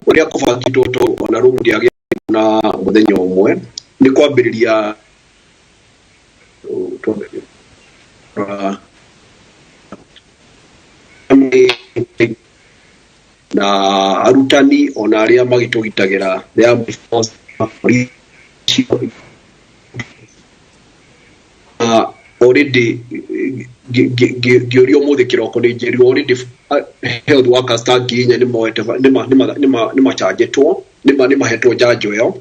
Ũrĩa kũbangĩtwo to ona room ndĩagĩ na mũthenya ũmwe nĩ kwambĩrĩria na arutani ona arĩa magĩtũgitagĩra the armed force, police, already ngĩũrio ũmũthĩ kĩroko nĩ njĩrirwo already health workers ta 4,000 nĩ moete nĩ machanjĩtwo, nĩ mahetwo njanjo ĩyo,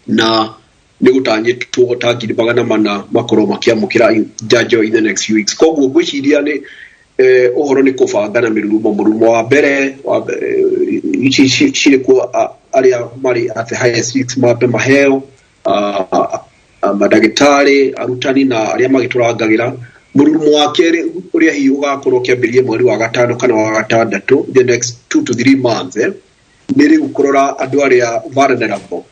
na nĩ gũtanyĩtwo ta 400,000 makorwo makĩamũkĩra njanjo in the next few weeks. Koguo ngwĩciria nĩ ũhoro nĩ kũbanga na mĩrurumo. Mũrurumo wa mbere ici cirĩ kuo, arĩa marĩ at the highest risk mambe maheo, mandagĩtarĩ, arutani na arĩa magĩtũrangagĩra. Mũrurumo wa kerĩ ũrĩa hihi ũgakorwo ũkĩambĩrĩria mweri wa gatano kana wa gatandatũ, the next 2 to 3 months, nĩ rĩu kũrora andũ arĩa vulnerable,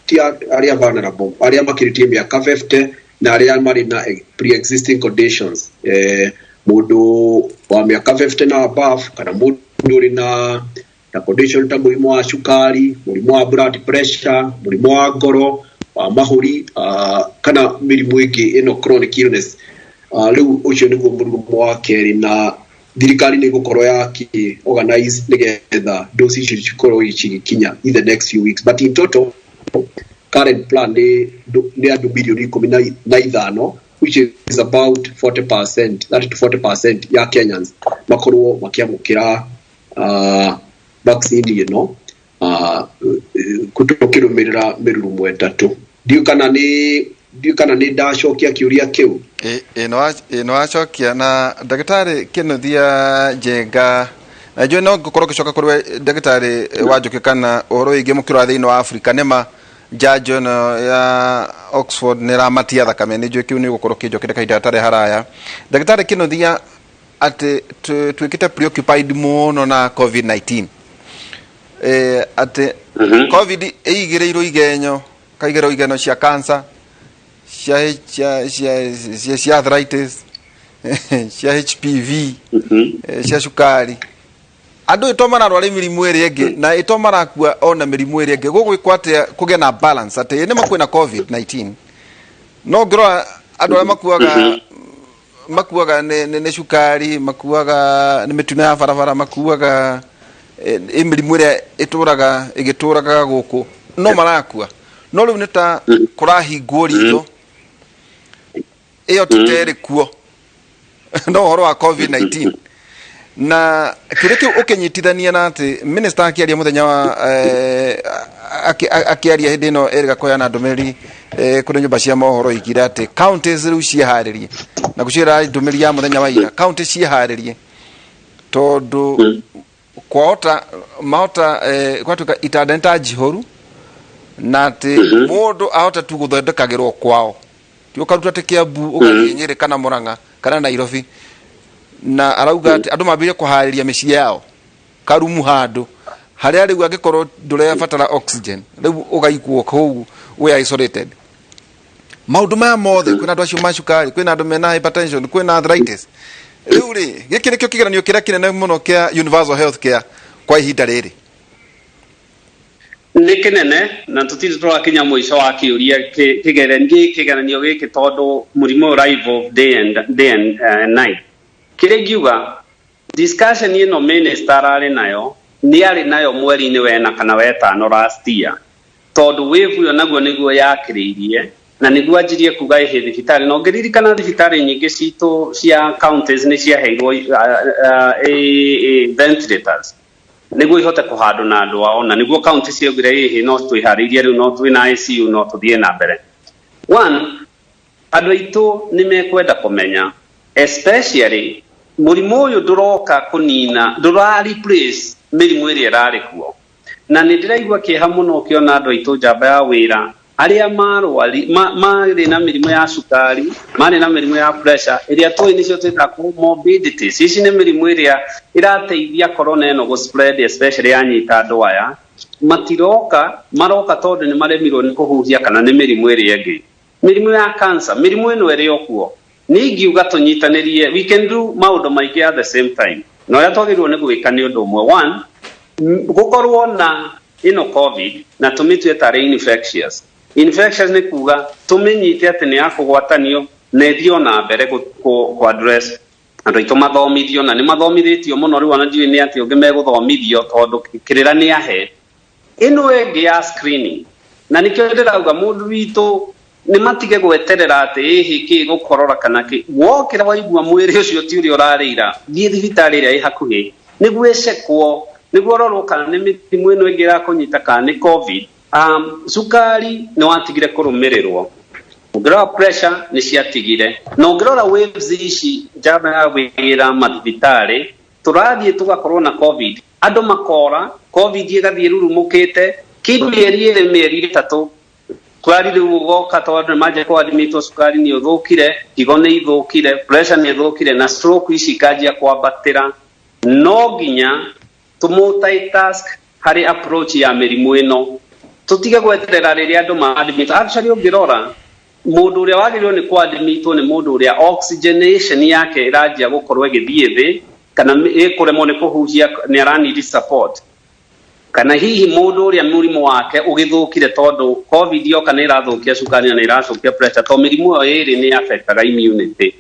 ti arĩa vulnerable, arĩa makĩrĩtie mĩaka 50 na arĩa marĩ na pre-existing conditions, mũndũ wa mĩaka 50 na above kana mũndũ ũrĩ na condition ta mũrimũ wa cukari, mũrimũ wa blood pressure, mũrimũ wa ngoro, wa mahũri, kana mĩrimũ ĩngĩ ĩno chronic illness. Rĩu ũcio nĩguo mũrurumo wa kerĩ, na thirikari nĩ ĩgũkorwo yaki organize nĩgetha dose icio cikorwo cigĩkinya in the next few weeks. But in total, current plan nĩ andũ mirioni 15, which is about 40%, 30 to 40% ya Kenyans makorwo makĩamũkĩra vaccine ĩno, tũkĩrũmĩrĩra mĩrurumo ĩtatũ. Ndiũĩ kana nĩ ndacokia kĩũria kĩu. Ĩ nĩ wacokia. Na ndagĩtarĩ Kĩnuthia Njenga, na njũĩ no ngũkorwo ngĩcoka kũrĩ we ndagĩtarĩ Wanjũkĩ, kana ũhoro wĩgiĩ mũkĩrora thĩinĩ wa Afrika, nĩma njanjo ĩno ya Oxford nĩ ĩramatia thakame? Nĩ njũĩ kĩu nĩ ũgũkorwo ũkĩnjokeria kahinda gatarĩ haraya. Ndagĩtarĩ Kĩnuthia, atĩ tuĩkĩte preoccupied mũno na COVID-19, atĩ COVID ĩigĩrĩirwo igenyo, kaigĩrwo igenyo cia cancer, cia arthritis, cia HPV, cia cukari. Andũ ĩto mararwara mĩrimũ ĩrĩa ĩngĩ na ĩto marakua ona mĩrimũ ĩrĩa ĩngĩ. Gũgwĩkwo atĩa kũgĩa na balance atĩ nĩ makwĩna COVID-19, no ngĩrora andũ arĩa makuaga nĩ cukari, makuaga nĩ mĩtino ya barabara, makuaga ĩ mĩrimũ ĩrĩa ĩtũraga ĩgĩtũraga gũkũ, no marakua, no rĩu nĩ ta kũrahingwo ritho ĩyo tũterĩ kuo no ũhoro wa COVID-19. Na kĩũria kĩu ũkĩnyitithania na atĩ minister akĩaria mũthenya wa akĩaria hĩndĩ ĩno ĩrĩga kũheana ndũmĩrĩri kũrĩ nyũmba cia mohoro, igire atĩ counties rĩu ciĩharĩrie, na gũciĩra ndũmĩrĩri ya mũthenya wa ira, county ciĩharĩrie tondũ kwahota mahota gwatuĩka itanda nĩ ta njihũru, na atĩ mũndũ ahota tu gũthondekagĩrwo kwao, ti ũkaruta atĩ Kiambu ũgathiĩ Nyĩrĩ kana Mũrang'a kana Nairobi. Na arauga atĩ andũ mambĩrĩrie kũharĩria mĩciĩ yao karumu handũ harĩa rĩu angĩkorwo ndũrebatara oxygen, rĩu ũgaikwo kũu wĩ isolated. Maũndũ maya mothe, kwĩna andũ acio ma cukari, kwĩna andũ mena hypertension, kwĩna arthritis. Rĩu rĩ, gĩkĩ nĩkĩo kĩgeranio kĩrĩa kĩnene mũno kĩa universal health care kwa ihinda rĩrĩ. Nĩ kĩnene, na tũtirĩ tũrakinya mũico wa kĩũria kĩgeranio gĩkĩ, tondũ mũrimũ ũyũ ũra evolve day and night. Kĩrĩa ingiuga, discussion ĩno minister ararĩ nayo, nĩ arĩ nayo mweri-inĩ wena kana wetano last year, tondũ wave ĩyo naguo nĩguo yakĩrĩirie na nĩguo anjirie kuga ĩhĩ thibitarĩ. Na ũngĩririkana, thibitarĩ nyingĩ citũ cia counties nĩ ciaheirwo ventilators nĩguo ihote kũhandwo na andũ ao, na nĩguo county ciaugire ĩhĩ no twĩharĩirie rĩu, no twĩna ICU, no tũthiĩ na mbere. One, andũ aitũ nĩ mekwenda kũmenya, especially mũrimũ ũyũ ndũroka kũnina, ndũra replace mĩrimũ ĩrĩa ĩrarĩ kuo. Na nĩ ndĩraigua kĩeha mũno ũkĩona andũ aitũ njamba ya wĩra arĩa marwari marĩ na mĩrimũ ya cukari, marĩ na mĩrimũ ya pressure ĩrĩa tũĩ nĩcio twĩtaga comorbidities. Ici nĩ mĩrimũ ĩrĩa ĩrateithia corona ĩno gũ spread, especially yanyita andũ aya. Matiroka, maroka tondũ nĩ maremirwo nĩ kũhuhia kana nĩ mĩrimũ ĩrĩa ĩngĩ, mĩrimũ ya cancer, mĩrimũ ĩno ĩrĩ o kuo. Nĩ ingiuga tũnyitanĩrie, we can do maũndũ maingĩ at the same time, na ũrĩa twagĩrĩirwo nĩ gwĩka nĩ ũndũ ũmwe. One, gũkorwo na Ĩno COVID na tũmĩtue tarĩ infectious. Infectious nĩ kuga tũmĩnyite atĩ nĩ ya kũgwatanio na ĩthiĩ ona mbere kũ address andũ aitũ mathomithio, na nĩ mathomithĩtio mũno rĩu, ona ndiũĩ nĩ atĩ ũngĩ megũthomithio tondũ kĩrĩra nĩ ahe ĩno ĩngĩ ya screening. Na nĩkĩo ndĩrauga mũndũ witũ nĩ matige gweterera atĩ ĩhĩ kĩ gũkorora kana kĩ wokĩra waigua mwĩrĩ ũcio ti ũrĩa ũrarĩira, thiĩ thibitarĩ ĩrĩa ĩ hakuhĩ nĩguo ĩcekwo, nĩguo ũrorwo kana nĩ mĩrimũ ĩno ĩngĩ ĩrakũnyita kana nĩ COVID. Cukari nĩ watigire kũrũmĩrĩrwo, ũngĩrora pressure nĩ ciatigire, na ũngĩrora waves ici njamba ya wĩra mathibitarĩ tũrathiĩ tũgakorwo na COVID, andũ makora COVID ĩgathiĩ rurumũkĩte kĩndũ mĩeri 2 mĩeri 3, cukari rĩu ũgoka tondũ nĩ manjia kũadmitwo, cukari nĩ ũthũkire, higo nĩ ithũkire, pressure nĩ ĩthũkire, na stroke ici ikanjia kwambatĩra. No nginya tũ multitask harĩ approach ya mĩrimũ ĩno, tũtige gweterera rĩrĩa andũ ma-admit. Actually, ũngĩrora mũndũ ũrĩa wagĩrĩirwo nĩ kũadmitwo nĩ mũndũ ũrĩa oxygenation yake ĩranjia gũkorwo ĩgĩthiĩ thĩ kana ĩkũremwo nĩ kũhuhia, nĩ aranidi support, kana hihi mũndũ ũrĩa mũrimũ wake ũgĩthũkire tondũ COVID yoka nĩ ĩrathũkia cukari na nĩ ĩracokia pressure, tondũ mĩrimũ ĩyo ĩrĩ nĩ affectaga immunity.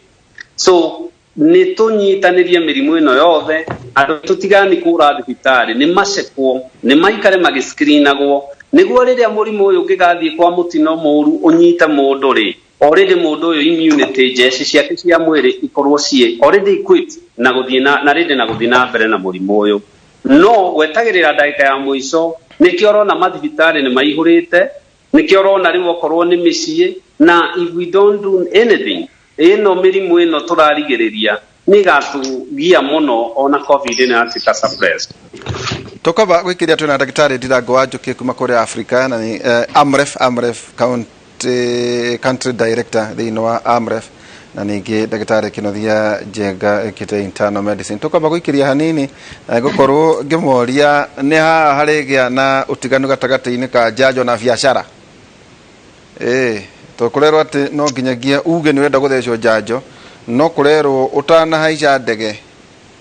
So nĩ tũnyitanĩrie mĩrimũ ĩno yothe, andũ tũtigani kũra thibitarĩ, nĩ macekwo, nĩ maikare magĩscreenagwo, nĩguo rĩrĩa mũrimũ ũyũ ũngĩgathiĩ kwa mũtino mũru ũnyite mũndũ rĩ, already mũndũ ũyũ immunity njeci ciake cia mwĩrĩ ikorwo ciĩ already equipped na gũthiĩ na ready na gũthiĩ na mbere na mũrimũ ũyũ. No gwetagĩrĩra ndagĩka ya mũico, nĩkĩo ũrona mathibitarĩ nĩ maihũrĩte, nĩkĩo ũrona rĩu okorwo nĩ mĩciĩ. Na if we don't do anything, ĩno mĩrimũ ĩno tũrarigĩrĩria nĩ ĩgatũgia mũno, ona COVID ĩno yatuĩka suppressed. Tũkaba gwĩkĩria twĩna ndagĩtarĩ Ndirango wa Njũkĩ kuma kũrĩa Africa, na nĩ Amref county country director thĩinĩ wa Amref, na ningĩ ndagĩtarĩ Kĩnuthia Njenga ĩkĩte internal medicine. Tũkamba gũikĩria hanini na gũkorwo ngĩmoria nĩ haha harĩgĩa na ũtiganu gatagatĩ-inĩ ka njanjo na biacara. Ĩĩ, tũkũrerwo atĩ no nginyagia uge nĩ ũrenda gũthecwo njanjo, no kũrerwo ũtanahaica ndege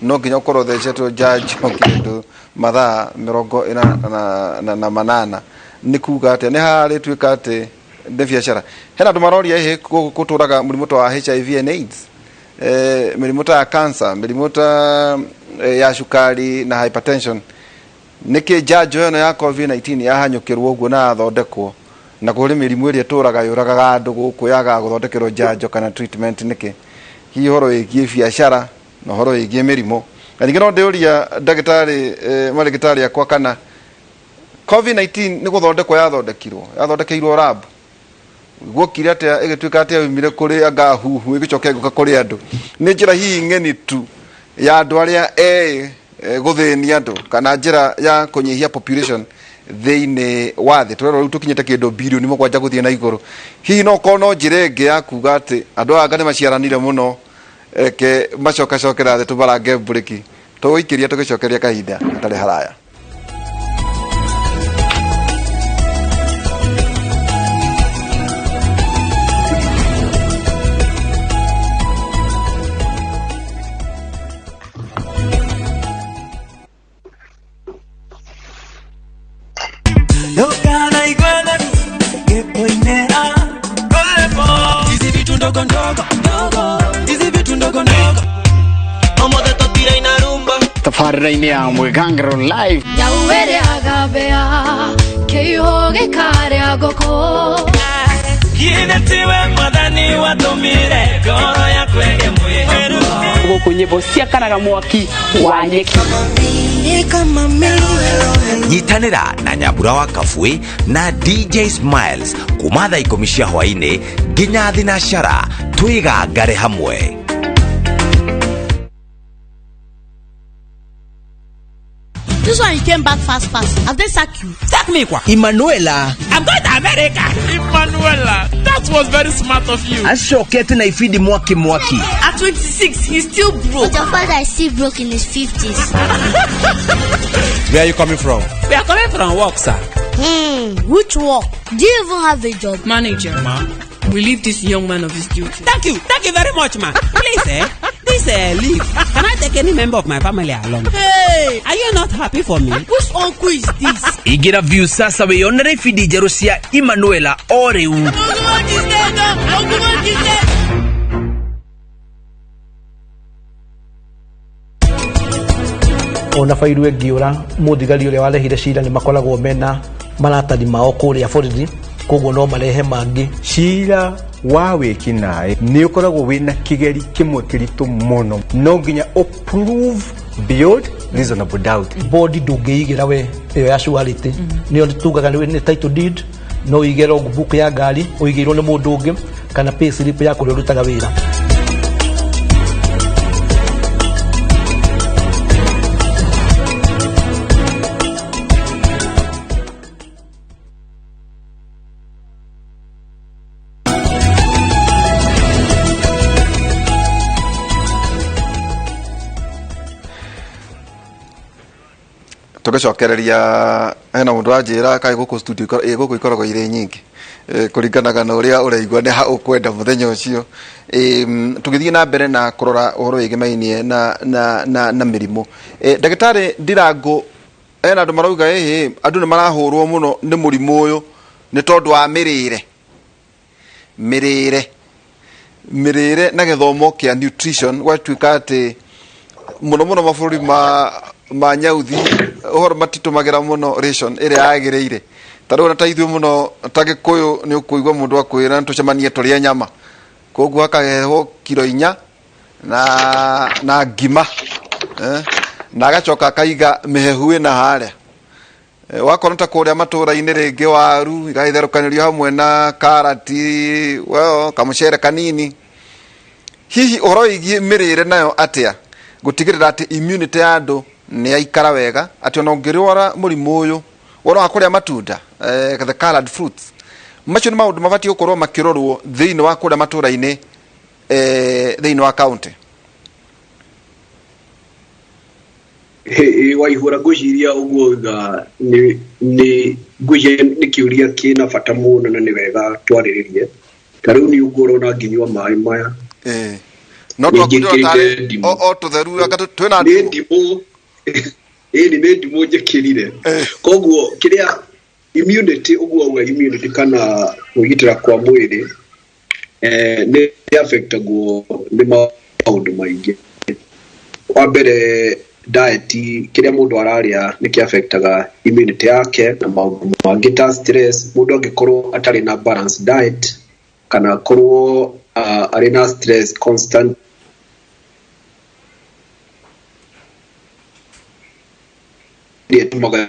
no nginya ũkorwo ũthecetwo njanjo kĩndũ mathaa 48. Nĩ kuga atĩa? Nĩ haha rĩtuĩka atĩ nĩ biacara? Hena andũ maroria ĩhĩ gũtũraga mũrimũ ta wa HIV and AIDS, mĩrimũ ta ya cancer, mĩrimũ ta ya cukari na hypertension. Nĩkĩ njanjo ĩno ya COVID-19 yahanyũkĩrwo ũguo na yathondekwo, na kũrĩ mĩrimũ ĩrĩa ĩtũraga yũragaga andũ gũkũ yagaga gũthondekerwo njanjo kana treatment nĩkĩ? Hihi ũhoro wĩgiĩ biacara na ũhoro wĩgiĩ mĩrimũ. Na ningĩ no ndĩũria ndagĩtarĩ, marĩgĩtarĩ akwa, kana COVID-19 nĩ gũthondekwo yathondekirwo, yathondekeirwo lab, guokire atĩa ĩgĩtuĩka atĩ yaumire kũrĩ anga huhu ĩgĩcoka ĩgĩũka kũrĩ andũ? Nĩ njĩra hihi ng'eni tu ya andũ arĩa eĩ gũthĩnia andũ, kana njĩra ya kũnyihia population thĩinĩ wa thĩ? Tũrerwo rĩu tũkinyĩte kĩndũ 7 bilioni gũthiĩ na igũrũ. Hihi no korwo no njĩra ĩngĩ ya kuga atĩ andũ aya anga nĩ maciaranire mũno, reke macokacokera thĩ tũmarange mburĩki? Tũgũikĩria tũgĩcokeria kahinda hatarĩ haraya. Ngĩkũinĩra rwĩmbo. Hizi vitu ndogo ndogo ndogo, hizi vitu ndogo ndogo. Ũmũthĩ tũtiraina rumba. Tabarĩra-inĩ ya Mwĩgangaro Live. Nyauĩrĩaga kĩihũ gĩkarĩa ngũkũ. Githĩ tiwe mwathani watũmire ngoro yakwa ĩgĩe mwĩhoko? Gũkũ nyĩmbo ciakanaga mwaki wa nyeki. Nyitanĩra na Nyambura wa Kabui na DJ Smiles kuma thaa 10 cia hwainĩ nginya thinacara, twĩgangare hamwe. This one you came back fast, fast. Have they sacked you? Sack me kwa. Emanuela. I'm going to America. Emanuela, that was very smart of you. Acokete na ibindi mwaki mwaki. At 26, he's still broke. But your father is still broke in his 50s. Where are you coming from? We are coming from work, sir. Which work? Do you even have a job? Manager. Ma? Relieve this young man of his duty. Thank you. Thank you very much, ma. Please, eh? This This leave, can I take any member of my family along? Hey! Are you not happy for me? Which uncle is this? Ingĩra Viusasa wĩyonere ibindi njerũ cia Emanuela o rĩu. Ona bairu ĩngĩũra mũthigari ũrĩa warehire cira nĩ makoragwo mena maratathi mao kũrĩa borithi, koguo no marehe mangĩ. Cira wa wĩkinaĩ nĩ ũkoragwo wĩna kĩgeri kĩmwe kĩritũ mũno, no nginya ũprove beyond reasonable doubt. Bodi ndũngĩigĩra we ĩyo ya surety, nĩyo tugaga nĩ title deed, no ũige logbook ya ngari ũigĩirwo nĩ mũndũ ũngĩ kana pay slip ya kũrĩa ũrutaga wĩra. Tũgĩcokereria hena mũndũ wanjĩra kaĩ gũkũ studio gũkũ ikoragwo irĩ nyingĩ, kũringanaga na ũrĩa ũraigua nĩ ha ũkwenda mũthenya ũcio. Tũgĩthiĩ na mbere na kũrora ũhoro wĩgĩmainie na mĩrimũ, ndagĩtarĩ Ndirango, hena andũ marauga ĩhĩ andũ nĩ marahũrwo mũno nĩ mũrimũ ũyũ nĩ tondũ wa mĩrĩre na gĩthomo kĩa nutrition, gwatuĩka atĩ mũno mũno mabũrũri ma nyauthi ũhoro matitũmagĩra mũno ration ĩrĩa yagĩrĩire. Ta rĩu ona ta ithuĩ mũno ta Gĩkũyũ nĩ ũkũigua mũndũ akwĩra tũcemanie tũrĩe nyama, koguo akaheo kiro 4 na ngima, na agacoka akaiga mĩhehu ĩna harĩa. Wakorwo ta kũrĩa matũra-inĩ rĩngĩ waru igagĩtherũkanĩrio hamwe na karati, well, kamũcere kanini. Hihi ũhoro wĩgiĩ mĩrĩre nayo atĩa gũtigĩrĩra atĩ immunity ya andũ nĩ yaikara wega, atĩ ona ũngĩrwara mũrimũ ũyũ ũhoro wa kũrĩa matunda, the colored fruits, macio nĩ maũndũ mabatiĩ gũkorwo makĩrorwo thĩinĩ wa kũrĩa matũra-inĩ, thĩinĩ wa county. Waihũra ngwĩciria ũguo uga nĩ ngwĩciria nĩ kĩũria kĩna bata mũno na nĩ wega twarĩrĩrie. Ta rĩu nĩ ũguo ũrona ngĩnyua maĩ maya, no twakũrĩ o tũtheru anga twĩna ndimũ, ĩni nĩ ndimũ njĩkĩrire. Koguo kĩrĩa immunity ũguo auga immunity kana kwĩgitĩra kwa mwĩrĩ, nĩ affectagwo nĩ maũndũ maingĩ. Wa mbere diet, kĩrĩa mũndũ ararĩa nĩ kĩaffectaga immunity yake na maũndũ mangĩ ta stress. Mũndũ angĩkorwo atarĩ na balanced diet kana akorwo arĩ na stress constant, ĩtũmaga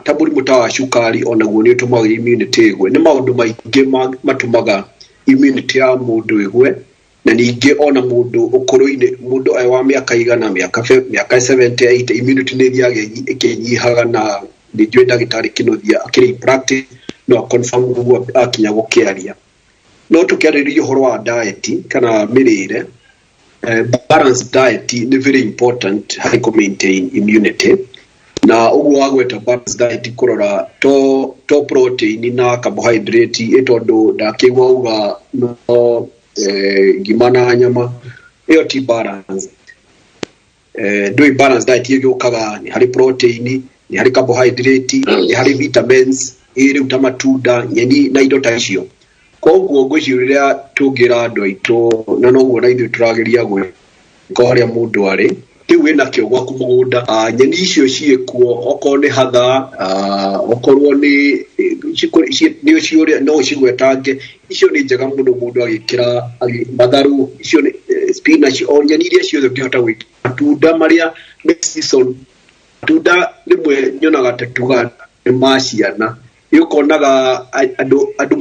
ta mũrimũ ta wa cukari onaguo nĩ ũtũmaga immunity ĩgwe. Nĩ maũndũ maingĩ matũmaga immunity ya mũndũ ĩgwe, na ningĩ ona mũndũ ũkũrũ-inĩ, mũndũ e wa mĩaka igana, mĩaka 78, immunity nĩ ĩthiaga ĩkĩnyihaga, na nĩ njũĩ ndagĩtarĩ Kĩnuthia akĩrĩ practice no confirm ũguo akinya gũkĩaria. No tũkĩarĩrĩria ũhoro wa diet kana mĩrĩre, balanced diet nĩ very important harĩ kũ maintain immunity. Na ũguo wagweta balanced diet kũrora to protein na carbohydrate, ĩ tondũ ndakĩigua uga no ngima na nyama, ĩyo ti balance. Ndũĩ balanced diet ĩgĩũkaga nĩ harĩ protein, nĩ harĩ carbohydrate, nĩ harĩ vitamins, ĩ rĩu ta matunda, nyeni na indo ta icio. Koguo ngwĩciria rĩrĩa tũngĩra andũ aitũ, na noguo na ithuĩ tũrageria gwĩka harĩa mũndũ arĩ, kĩu wĩnakĩo gwaku mũgũnda, nyeni icio ciĩkuo, okorwo nĩ hatha, okorwo nĩ nĩ no ũcigwetange, icio nĩ njega mũno mũndũ agĩkĩra matharũ, icio nĩ spinach, o nyeni iria ciothe ũngĩhota gwĩkĩra. Matunda marĩa nĩ season, matunda rĩmwe nyonaga ta tuga nĩ ma ciana, ũkonaga andũ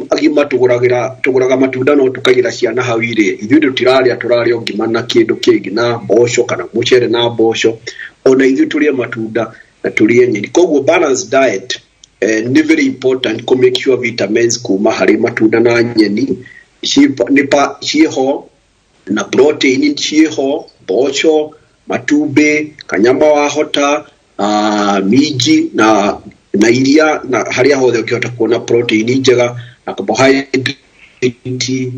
agima tũgũraga matunda no tũkaigĩra ciana hau irĩe. Ithuĩ tũtirarĩa, tũrarĩa ngima na kĩndũ kĩngĩ na mboco kana mũcere na mboco, ona ithuĩ tũrĩe matunda na tũrĩe nyeni. Koguo balanced diet nĩ very important kũ make sure vitamins kuma harĩ matunda na nyeni ciĩho, na protein ciĩho, mboco, matumbĩ, kanyama wahota, minji na iria, na harĩa hothe ũngĩhota kuona protein njega na carbohydrate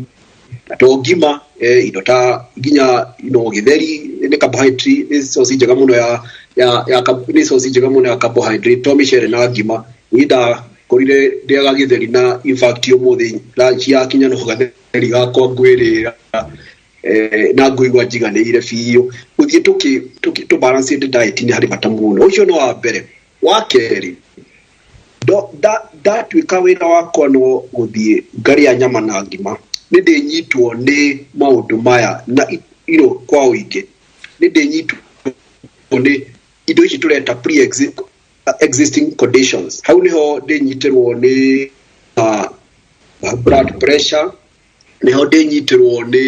Na to ngima indo ta nginya no gĩtheri nĩ carbohydrate, nĩ source njega mũno ya ya ya nĩ source njega mũno ya carbohydrate to mĩcere na ngima. Niĩ ndakorire ndĩaga gĩtheri na in fact ũmũthĩ lunch yakinya no gatheri gakwa ngwĩrĩra na ngũigua njiganĩire biũ. Gũthiĩ tũ balance diet nĩ harĩ bata mũno. Ũcio no wa mbere. Wa kerĩ, ndatuĩka wĩra wakwa no gũthiĩ ngarĩa nyama na ngima, nĩ ndĩnyitwo nĩ maũndũ maya na iro kwa ũingĩ. Nĩ ndĩnyitwo nĩ indo ici tũreta pre-existing conditions. Hau nĩho ndĩnyitĩrwo nĩ blood pressure, nĩho ndĩnyitĩrwo nĩ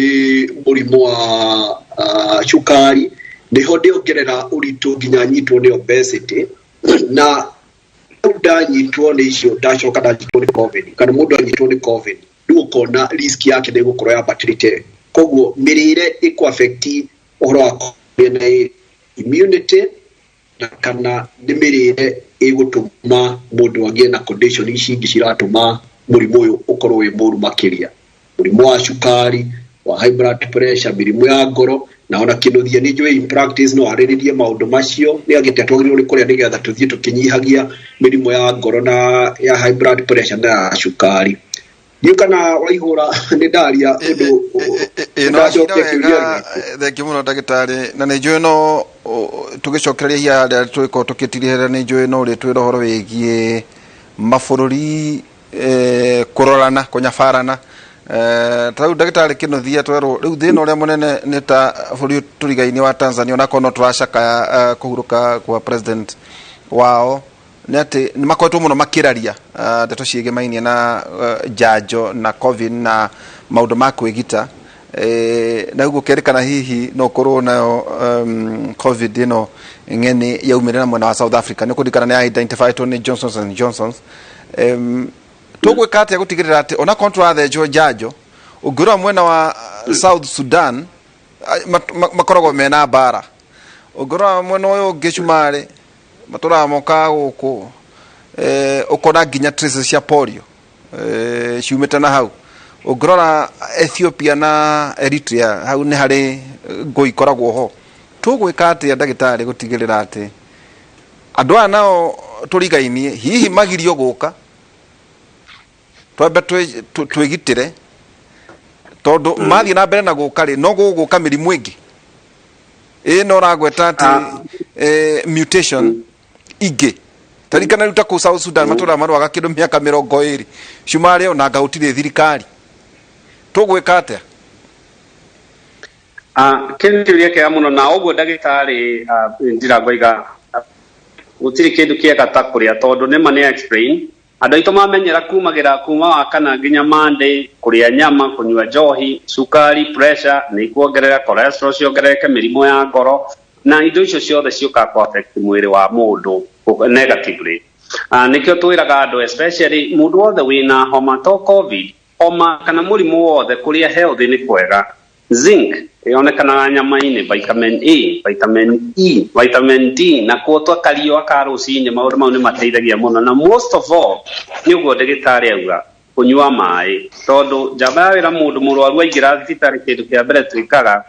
mũrimũ wa cukari, nĩho ndĩongerera ũritũ nginya nyitwo nĩ obesity. Na ndanyitwo nĩ icio, ndacoka ndanyitwo nĩ COVID, kana mũndũ anyitwo nĩ COVID, rĩu ũkona risk yake nĩ ĩgũkorwo yambatĩrĩte. Koguo mĩrĩre ĩkũ affect ũhoro wa kũgĩa na immunity, na kana nĩ mĩrĩre ĩgũtũma mũndũ agĩe na condition ici ingĩ ciratũma mũrimũ ũyũ ũkorwo wĩ mũru makĩria. Mũrimũ wa cukari, wa high blood pressure, mĩrimũ ya ngoro, na ona kĩnũthia nĩ njũĩ in practice no arĩrĩrie maũndũ macio nĩ agĩte twagĩrĩirwo nĩ kũrĩa nĩgetha tũthiĩ tũkĩnyihagia mĩrimũ ya ngoro na ya high blood pressure na ya cukari. Ndiũ kana waihũra nĩ ndaria ũndũ ndacokia kĩũria. Thengiũ mũno ndagĩtarĩ, na nĩ njũĩ no tũgĩcokereria hinya harĩa tũgĩkorwo tũkĩtirihĩra, nĩ njũĩ no ũrĩtwĩra ũhoro wĩgiĩ mabũrũri kũrorana kũnyabarana. Ta rĩu ndagĩtarĩ Kĩnuthia twerwo rĩu thĩna ũrĩa mũnene nĩ ta bũrũri tũrigainie wa Tanzania, onakorwo no tũracakaya kũhurũka kwa president wao, nĩ atĩ nĩ makoretwo mũno makĩraria ndeto ciĩgĩmainie na njanjo na COVID na maũndũ ma kwĩgita, na ũguo kerĩkana hihi no ũkorwo nayo COVID ĩno ng'eni yaumĩrĩra mwena wa South Africa, nĩ kũririkana nĩ identified nĩ Johnson and Johnson. Tũgwĩka atĩa gũtigĩrĩra atĩ onakorwo tũrathecwo njanjo, ũngĩrora mwena wa South Sudan makoragwo mena mbara, ũngĩrora mwena ũyũ ũngĩ Cumarĩ matũraga mokaga gũkũ, ũkona nginya traces cia polio ciumĩte na hau. Ũngĩrora Ethiopia na Eritrea, hau nĩ harĩ ngũi ikoragwo ho. Tũgwĩka atĩa ndagĩtarĩ gũtigĩrĩra atĩ andũ aya nao tũrigainie hihi magirio gũka, twambe twĩgitĩre, tondũ mathiĩ na mbere na gũka rĩ, no gũgũka mĩrimũ ĩngĩ ĩ no ũragweta atĩ mutation ingĩ. Taririkana rĩu ta kũu South Sudan matũraga marũaga kĩndũ mĩaka 20 Cumarĩ ona anga gũtirĩ thirikari. Tũgwĩka atĩa? Kĩu nĩ kĩũria kĩega mũno, na ũguo ndagĩtarĩ Ndirangoiga gũtirĩ kĩndũ kĩega ta kũrĩa, tondũ nĩma nĩ explain andũ aitũ mamenyera kumagĩra kuma wa kana nginya Monday kũrĩa nyama, kũnyua njohi, cukari, pressure nĩ ikuongerera cholesterol, ciongerereke, mĩrimũ ya ngoro na indo icio ciothe ciũkaga kũ affect mwĩrĩ wa mũndũ negatively. Nĩkĩo twĩraga andũ, especially mũndũ wothe wĩna homa, to COVID, homa kana mũrimũ wothe, kũrĩa healthy nĩ kwega. Zinc yonekanaga nyama-inĩ, vitamin A, vitamin E, vitamin D, na kuo kariũa ka rũcinĩ, maũndũ mau nĩ mateithagia mũno. Na most of all nĩ ũguo ndagĩtarĩ auga, kũnyua maĩ, tondũ njamba ya wĩra mũndũ mũrwaru aingĩra thibitarĩ, kĩndũ kĩa mbere twĩkaga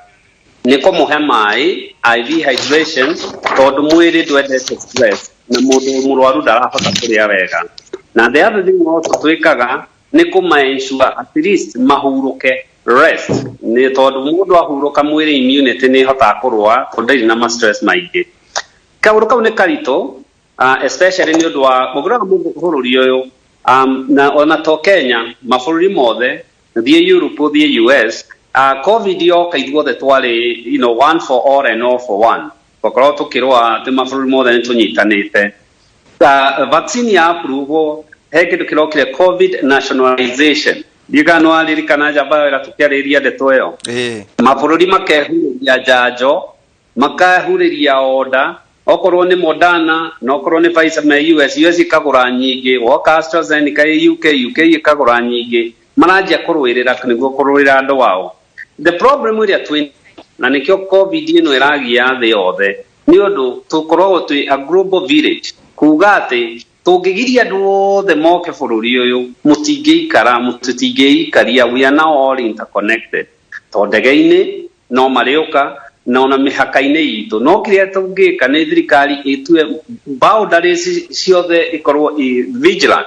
nĩ kũmũhe maĩ, IV hydration, tondũ mwĩrĩ ndwendete stress na mũndũ mũrwaru ndarahota kũrĩa wega. Na the other thing also twĩkaga nĩ kũma ensure at least mahurũke, rest, nĩ tondũ mũndũ ahurũka mwĩrĩ immunity nĩ ĩhotaga kũrũa tondũ ndarĩ na ma stress maingĩ. Kaũndũ kau nĩ karitũ, especially nĩ ũndũ wa ũngĩrora bũrũri ũyũ, na ona to Kenya, mabũrũri mothe, thiĩ Europe, thiĩ US, COVID yoka ithuothe twarĩ one for all and all for one, twakorwo tũkĩrũa atĩ mabũrũri mothe nĩ tũnyitanĩte. Vaccine ya approve, he kĩndũ kĩrokire, COVID nationalization. Ndiũĩ kana nĩwaririkana njamba wĩra tũkĩarĩria ndeto ĩyo. Mabũrũri makehurĩria njanjo, makehurĩria order, okorwo nĩ Moderna na okorwo nĩ Pfizer me US, US ikagũra nyingĩ, woka AstraZeneca ĩ UK, UK ĩkagũra nyingĩ, maranjia kũrũĩrĩra nĩguo kũrũĩra andũ ao. The problem ĩrĩa twĩ na nĩkĩo COVID ĩno ĩragia thĩ yothe, nĩ ũndũ tũkoragwo twĩ a global village, kuga atĩ Tũngĩgiria andũ othe moke bũrũri ũyũ, mũtingĩikara, mũtingĩikaria. We are now all interconnected, to ndege-inĩ no marĩũka na ona mĩhaka-inĩ itũ. No kĩrĩa tũngĩka nĩ thirikari ĩtue boundaries ciothe ikorwo i vigilant,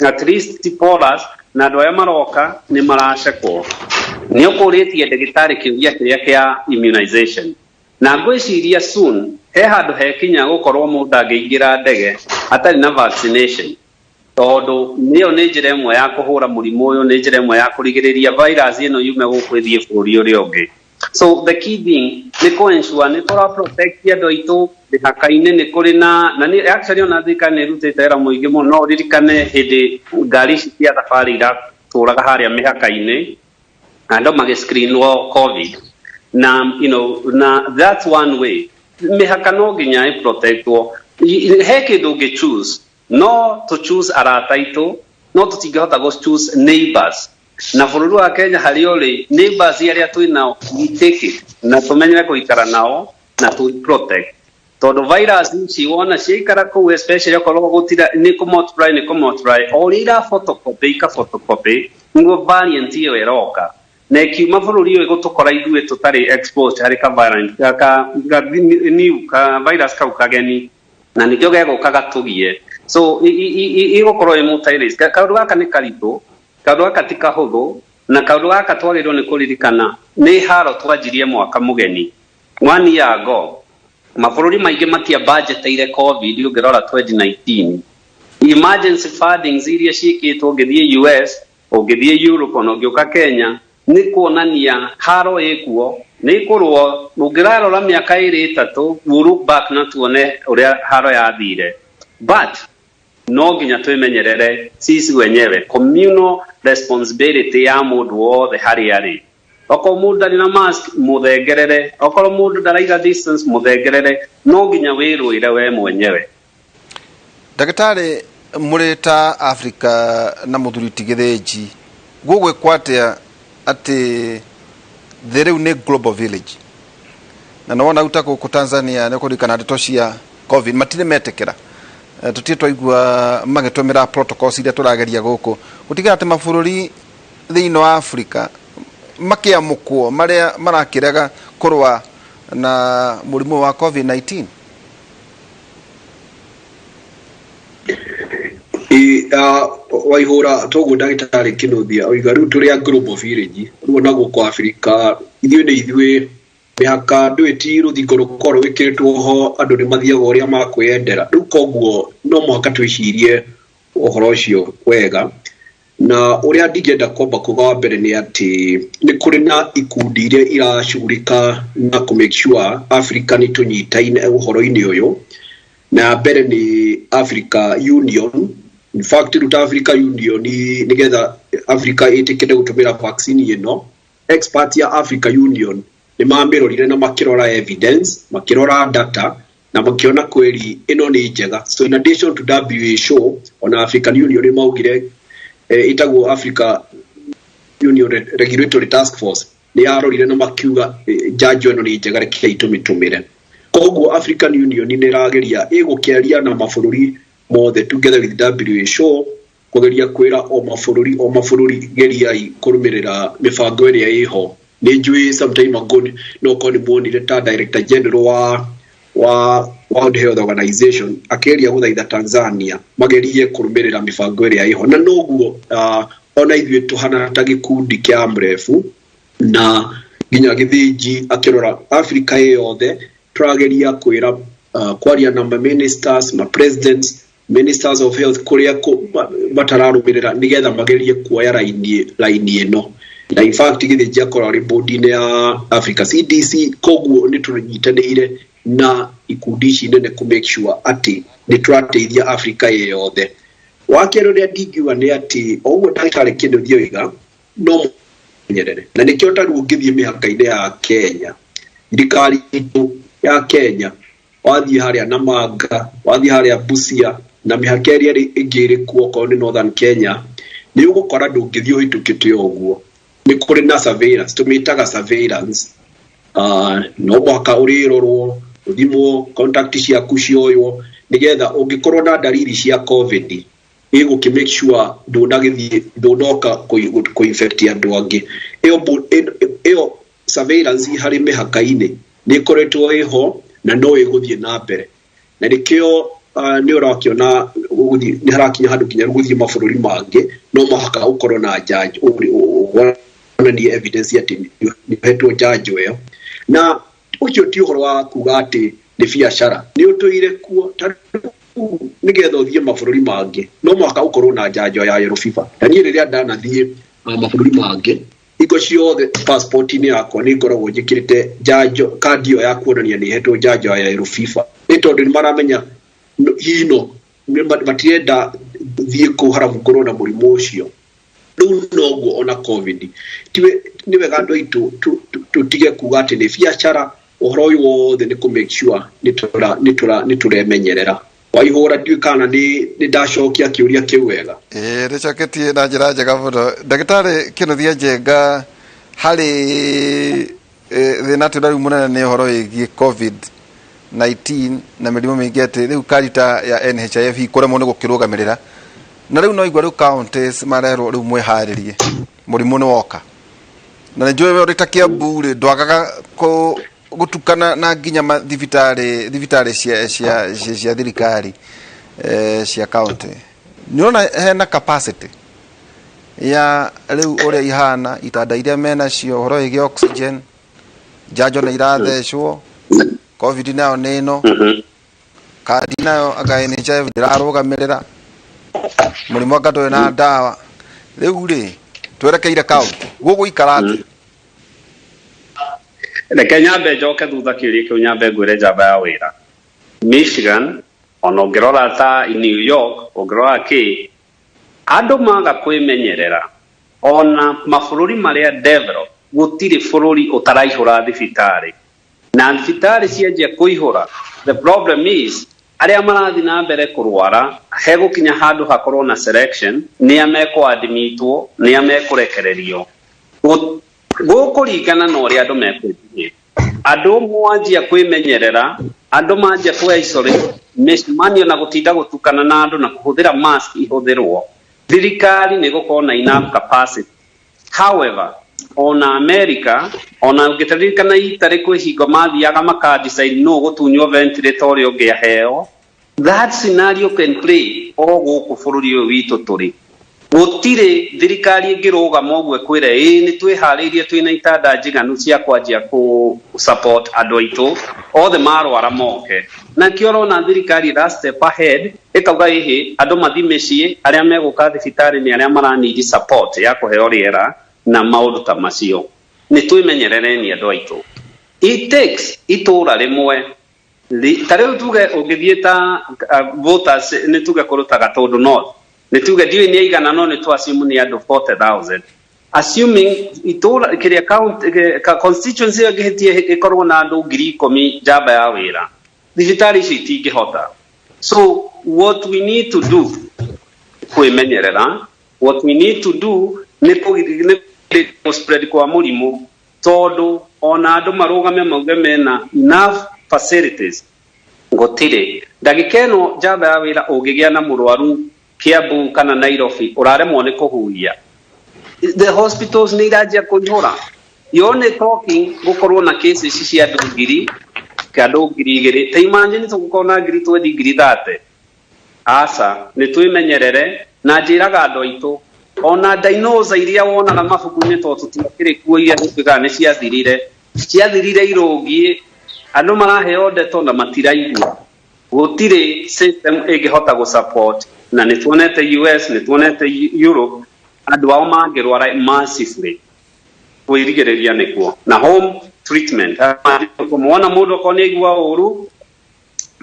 at least porous, na andũ arĩa maroka nĩ maracekwo. Nĩ ũkũrĩtie ndagĩtarĩ kĩũria kĩrĩa kĩa immunization, na ngwĩciria soon he handũ hekinya gũkorwo mũndũ angĩingĩra ndege atarĩ na vaccination, tondũ nĩyo nĩ njĩra ĩmwe ya kũhũra mũrimũ ũyũ, nĩ njĩra ĩmwe ya kũrigĩrĩria virus ĩno yume gũkũ ĩthiĩ bũrũri ũrĩa ũngĩ. So the key thing nĩ kũ ensure nĩ tũra protect andũ aitũ mĩhaka-inĩ. Nĩ kũrĩ na nĩ actually ona thirikari nĩ ĩrutĩte wĩra mũingĩ mũno. No ũririkane hĩndĩ ngari ici cia thabarĩ iratũraga harĩa mĩhaka-inĩ, andũ magĩscreenwo COVID na na that's one way. Mĩhaka no nginya ĩprotectwo. He kĩndũ ũngĩ choose, no to choose arata aitũ, no tũtingĩhota gũ choose neighbors. Na bũrũri wa Kenya harĩa ũrĩ, neighbors arĩa twĩ nao, we take it na tũmenyere gũikara nao na tũ protect, tondũ virus ici wona ciaikara kũu, especially okorwo gũtira nĩ kũ multiply, nĩ kũ multiply o ũrĩa ira photocopy, ika photocopy nĩguo variant ĩyo ĩroka na ĩkiuma bũrũri ũyũ ĩgũtũkora ithuĩ tũtarĩ exposed harĩ ka variant ka new ka virus kau kageni, na nĩkĩo gegũka gatũgie. So ĩgũkorwo ĩ multi risk. Kaũndũ gaka nĩ karitũ, kaũndũ gaka ti kahũthũ, na kaũndũ gaka twagĩrĩirwo nĩ kũririkana nĩ haro twanjirie mwaka mũgeni one year ago. Mabũrũri maingĩ matia budgeteire COVID. Ũngĩrora 2019 emergency fundings iria ciĩkĩtwo, ũngĩthiĩ US, ũngĩthiĩ Europe, ona ũngĩũka Kenya, nĩ kuonania haro ĩkuo, nĩ ĩkũrwo. Ũngĩrarora mĩaka 2 3, we'll look back na tuone ũrĩa haro yathire, but no nginya twĩmenyerere sisi wenyewe, communal responsibility ya mũndũ wothe harĩa arĩ. Okorwo mũndũ ndarĩ na mask, mũthengerere. Okorwo mũndũ ndaraiga distance, mũthengerere. No nginya wĩrũĩre we mwenyewe. Ndagĩtarĩ, mũrĩ ta Africa na mũthuri ti Gĩthĩnji, gũgwĩkwo atĩa atĩ thĩ rĩu nĩ global village, na nĩwona rĩu ta gũkũ Tanzania nĩ kũririkana ndeto cia COVID matirĩ metĩkĩra. Tũtirĩ twaigua magĩtũmĩra protocols iria tũrageria gũkũ gũtigĩra atĩ mabũrũri thĩinĩ wa Africa makĩamũkwo marĩa marakĩrega kũrũa na mũrimũ wa COVID-19. Waihũra toguo ndagĩtarĩ Kĩnuthia oiga, rĩu tũrĩ a global village. Rĩu ona gũkũ Afrika ithuĩ nĩ ithuĩ, mĩhaka ndũĩ ti rũthingo rũkorwo rwĩkĩrĩtwo ho, andũ nĩ mathiaga ũrĩa makwĩyendera. Rĩu koguo no mũhaka twĩcirie ũhoro ũcio wega. Na ũrĩa ndingĩenda kwamba kuga wa mbere nĩ atĩ nĩ kũrĩ na ikundi iria iracugurika na kũ make sure Africa nĩ tũnyitaine ũhoro-inĩ ũyũ, na ya mbere nĩ Africa Union. In fact, rĩu ta Africa Union, nĩgetha Africa ĩtĩkĩre gũtũmĩra vaccine ĩno, experts ya Africa Union nĩ mamĩrorire na makĩrora evidence, makĩrora data na makĩona kweri ĩno nĩ njega. So in addition to WHO, ona African Union nĩ maugire, ĩtagwo Africa Union Regulatory Task Force, nĩ yarorire na makiuga njanjo ĩno nĩ njega, rekei tũmĩtũmĩre. Koguo African Union nĩ ĩrageria ĩgũkĩaria na mabũrũri mothe together with WHO, kũgeria kwĩra o mabũrũri geriai kũrũmĩrĩra mĩbango ĩrĩa ĩho. Nĩ njũĩ sometime ago no korwo nĩ muonire ta Director General wa World Health Organization akĩgeria gũthaitha Tanzania magerie kũrũmĩrĩra mĩbango ĩrĩa ĩho. Na noguo ona ithuĩ tũhana ta gĩkundi kĩa AMREF na nginya Gĩthĩnji akĩrora Africa ĩ yothe, tũrageria kwĩra kwaria na ma ministers, ma presidents, ministers of health kũrĩa matararũmĩrĩra, nĩgetha magerie kuoya raini ĩno. Na in fact Gĩthĩnji akorwo arĩ board-inĩ ya Africa CDC. Koguo nĩ tũnyitanĩire na ikundi ici nene kũ make sure atĩ nĩ tũrateithia Africa ĩ yothe. Wa kerĩ ũrĩa ndingiuga nĩ atĩ o ũguo ndagĩtarĩ Kĩnuthia oiga, no menyerere, na nĩkĩo ta rĩu ũngĩthiĩ mĩhaka-inĩ ya Kenya, thirikari itũ ya Kenya, wathiĩ harĩa Namanga, wathiĩ harĩa Busia na mĩhaka ĩrĩa ĩngĩ ĩrĩ kuo, okorwo nĩ Northern Kenya, nĩ ũgũkora ndũngĩthiĩ ũhĩtũkĩte ũguo. Nĩ kũrĩ na surveillance, tũmĩtaga surveillance. No mũhaka ũrĩrorwo, ũthimwo, contact ciaku cioywo. Nĩgetha ũngĩkorwo na ndariri cia COVID ĩgũkĩ make sure ndũnagĩthiĩ ndũnoka kũ-infect andũ angĩ. Ĩyo surveillance harĩ mĩhaka-inĩ nĩ ĩkoretwo ĩho na no ĩgũthiĩ na mbere. Na nĩkĩo nĩ ũrakĩona nĩ harakinya handũ nginya gũthiĩ mabũrũri mangĩ no mũhaka ũkorwo na njanjo, wonanie evidence atĩ nĩ ũhetwo njanjo ĩyo. Na ũcio ti ũhoro wa kuga atĩ nĩ biacara, nĩ ũtũire kuo nĩgetha ũthiĩ mabũrũri mangĩ no mũhaka ũkorwo na njanjo ya yellow fever. Na niĩ rĩrĩa ndanathiĩ mabũrũri mangĩ hingo ciothe passport-inĩ yakwa nĩ ngoragwo njĩkĩrĩte njanjo, kandi ĩyo ya kuonania nĩ hetwo njanjo ya yellow fever, nĩ tondũ nĩ maramenya hino matirenda thiĩ kũu harabu ngorwo na mũrimũ ũcio. Rĩu noguo ona COVID nĩ wega andũ aitũ tũtige kuga atĩ nĩ biacara, ũhoro ũyũ wothe nĩ kũ make sure nĩ tũremenyerera. Waihũra ndiũĩ kana nĩ ndacokia kĩũria kĩu wega. Ĩĩ nĩcoketie na njĩra njega mũno. Ndagĩtarĩ Kĩnuthia Njenga, harĩ thĩna tũrĩa rĩu mũnene nĩ ũhoro wĩgiĩ COVID-19 na mĩrimũ mĩingĩ atĩ rĩu karita ya NHIF kũremwo nĩ gũkĩrũgamĩrĩra, na rĩu no igua rĩu counties marerwo rĩu mwĩharĩrie mũrimũ nĩ woka. Na nĩ njũĩ we ũrĩ ta Kiambu rĩ ndwagaga gũtukana na nginya thibitarĩ cia thirikari cia county. Nĩ ũrona hena capacity ya rĩu ũrĩa ihana itanda iria menacio, ũhoro wĩgiĩ oxygen, njanjo nĩ irathecwo, COVID nayo nĩ ĩno, kandi nayo anga NHIF ndĩrarũgamĩrĩra, mũrimũ anga ndũrĩ na ndawa. Rĩu rĩ twerekeire county gũgũikara atĩa? Reke nyambe njoke thutha kĩũria kĩu, nyambe ngwĩre njamba ya wĩra. Michigan ona ũngĩrora ta New York, ũngĩrora kĩ, andũ maga kwĩmenyerera ona mabũrũri marĩa develop gũtirĩ bũrũri ũtaraihũra thibitarĩ, na thibitarĩ cianjia kũihũra, the problem is arĩa marathiĩ na mbere kũrwara hegũkinya handũ hakorwo na selection, nĩa mekũadmitwo, nĩa mekũrekererio. Gũkũringana na ũrĩa andũ mekwĩmenyerera. Andũ mwanjia kwĩmenyerera, andũ manjia kwĩ-isolate, mĩcemanio na gũtinda gũtukana na andũ na kũhũthĩra mask ihũthĩrwo, thirikari nĩ ĩgũkorwo na enough capacity. However, ona America, ona ũngĩtaririkana itarĩ kwĩ hingo mathiaga maka decide nũ ũgũtunywo ventilator ũrĩa ũngĩ aheo. That scenario can play o gũkũ bũrũri ũyũ witũ tũrĩ. Gũtirĩ thirikari ĩngĩrũgama ũguo ĩkwĩre ĩĩ nĩ twĩharĩirie twĩna itanda njiganu cia kwanjia kũ support andũ aitũ othe marwara moke. Na kĩo ũrona thirikari ĩra step ahead ĩkauga ĩhĩ andũ mathiĩ mĩciĩ, arĩa megũka thibitarĩ nĩ arĩa maranidi support ya kũheo rĩera na maũndũ ta macio. Nĩ twĩmenyerereni andũ aitũ. It takes itũra rĩmwe ta rĩu tuge ũngĩthiĩ ta voters nĩ tuge kũruta Gatũndũ North, nĩ tuge ndiũĩ nĩ aigana no nĩ tũ-assume nĩ andũ 40,000, assuming itũra kĩrĩa county constituency ĩyo ĩngĩhĩtie ĩkorwo na andũ 10,000 njamba ya wĩra, thibitarĩ icio itingĩhota. So what we need to do kwĩmenyerera, what we need to do nĩ kũ spread kwa mũrimũ, tondũ ona andũ marũgame mauge mena enough facilities gũtirĩ. Ndagĩka ĩno njamba ya wĩra ũngĩgĩa na mũrwaru Kiambu kana Nairobi ũraremwo nĩ kũhuhia, the hospitals nĩ iranjia kũihũra. You only talking gũkorwo na cases cia andũ 1,000 andũ 2,000, ta imagine tũgũkorwo na 20,000 30,000. Aca, nĩ twĩmenyerere. Na njĩraga andũ aitũ ona dinosaur iria wonaga mabuku-inĩ to tũtiakĩrĩ kuo, iria tũtuĩkaga nĩ ciathirire irũngiĩ, andũ maraheo ndeto na matiraigua. Gũtirĩ system ĩngĩhota gũ support, na nĩ tuonete US, nĩ tuonete Europe, andũ ao mangĩrwara massively kwĩrigĩrĩria nĩkuo na home treatment. Mwona mũndũ okorwo nĩ aigua ũru,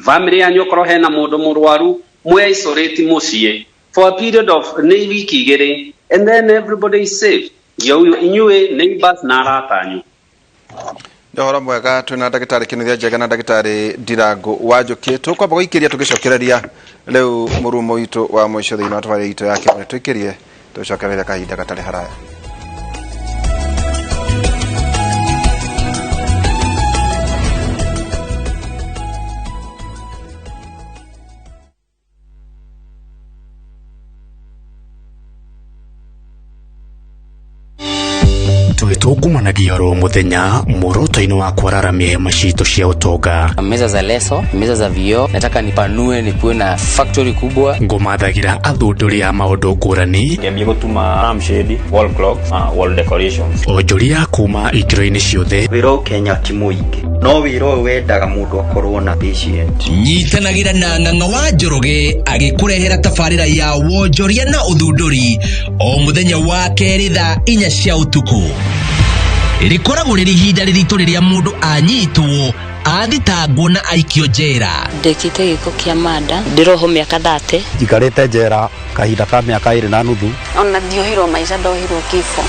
family yanyu okorwo hena mũndũ mũrwaru, mwe isolate mũciĩ for a period of nĩ wiki 2, and then everybody is safe, inyuĩ neighbors na arata anyu. Nĩ ũhoro mwega twĩna ndagĩtarĩ Kĩnuthia Njenga na ndagĩtarĩ Ndirango Wanjũkĩ. Tũkwamba gũikĩria tũgĩcokereria rĩu mũrumo witũ wa mũico thĩinĩ wa tabarĩra itũ ya kĩmwe. Tũikĩrie tũcokereria kahinda gatarĩ haraya. Tũgĩtũngumanagia oro mũthenya muoroto-inĩ wa kwararamia hema citũ cia ũtonga. Meza za leso, meza za vioo, nataka nipanue nikuwe na factory kubwa. Ngũmathagĩra athundũri a maũndũ ngũrani. Ngĩambia gũtuma lampshade, wall clocks, wall decorations. Onjoria kuma ikĩro-inĩ ciothe. Wĩra ũyũ Kenya ti mũingĩ, no wĩra ũyũ wendaga mũndũ akorwo na patient. Nyitanagĩra na Ng'ang'a wa Njoroge agĩkũrehera tabarĩra ya wonjoria na ũthundũri o mũthenya wa kerĩ thaa 4 cia ũtukũ. Rĩkoragwo rĩrĩ ihinda rĩritũ rĩrĩa mũndũ anyitwo, athitangwo na aikio njera. Ndĩkĩte gĩko kĩa manda, ndĩrohwo mĩaka 30. Njikarĩte njera kahinda ka mĩaka 2.5. Ona ndiohirwo maica, ndohirwo kifo.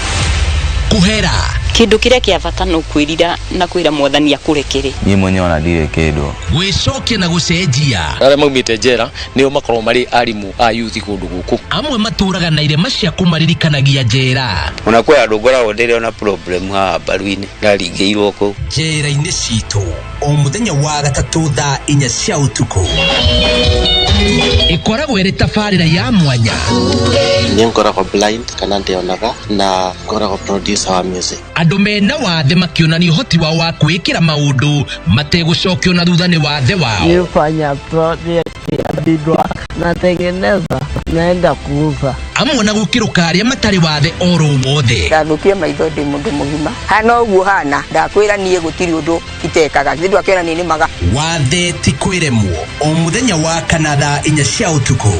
Kũhera. Kĩndũ kĩrĩa kĩa bata no kwĩrira na kwĩra mwathani akũrekere. Niĩ mwenyewe ona ndirĩ kĩndũ. Gwĩcokia na gũcenjia. Arĩa maumĩte njera nĩo makoragwo marĩ arimũ a youth kũndũ gũkũ. Amwe matũraga na irema cia kũmaririkanagia njera. Ona kwĩ andũ ngoragwo ndĩrĩ ona problem haha mbaru-inĩ, ndaringĩirwo kũu. Njera-inĩ citũ o mũthenya wa gatatũ thaa 4 cia ũtukũ. Ĩkoragwo ĩrĩ tabarĩra ya mwanya. Niĩ ngoragwo blind kana ndionaga na ngoragwo producer wa music. Andũ mena wathe makĩonania ũhoti wao wa kwĩĩkĩra maũndũ mategũcokio na thutha nĩ wathe wao. Nifanya project ya beadwork, natengeneza naenda kuuza. Amwe na gũkĩrũka arĩa matarĩ wathe oro wothe. Ndathũkia maitho ndĩ mũndũ mũgima. Hana ũguo hana, ndakwĩra niĩ gũtirĩ ũndũ itekaga. Githĩ ndwakĩona niĩ nĩmaga. Wathe ti kwĩremwo o mũthenya wa kana thaa 4 cia ũtukũ.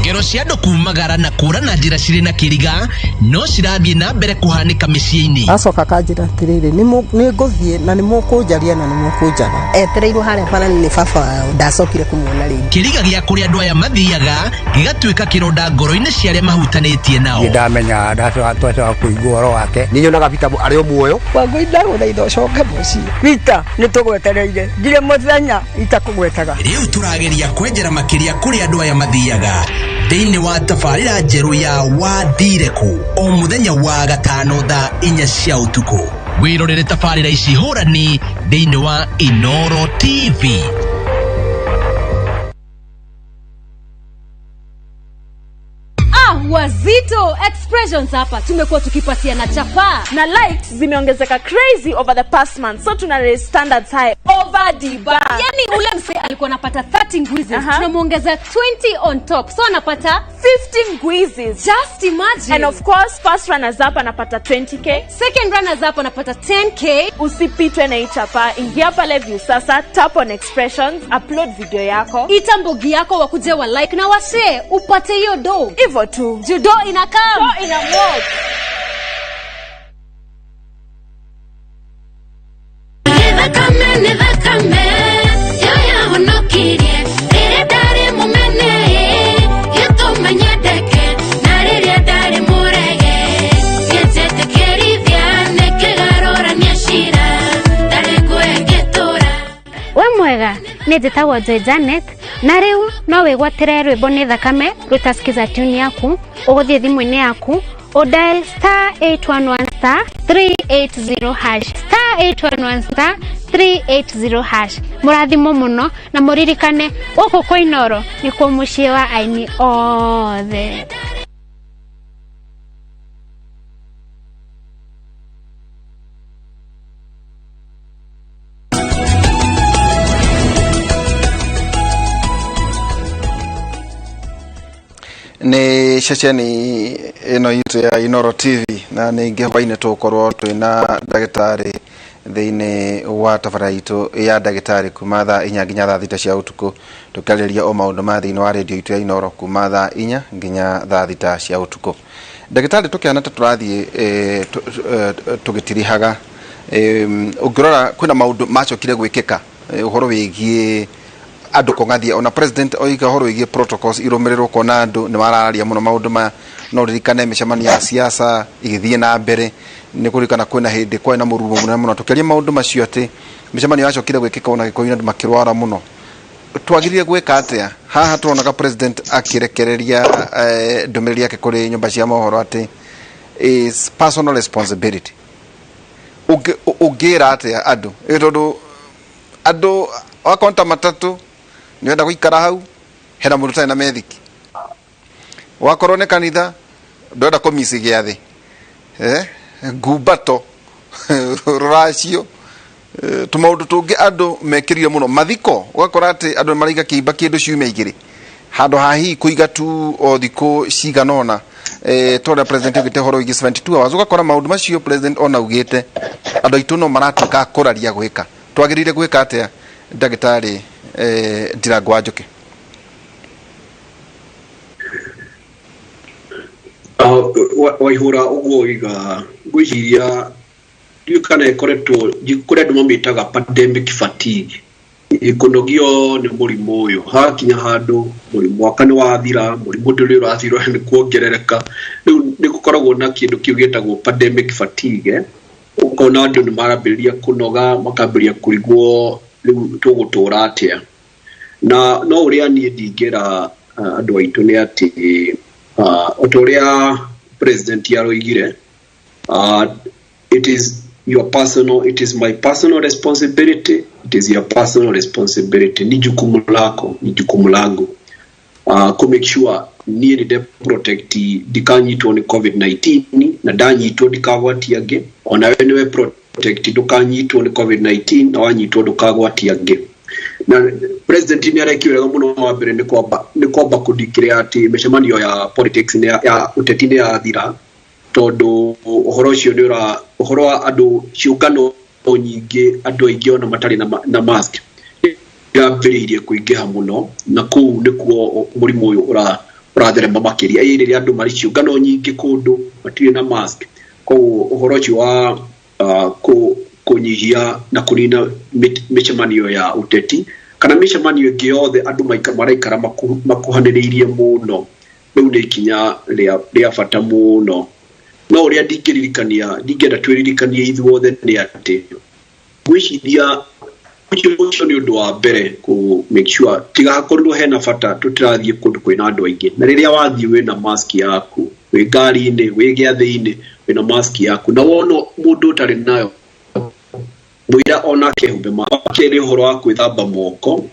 Ngero cia andũ kumagara na kũra na njĩra cirĩ na kĩriga no cirathiĩ na mbere kũhanĩka mĩciĩ-inĩ. Acoka akanjĩra atĩrĩrĩ, nĩ ngũthiĩ na nĩ mũkũnjaria na nĩ mũkũnjaga. Etereirwo harĩa bara-inĩ nĩ baba wao, ndacokire kũmuona rĩngĩ. Kĩriga gĩa kũrĩa andũ aya mathiaga gĩgatuĩka kĩronda ngoro-inĩ cia arĩa mahutanĩtie nao. Niĩ ndamenya twacoka kũigua ũhoro wake. Nĩ nyonaga Peter arĩ o muoyo. Wangũi ndagũthaitha ũcoke mũciĩ. Peter nĩ tũgwetereire ndirĩ mũthenya itakũgwetaga. Rĩu tũrageria kwenjera makĩria kũrĩa andũ aya mathiaga thĩinĩ wa tabarĩra njerũ ya Wathire Kũ o mũthenya wa gatano thaa 4 cia ũtukũ. Wĩrorere tabarĩra ici hũrani thĩinĩ wa Inoro TV. Wazito Expressions hapa tumekuwa tukipatiana chapa na likes zimeongezeka crazy over the past month, so tuna raise standards high over the bar. Yani ule mse alikuwa anapata 30 ngwizes, tunamuongeza 20 on top, so anapata 50 ngwizes. Just imagine. And of course first runners up anapata 20k, second runners up anapata 10k. Usipitwe na hii chapa, ingia pale view sasa, tap on Expressions, upload video yako, ita mbogi yako wakuje wa like na wa share, upate hiyo do. Hivyo tu. Judo inakam. Do ina work. We mwega, nĩ njĩtagwo Joy Janet na rĩu no wĩgwatĩre rwĩmbo nĩ thakame rũtasikiza tune yaku. Ũgũthiĩ thimũ-inĩ yaku udial star 811 star 380 hash star 811 star 380 hash. Mũrathimwo mũno na mũririkane gũkũ kwa Inoro nĩkuo mũciĩ wa aini othe. Nĩ ceceni ĩno itũ ya Inoro TV na ningĩ hwainĩ tũgũkorwo twĩna ndagĩtarĩ thĩinĩ wa tabarĩra itũ ya ndagĩtarĩ kuma thaa 4 nginya thaa 6 cia ũtukũ, tũkĩarĩrĩria o maũndũ ma thĩinĩ wa rĩndiũ itũ ya Inoro kuma thaa 4 nginya thaa 6 cia ũtukũ. Ndagĩtarĩ, tũkĩhana ta tũrathiĩ tũgĩtirihaga, ũngĩrora kwĩna maũndũ macokire gwĩkĩka ũhoro wĩgiĩ andũ kũng'athia, ona president oiga ũhoro wĩgiĩ protocols irũmĩrĩrwo, kuona andũ nĩ mararia mũno maũndũ maya. No ririkane mĩcemanio ya siasa ĩgĩthiĩ na mbere, nĩ kũririkana kwĩna hĩndĩ kwarĩ na mũrurumo mũnene mũno tũkĩaria maũndũ macio atĩ mĩcemanio yacokire gwĩkĩka ona Gĩkũyũ andũ makĩrwara mũno. Twagĩrĩire gwĩka atĩa? Haha tuonaga president akĩrekereria ndũmĩrĩri yake kũrĩ nyũmba cia mohoro atĩ is personal responsibility. Ũngĩra atĩa andũ? Tondũ andũ akonta matatũ nĩwenda gũikara hau hena mũndũ ũtarĩ na methiki, wakorwo nĩ kanitha ndwenda kũmici gĩathĩ. Ngumbato, rũracio, tũmaũndũ tũngĩ andũ mekĩrire mũno, mathiko, ũgakora atĩ andũ maraiga kĩimba kĩndũ ciumia 2 handũ ha hihi kũiga tu o thikũ cigana ũna, tondũ president augĩte ũhoro wĩgiĩ 72 hours. Ũgakora maũndũ macio president ona augĩte, andũ aitũ no maratuĩka a kũraria gwĩka. Twagĩrĩire gwĩka atĩa, ndagĩtarĩ Ndirango wa Njũkĩ? Waihũra ũguo oiga, ngwĩciria ndiũĩ kana ĩkoretwo kũrĩ andũ mamĩtaga pandemic fatigue, kũnogio nĩ mũrimũ ũyũ. Hakinya handũ mũrimũ mwaka nĩ wathira, mũrimũ ndũrĩ ũrathira, nĩ kuongerereka. Rĩu nĩ gũkoragwo na kĩndũ kĩu gĩtagwo pandemic fatigue. Ũkona andũ nĩ marambĩrĩria kũnoga, makambĩrĩria kũrigwo rĩu tũgũtũra atĩa. Na no ũrĩa niĩ ndingĩra andũ aitũ nĩ atĩ o ta ũrĩa president aroigire, it is your personal, it is my personal responsibility, it is your personal responsibility. Ni jukumu lako, ni jukumu langu ku make sure niĩ nĩ nde protect ndikanyitwo nĩ COVID-19, na ndanyitwo ndikagwatia angĩ. Onawe nĩwe protect ndũkanyitwo nĩ COVID-19, na wanyitwo ndũkagwatia angĩ. Na president nĩ arekire wega mũno. Wa mbere nĩ kwamba kũdeclare atĩ mĩcemanio ya politics nĩ ya ũteti nĩ yathira, tondũ ũhoro ũcio nĩ ũra ũhoro wa andũ ciũngano nyingĩ, andũ aingĩ ona matarĩ na mask yambĩrĩirie kũingĩha mũno, na kũu nĩkuo mũrimũ ũyũ ũratherema makĩria, ĩ rĩrĩa andũ marĩ ciũngano nyingĩ kũndũ matirĩ na mask. Koguo ũhoro ũcio wa kũnyihia na kũnina mĩcemanio ya ũteti kana mĩcemanio ĩngĩ yothe andũ maraikara makuhanĩrĩirie mũno, rĩu nĩ ikinya rĩa bata mũno. No ũrĩa ndingĩririkania, ndingĩenda twĩririkanie ithuothe nĩ atĩ ngwĩciria ũcio nĩ ũndũ wa mbere kũ make sure tiga hakorirwo hena bata tũtirathiĩ kũndũ kwĩna andũ aingĩ. Na rĩrĩa wathiĩ wĩna mask yaku, wĩ ngari-inĩ, wĩ gĩathĩ-inĩ, wĩna mask yaku, na wona mũndũ ũtarĩ nayo, mwĩra onake ehumbe. Kerĩ, ũhoro wa gwĩthamba moko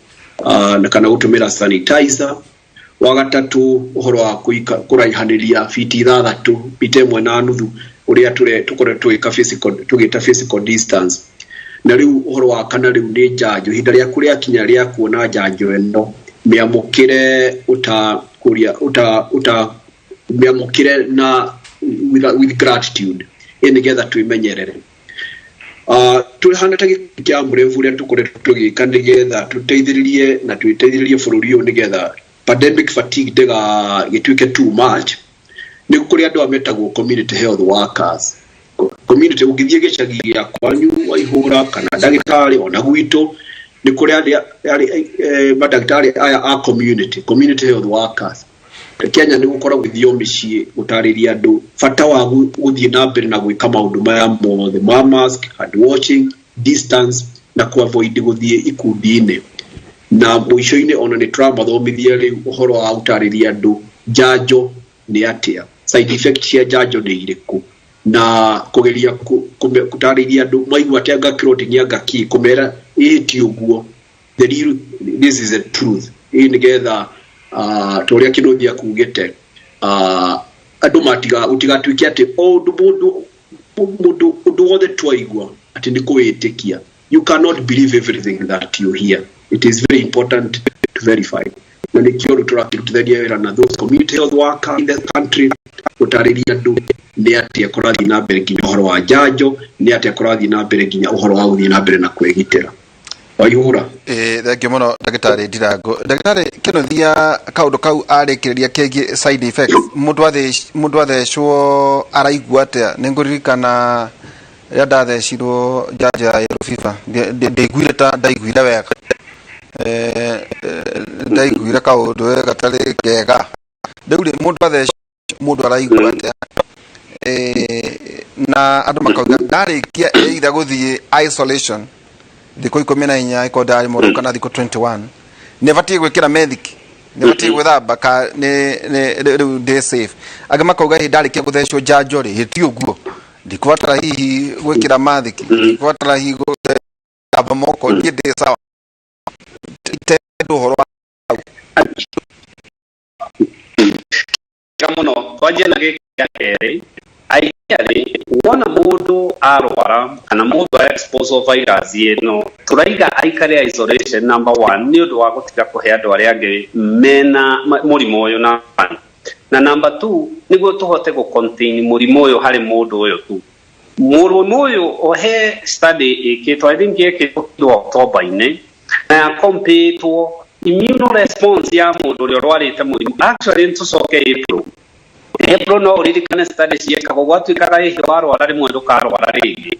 na kana gũtũmĩra sanitizer. Wa gatatũ, ũhoro wa kũraihanĩria fiti 6, mita 1.5, ũrĩa tũkoretwo tũgĩka physical, tũgĩta physical distance. Na rĩu ũhoro wa kana rĩu nĩ njanjo. Ihinda rĩaku rĩakinya rĩa kuona njanjo ĩno, mĩamũkĩre ũta kũria ũta ũta mĩamũkĩre na with gratitude, ĩ nĩgetha twĩmenyerere. Tũhana ta gĩkundi kĩa mũrebu, ũrĩa tũkoretwo tũgĩka nĩgetha tũteithĩrĩrie na twĩteithĩrĩrie bũrũri ũyũ nĩgetha pandemic fatigue ndĩgagĩtuĩke too much, nĩ kũrĩ andũ aya metagwo community health workers. Community, ũngĩthiĩ gĩcagi gĩa kwanyu, Waihũra, kana ndagĩtarĩ ona gwitũ nĩ kũrĩ arĩa mandagĩtarĩ aya a community health workers. Kenya nĩ gũkoragwo gũthio mĩciĩ gũtarĩria andũ bata wa gũthiĩ na mbere na gwĩka maũndũ maya mothe ma mask, hand washing, distance na ku avoid gũthiĩ ikundi-inĩ. Na mũico-inĩ ona nĩ tũramathomithia rĩu ũhoro wa gũtarĩria andũ njanjo nĩ atĩa, side effect cia njanjo nĩ irĩkũ, na kũgeria gũtarĩria andũ maigua atĩ anga clotting anga kĩ, kũmera ĩĩ ti ũguo, the real, this is the truth, ĩ nĩgetha ta ũrĩa Kĩnuthia kugĩte, andũ matiga gũtigatuĩke atĩ o ũndũ mũndũ ũndũ wothe twaigua atĩ nĩ kũwĩtĩkia. You cannot believe everything that you hear. It is very important to verify, na nĩkĩo rĩu tũrakĩrutithania wĩra na those community health worker in the country gũtarĩria andũ nĩ atĩa kũrathiĩ na mbere, nginya ũhoro wa njanjo nĩ atĩa kũrathiĩ na mbere, nginya ũhoro wa gũthiĩ na mbere na kwĩgitĩra, Waihũra. Ĩĩ, thank you mũno, ndagĩtarĩ Ndirango. Ndagĩtarĩ Kĩnuthia, kaũndũ kau arĩkĩrĩria kegiĩ side effects, mũndũ athecwo araigua atĩa? Nĩ ngũririkana rĩrĩa ndathecirwo njanjo ya yellow fever, ndaiguire ta ndaiguire wega. Ndaiguire kaũndũ we gatarĩ kega. Rĩu rĩ, mũndũ athecwo mũndũ araigua atĩa? Na andũ makauga ndarĩkia either gũthiĩ isolation thikũ 14 ĩkorwo ndarĩ mũrwaru kana thikũ 21, nĩ batiĩ gwĩkĩra methiki, nĩ batiĩ gwĩthamba, ka nĩ rĩu ndĩ safe? Angĩ makauga hĩ ndarĩkia gũthecwo njanjo rĩ, hĩ ti ũguo, ndikũbatara hihi gwĩkĩra mathiki, ndikũbatara hihi gwĩthamba moko, niĩ ndĩ sawa. Te ũhoro wa Wega mũno. Twanjie na gĩkĩ gĩa kerĩ. Ideally, wona mũndũ arwara kana mũndũ a expose virus ĩno, tũraiga aikare isolation number one, nĩ ũndũ wa gũtiga kũhe andũ arĩa angĩ mena mũrimũ ũyũ, na number two, nĩguo tũhote gũ contain mũrimũ ũyũ harĩ mũndũ ũyũ tu. Mũrimũ ũyũ ohe study ĩkĩtwo, I think ĩkĩtwo October-inĩ, na ya compare immune response ya mũndũ ũrĩa ũrwarĩte mũrimũ. Actually, nĩtũcoke April, no ũririkane study ciekagwo, gwatuĩkaga ĩhĩ warwara rĩmwe ndũkarwara rĩngĩ.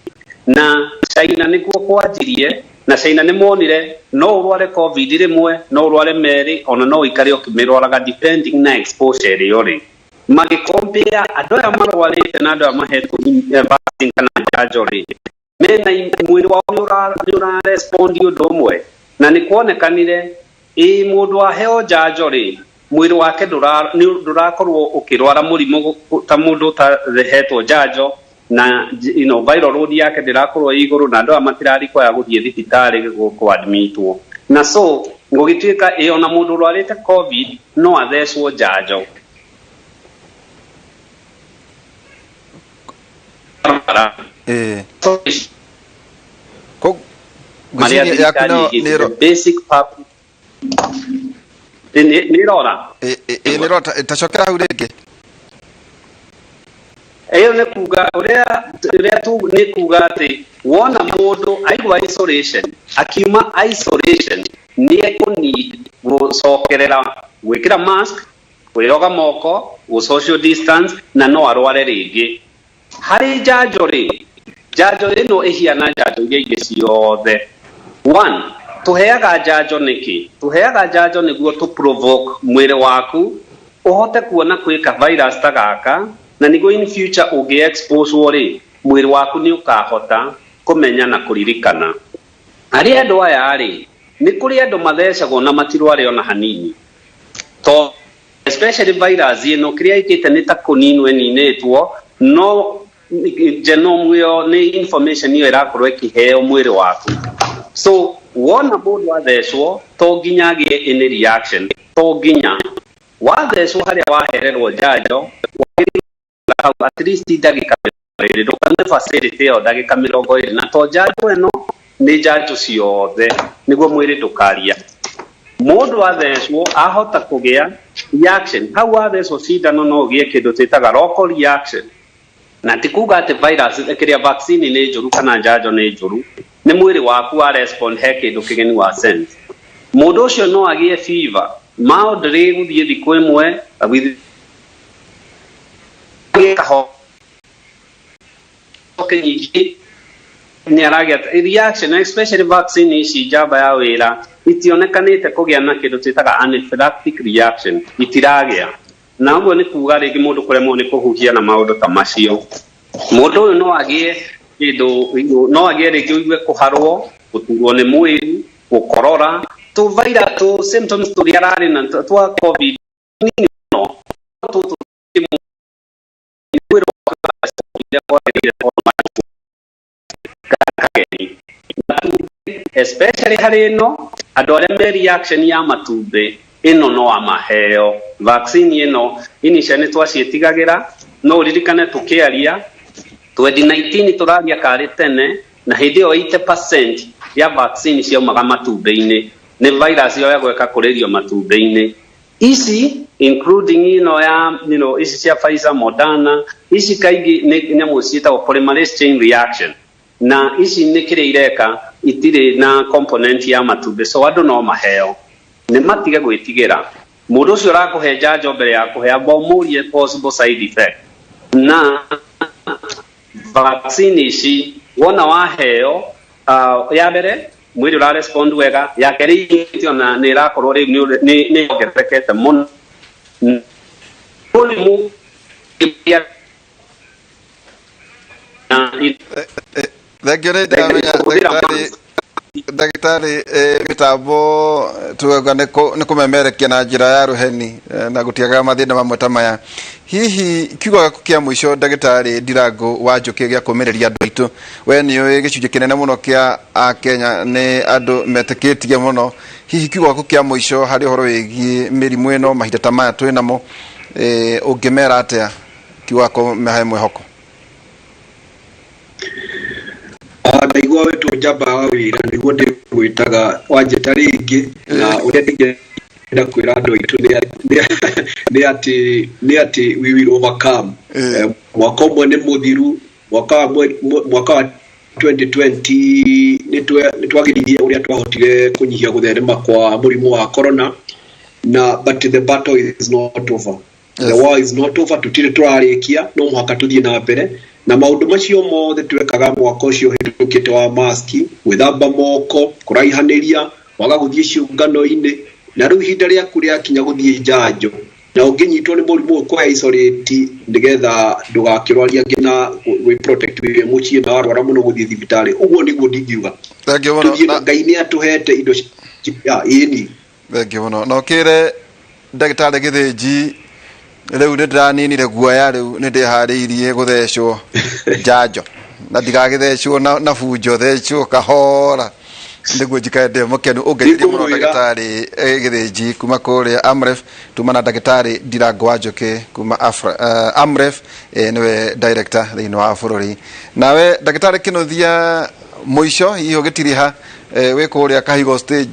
Na China nĩkuo kwanjirie, na China nĩ monire no ũrware COVID rĩmwe, no ũrware merĩ, ona no ũikare ũkĩmĩrwaraga depending na exposure ĩrĩa ũrĩ. Magĩcompare andũ aya marwarĩte na andũ aya mahetwo vaccine kana njanjo rĩ, mena mwĩrĩ wao nĩ ũra respond ũndũ ũmwe, na nĩ kuonekanire ĩ mũndũ waheo njanjo rĩ, mwĩrĩ wake ndũrakorwo ũkĩrwara mũrimũ ta mũndũ ũtahetwo njanjo, na viral load yake ndĩrakorwo ĩ igũrũ, na andũ aya matirarikwaya gũthiĩ thibitarĩ kũadmitwo. Na so gũgĩtuĩka ĩ ona mũndũ ũrwarĩte COVID no athecwo njanjo. Marĩa Ngwĩciria yaku thirikari no ĩigĩte, nĩ the basic public nĩ ĩrora. Ĩ nĩ ĩrora, tacokera hau rĩngĩ. Ĩyo nĩ kuga ũrĩa tu nĩ kuga atĩ wona mũndũ aigua isolation, akiuma isolation nĩ ekũneed gũcokerera gwĩkĩra mask, kwĩyoga moko, gũ social distance, na no arware rĩngĩ. Harĩ njanjo rĩ, njanjo ĩno ĩhiana njanjo iria ingĩ ciothe. One, tũheaga njanjo nĩkĩ? Tũheaga njanjo nĩguo tũ provoke mwĩrĩ waku ũhote kuona kwĩ ka virus ta gaka, na nĩguo in future ũngĩ expose rĩ, mwĩrĩ waku nĩ ũkahota kũmenya na kũririkana. Harĩ andũ aya rĩ, nĩ kũrĩ andũ mathecagwo na matirware ona hanini, to especially virus ĩno kĩrĩa ĩkĩte nĩ ta kũninwo ĩninĩtwo, no genome ĩyo nĩ information ĩyo ĩrakorwo ĩkĩheo mwĩrĩ waku. So wona mũndũ athecwo, to nginya agĩe any reaction, to nginya wathecwo harĩa wahererwo njanjo wagĩrĩirwo hau at least ndagĩka 20, ndũkaume facility ĩyo ndagĩka 20, na to njanjo ĩno, nĩ njanjo ciothe, nĩguo mwĩrĩ ndũkaria. Mũndũ athecwo ahota kũgĩa reaction hau wathecwo cindano, no ũgĩe kĩndũ twĩtaga local reaction, na ti kuga atĩ virus kĩrĩa vaccine nĩ njũru kana njanjo nĩ njũru, nĩ mwĩrĩ waku wa respond he kĩndũ kĩgeni wa sense. Mũndũ ũcio no agĩe fever mildly gũthiĩ thikũ 1 with kaho nyingĩ nĩ aragĩa reaction, especially vaccine ici njamba ya wĩra itionekanĩte kũgĩa na kĩndũ twĩtaga anaphylactic reaction, itiragĩa na ũguo nĩ kuga rĩngĩ mũndũ kũremwo nĩ kũhuhia na maũndũ ta macio. Mũndũ ũyũ no agĩe kĩndũ, no agĩe rĩngĩ ũigue kũharwo, gũturwo nĩ mwĩrĩ, gũkorora, tũ virus tũ symptoms tũrĩa ararĩ na twa COVID nini mũno tũtũ mwĩrĩ wake kageni. Matumbĩ, especially harĩ ĩno, andũ arĩa me reaction ya matumbĩ ĩno no amaheo vaccine ĩno. Initially nĩ twaciĩtigagĩra, no ũririkane tũkĩaria 2019, tũraria karĩ tene, na hĩndĩ ĩyo 80% ya vaccine ciaumaga matumbĩ-inĩ, nĩ virus yoyagwo ĩgakũrĩrio matumbĩ-inĩ. Ici including ĩno ya ici cia Pfizer, Moderna, ici kaingĩ nĩ nyamũ ciĩtagwo polymerase chain reaction, na ici nĩ kĩrĩa ireka itirĩ na component ya matumbĩ, so andũ no maheo, nĩ matige gwĩtigĩra. Mũndũ ũcio ũrakũhe njanjo, mbere ya kũhe amba ũmũrie possible side effect. Na vaccine ici wona waheo ya mbere, mwĩrĩ ũra respond wega, ya kerĩ immunity ona nĩ ĩrakorwo rĩu nĩ yongererekete mũno. Mũrimũ na Thengio nĩ ndamenya. Kũhũthĩra Ndagĩtarĩ, mĩtambo tugaga nĩ kũmemerekia na njĩra ya rũheni, na gũtiagaga mathĩna mamwe ta maya. Hihi kiugo gĩaku kĩa mũico, ndagĩtarĩ Ndirango wa Njũkĩ, gĩa kũmĩrĩria andũ aitũ? We nĩ ũĩ gĩcunjĩ kĩnene mũno kĩa Akenya nĩ andũ metĩkĩtie mũno. Hihi kiugo gĩaku kĩa mũico harĩ ũhoro wĩgiĩ mĩrimũ ĩno mahinda ta maya twĩ namo, ũngĩmera atĩa, kiugo gĩa kũmahe mwĩhoko? Ndaigua wetwo njamba wa wĩra nĩguo ndĩgwĩtaga wanjĩta rĩngĩ, na ũrĩa ndingĩenda kwĩra andũ aitũ nĩ atĩ we will overcome. Mwaka ũmwe nĩ mũthiru, mwaka wa 2020 nĩ twageririe ũrĩa twahotire kũnyihia gũtherema kwa mũrimũ wa corona na but the battle is not over. The war is not over, tutirĩ tũrarĩkia, no mũhaka tũthiĩ na mbere na maũndũ macio mothe twekaga mwaka ũcio ũhĩtũkĩte wa maski, gwĩthamba moko, kũraihanĩria, waga gũthiĩ ciũngano-inĩ. Na rĩu ihinda rĩaku rĩakinya gũthiĩ njanjo na ũngĩnyitwo nĩ mũrimũ ũyũ kũhe isolate nĩgetha ndũgakĩrwarie angĩ na gwĩ protect wĩ mũciĩ na warwara mũno gũthiĩ thibitarĩ. Ũguo nĩguo ndingiuga. Thengiũ mũno. Tũthiĩ Ngai nĩ atũhete indo ĩni. Thengiũ mũno. Na ũkĩre ndagĩtarĩ Gĩthĩnji, rĩu nĩ ndĩraninire guoya, rĩu nĩ ndĩharĩirie gũthecwo njanjo na ndigagĩthecwo na bunjo, thecwo kahora nĩguo njikare ndĩ mũkenu. Ũngeithie mũno. Nĩngũmwĩra. Ndagĩtarĩ Gĩthĩnji kuma kũrĩa Amref, tuma na ndagĩtarĩ Ndirango wa Njũkĩ kuma Amref, nĩwe director thĩinĩ wa bũrũri. Nawe ndagĩtarĩ Kĩnuthia, mũico hihi ũgĩtiriha, wĩ kũrĩa Kahigo stage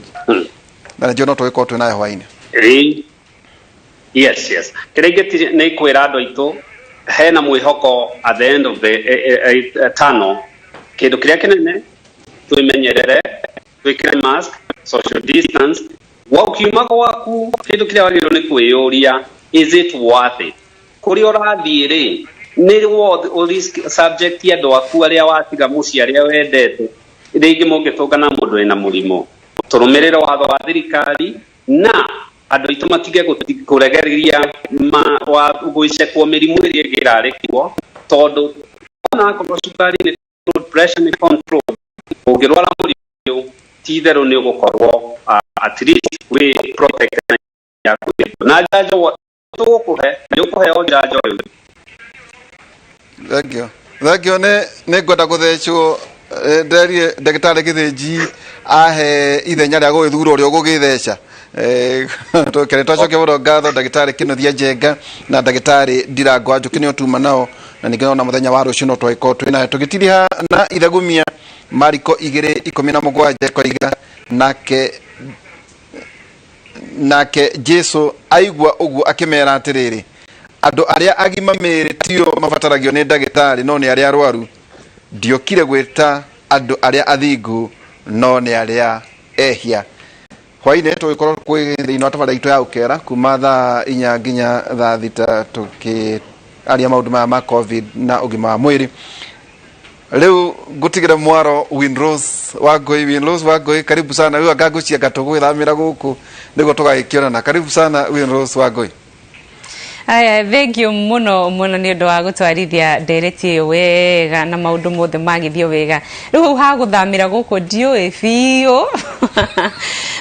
na nĩnjũĩ no tũgĩkorwo twĩ nawe hwainĩ. Yes, kĩrĩa ingĩ nĩ kwĩra andũ aitũ hena mwĩhoko at the end of the tunnel. Kĩndũ kĩrĩa kĩnene, twĩmenyerere, twĩkĩre mask, social distance. Wakiuma gwaku, kĩndũ kĩrĩa wagĩrĩirwo nĩ kwĩyũria, is it worth it? Kũrĩa ũrathiĩ rĩ, nĩ worth ũ risk subject andũ aku arĩa watiga mũciĩ, arĩa wendete, rĩngĩ mũngĩtũngana mũndũ wĩna mũrimũ? Tũrũmĩrĩre watho wa thirikari na andũ aitũ matige kũregereria gwĩcekwo mĩrimũ ĩrĩa ĩngĩ ĩrarĩ kuo, tondũ ona akorwo cukari nĩ blood pressure nĩ control, ũngĩrwara mũrimũ ti itherũ nĩ ũgũkorwo at least wĩ protected yaku na njanjo tũgũkũhe, nĩ ũkũheo njanjo rĩu. Thengio, thengio. Nĩ ngwenda gũthecwo. Nderie ndagĩtarĩ Gĩthĩnji ahe ithenya rĩa gũgĩthura ũrĩa ũgũgĩtheca. Tũkere twacokia mũno ngatho ndagĩtarĩ Kĩnuthia Njenga na ndagĩtarĩ Ndirango wa Njũkĩ nĩo tuma nao, na ningĩ nona mũthenya wa rũciũ no twagĩkorwo twĩ nayo tũgĩtiriha na ithagumia Mariko 2:17 koiga, nake Jesu aigua ũguo akĩmera atĩrĩrĩ, andũ arĩa agima mĩĩrĩ tio mabataragio nĩ ndagĩtarĩ, no nĩ arĩa arwaru. Ndiokire gwĩta andũ arĩa athingu, no nĩ arĩa ehia. Hwainĩ tũgĩkorwo kwĩ thĩinĩ wa tabarĩra itũ ya ũkera kuma thaa 4 nginya thaa 6, tũkĩaria maũndũ maya ma COVID na ũgima wa mwĩrĩ. Rĩu ngũtigĩre mwaro Winrose Wangũi. Winrose Wangũi, karibu sana. Rĩu anga ngũcianga tũgwĩthamĩra gũkũ nĩguo tũgagĩkĩonana. Karibu sana, Winrose Wangũi. Aya, thank you muno muno nĩ ũndũ wa gũtwarithia ndereti ĩyo wega na maũndũ mothe magĩthiĩ wega. Rĩu hau ha gũthamĩra gũkũ ndiũĩ biũ,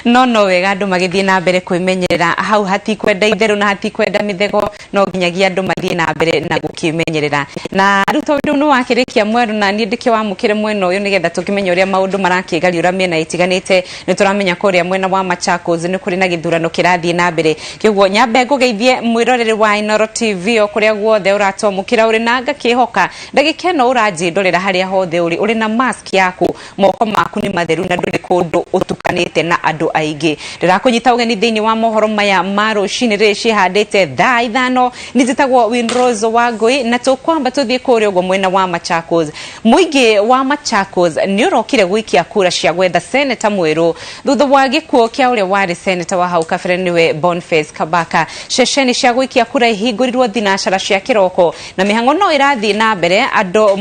no wega andũ magĩthiĩ na mbere kwĩmenyerera. Hau hatikwenda itherũ na hatikwenda mĩthego, no nginyagia andũ mathiĩ na mbere na gũkĩmenyerera. Na rĩu tondũ nĩ wakĩrĩkia mwerũ, na niĩ ndĩkĩwamũkĩre mwena ũyũ nĩgetha tũkĩmenye ũrĩa maũndũ marakĩgariũra mĩena ĩtiganĩte. Nĩ tũramenya kũrĩa mwena wa Machakos nĩ kũrĩ na gĩthurano kĩrathiĩ na mbere, kĩguo nyambe ngũgeithie mwĩroreri wa Inooro TV o kũrĩa guothe ũratwamũkĩra ũrĩ, na ngakĩhoka ndagĩka ĩno ũranjĩndorera harĩa hothe ũrĩ, ũrĩ na mask yaku, moko maku nĩ matheru na ndũrĩ kũndũ ũtukanĩte na andũ aingĩ. Ndĩrakũnyita ũgeni thĩinĩ wa mohoro maya ma rũcinĩ rĩrĩ ciĩhandĩte thaa 5. Nĩ njĩtagwo Winrose Wangũi, na tũkwamba tũthiĩ kũrĩa ũguo mwena wa Machakos. Mũingĩ wa Machakos nĩ ũrokire gũikia kura cia gwetha seneta mwerũ thutha wa gĩkuũ kĩa ũrĩa warĩ seneta wa hau kabere, nĩwe Boniface Kabaka. Ceceni cia gũikia kura ihingũrirwo thinacara cia kĩroko na mĩhang'o no ĩrathiĩ na mbere, andũ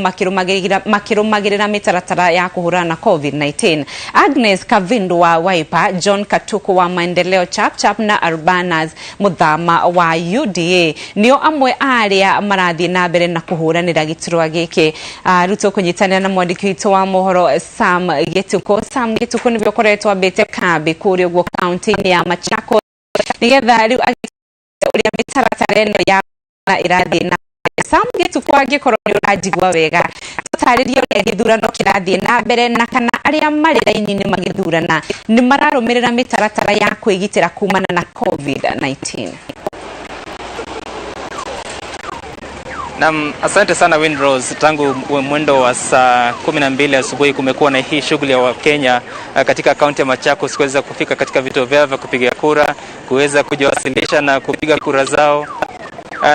makĩrũmagĩrĩra mĩtaratara ya kũhũrana na COVID-19. Agnes Kavindu wa Wiper, John Katuku wa Maendeleo Chapchap na Urbanas Muthama wa UDA nĩo amwe arĩa marathiĩ na mbere na kũhũranĩra gĩturwa gĩkĩ. Rĩu tũkũnyitanĩra na mwandĩki witũ wa mohoro Sam Gĩtukũ. Sam Gĩtukũ nĩwe ũkoretwo ambĩte kambĩ kũrĩa ũguo kaunti-inĩ ya Machakos nĩgetha rĩu ũrĩa mĩtaratara ĩno ya ĩrathiĩ na. Sam Gĩtukũ, angĩkorwo nĩ ũranjigua wega, tũtarĩrie ũrĩa gĩthurano kĩrathiĩ na mbere na kana arĩa marĩ raini-inĩ magĩthurana nĩ mararũmĩrĩra mĩtaratara ya kwĩgitĩra kumana na COVID-19. Naam, asante sana Windrose. Tangu mwendo wa saa 12 asubuhi kumekuwa na hii shughuli ya Wakenya katika kaunti ya Machakos kuweza kufika katika vituo vyao vya kupiga kura, kuweza kujiwasilisha na kupiga kura zao.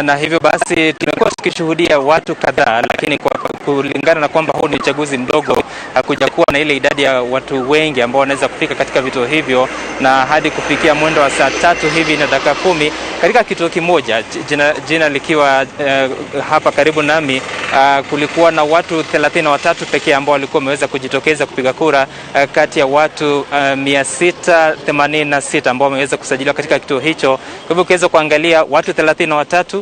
Na hivyo basi tumekuwa tukishuhudia watu kadhaa, lakini kwa kulingana na kwamba huu ni uchaguzi mdogo, hakuja kuwa na ile idadi ya watu wengi ambao wanaweza kufika katika vituo hivyo, na hadi kufikia mwendo wa saa 3 hivi na dakika 10 katika kituo kimoja, jina likiwa hapa karibu nami, kulikuwa na watu 33 pekee ambao walikuwa wameweza kujitokeza kupiga kura, kati ya watu 686 ambao wameweza kusajiliwa katika kituo hicho. Kwa hivyo ukiweza kuangalia watu 33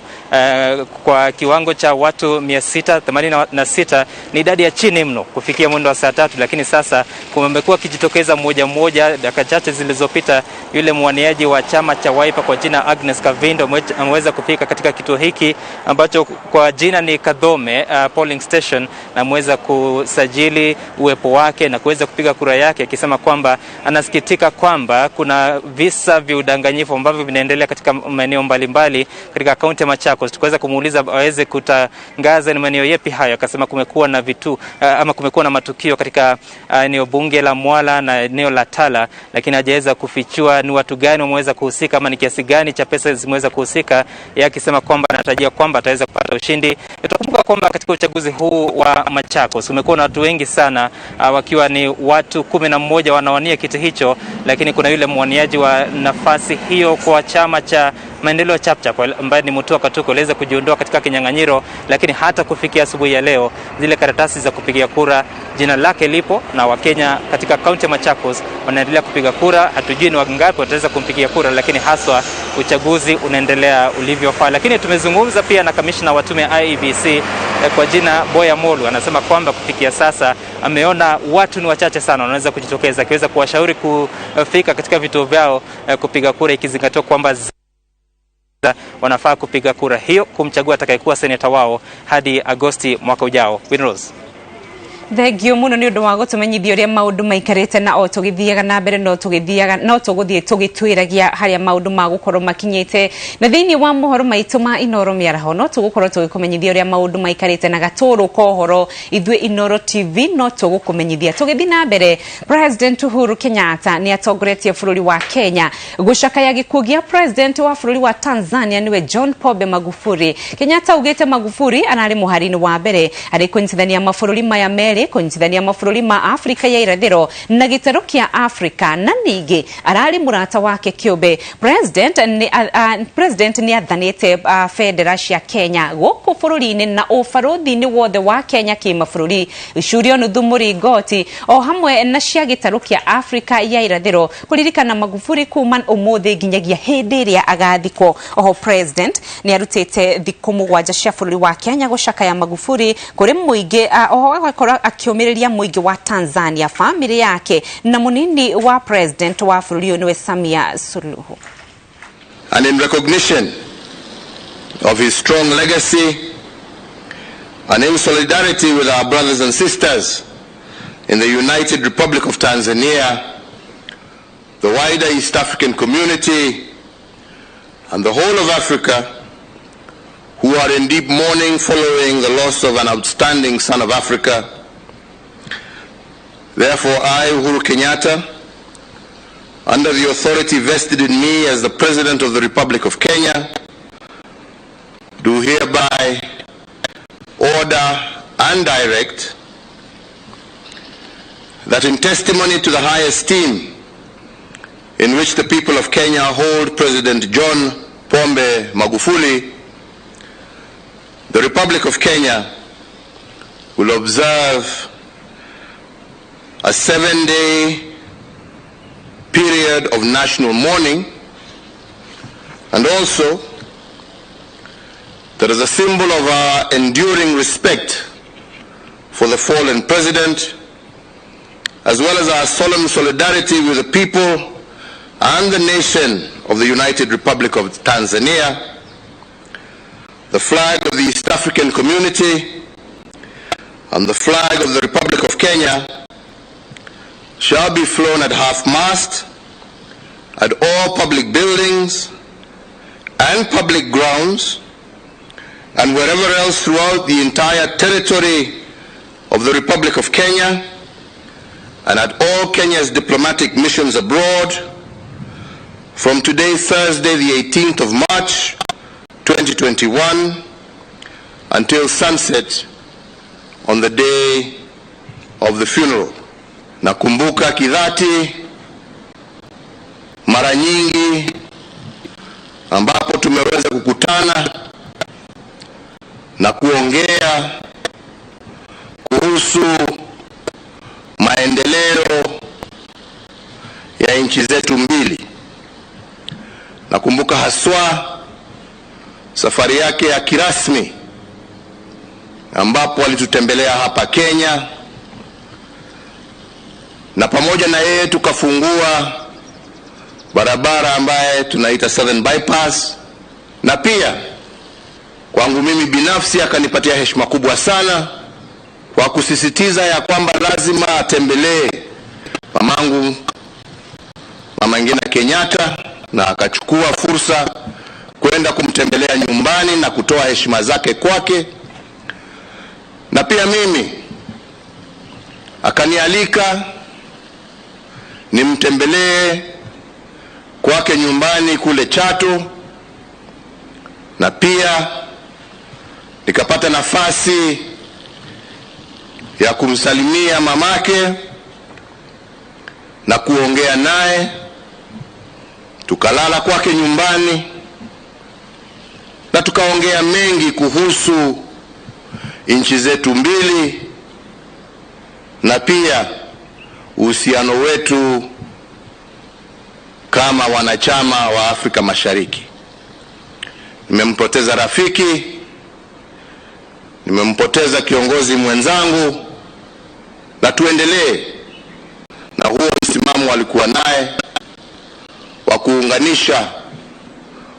kwa kiwango cha watu 686 ni idadi ya chini mno kufikia mwendo wa saa 3, lakini sasa kumekuwa kijitokeza mmoja mmoja. Dakika chache zilizopita yule mwaniaji wa chama cha Wiper kwa jina Agnes Kavindo ameweza kufika katika kituo hiki ambacho kwa jina ni Kadhome polling station, na ameweza kusajili uwepo wake na kuweza kupiga kura yake, akisema kwamba anasikitika kwamba kuna visa vya udanganyifu ambavyo vinaendelea katika maeneo mbalimbali katika kaunti ya Machakos. Tukaweza kumuuliza aweze kutangaza ni maeneo yepi hayo, akasema kumekuwa na vitu ama kumekuwa na matukio katika eneo bunge la Mwala na eneo la Tala, lakini hajaweza kufichua ni watu gani wameweza kuhusika ama ni kiasi gani cha pesa zimeweza kuhusika, yeye akisema kwamba anatarajia kwamba ataweza kupata ushindi. Utakumbuka kwamba katika uchaguzi huu wa Machakos umekuwa na watu wengi sana, wakiwa ni watu 11 wanawania kiti hicho, lakini kuna yule mwaniaji wa nafasi hiyo kwa chama cha Maendeleo Chapchap ambaye ni Mutua Katuko aliweza kujiondoa katika kinyang'anyiro, lakini hata kufikia asubuhi ya leo zile karatasi za kupigia kura jina lake lipo, na Wakenya katika kaunti ya Machakos wanaendelea kupiga kura. Hatujui ni wangapi wataweza kumpigia kura, lakini haswa uchaguzi unaendelea ulivyofaa. Lakini tumezungumza pia na kamishna wa tume ya IEBC kwa jina Boya Molu, anasema kwamba kufikia sasa ameona watu ni wachache sana wanaweza kujitokeza, akiweza kuwashauri kufika katika vituo vyao kupiga kura, ikizingatiwa kwamba wanafaa kupiga kura hiyo kumchagua atakayekuwa seneta wao hadi Agosti mwaka ujao. Winrose. Thengio muno ni undu wa gutumenyithia uria maundu maikarite, na o tugithiaga na mbere no tugithiaga no tuguthie tugitwiragia haria maundu magukorwo makinyite, na thiini wa mohoro maitu ma Inoro miaraho no tugukorwo tugikumenyithia uria maundu maikarite na gaturu ka uhoro ithuĩ Inoro TV no tugukumenyithia. Tugithii na mbere, President Uhuru Kenyatta ni atongoretie bũrũri wa Kenya gucakaya gĩkuũ gĩa President wa bũrũri wa Tanzania, niwe John Pombe Magufuli. Kenyatta augĩte Magufuli ararĩ mũhari-inĩ wa mbere harĩ kũnyitithania mabũrũri maya merĩ, kũnyitithania mabũrũri ma Afrika ya irathĩro na gĩtarũ kĩa Afrika, na ningĩ ararĩ mũrata wake kĩũmbe. President nĩ athanĩte bendera cia Kenya gũkũ bũrũri-inĩ na ũbarũthi-inĩ wothe wa Kenya kĩmabũrũri icurio nuthu mũringoti o hamwe na cia gĩtarũ kĩa Afrika ya irathĩro kũririkana Magufuli kuma ũmũthĩ nginyagia hĩndĩ ĩrĩa agathikwo. Oho President nĩ arutĩte thikũ 7 cia bũrũri wa Kenya gũcakaya Magufuli kũrĩ mũingĩ, oho agakorwo akĩũmĩrĩria mũingĩ wa Tanzania, famĩlĩ yake na mũnini wa President wa bũrũri ũyũ, nĩwe Samia Suluhu. And in recognition of his strong legacy and in solidarity with our brothers and sisters in the United Republic of Tanzania, the wider East African community, and the whole of Africa, who are in deep mourning following the loss of an outstanding son of Africa. Therefore, I, Uhuru Kenyatta, under the authority vested in me as the President of the Republic of Kenya, do hereby order and direct that in testimony to the high esteem in which the people of Kenya hold President John Pombe Magufuli, the Republic of Kenya will observe a 7-day period of national mourning, and also that as a symbol of our enduring respect for the fallen president, as well as our solemn solidarity with the people and the nation of the United Republic of Tanzania, the flag of the East African community and the flag of the Republic of Kenya shall be flown at half-mast at all public buildings and public grounds and wherever else throughout the entire territory of the Republic of Kenya and at all Kenya's diplomatic missions abroad from today, Thursday, the 18th of March, 2021, until sunset on the day of the funeral. Nakumbuka kidhati mara nyingi ambapo tumeweza kukutana na kuongea kuhusu maendeleo ya nchi zetu mbili. Nakumbuka haswa safari yake ya kirasmi ambapo alitutembelea hapa Kenya, na pamoja na yeye tukafungua barabara ambaye tunaita Southern Bypass, na pia kwangu mimi binafsi akanipatia heshima kubwa sana kwa kusisitiza ya kwamba lazima atembelee mamangu Mama Ngina Kenyatta, na akachukua fursa kwenda kumtembelea nyumbani na kutoa heshima zake kwake. Na pia mimi akanialika nimtembelee kwake nyumbani kule Chato, na pia nikapata nafasi ya kumsalimia mamake na kuongea naye. Tukalala kwake nyumbani na tukaongea mengi kuhusu nchi zetu mbili na pia uhusiano wetu kama wanachama wa Afrika Mashariki. Nimempoteza rafiki, nimempoteza kiongozi mwenzangu, na tuendelee na huo msimamo alikuwa naye wa kuunganisha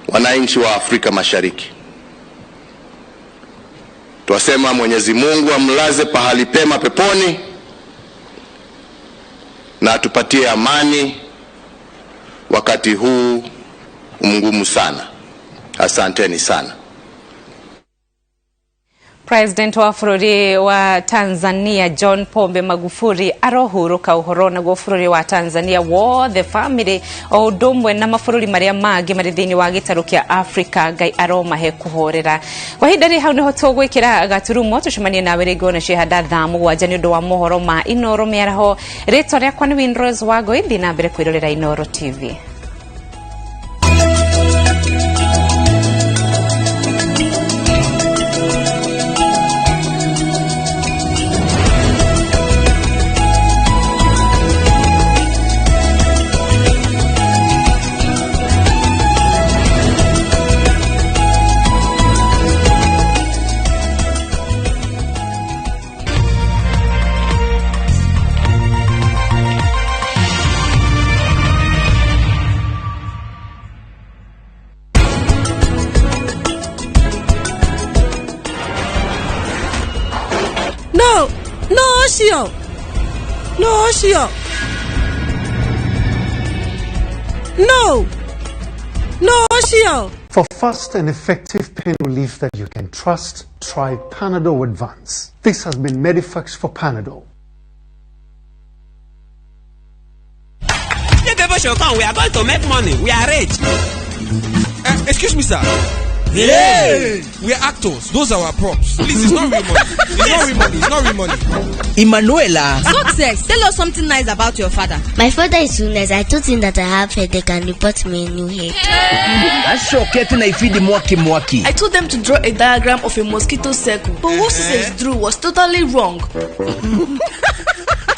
wananchi wa Afrika Mashariki. Twasema Mwenyezi Mungu amlaze pahali pema peponi na atupatie amani wakati huu mgumu sana. Asanteni sana. President wa bũrũri wa Tanzania John Pombe Magufuli arohurũka ũhoro, naguo bũrũri wa Tanzania wothe, family o ũndũ ũmwe na mabũrũri marĩa mangĩ marĩ thĩinĩ wa gĩtarũ kĩa Afrika, Ngai aromahe kũhorera. Kwa ihinda rĩ hau nĩho tũgwĩkĩra gaturumo, tũcemanie nawe rĩngĩ ona ciehanda thaa 7 nĩ ũndũ wa mohoro ma Inoro mĩaraho. Rĩtwa rĩakwa nĩ Winrose Wangũi, thiĩ na mbere kwĩrorera Inoro TV. No, no, Oshio. No, no, Oshio. For fast and effective pain relief that you can trust, try Panadol Advance. This has been Medifax for Panadol. You people should come. We are going to make money. We are rich. Excuse me, sir. Hey. We are actors. Those are our props. Please, it's not real money. It's not real money. It's not real money. Emanuela. Success. Tell us something nice about your father. My father is so nice. I told him that I have headache and he bought me a new head. Ashokete na ifidi mwaki mwaki. I told them to draw a diagram of a mosquito circle, but what Success drew was totally wrong.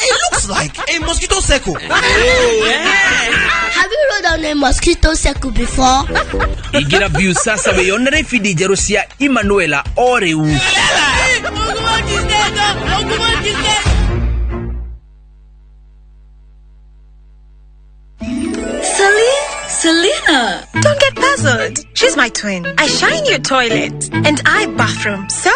It looks like a mosquito circle. Have you rolled on a mosquito circle before? Igira view sasa weyonere ifidi njerũ cia Emanuela o rĩu. Celine? Selena! Don't get puzzled. She's my twin. I shine your toilet and I bathroom. So,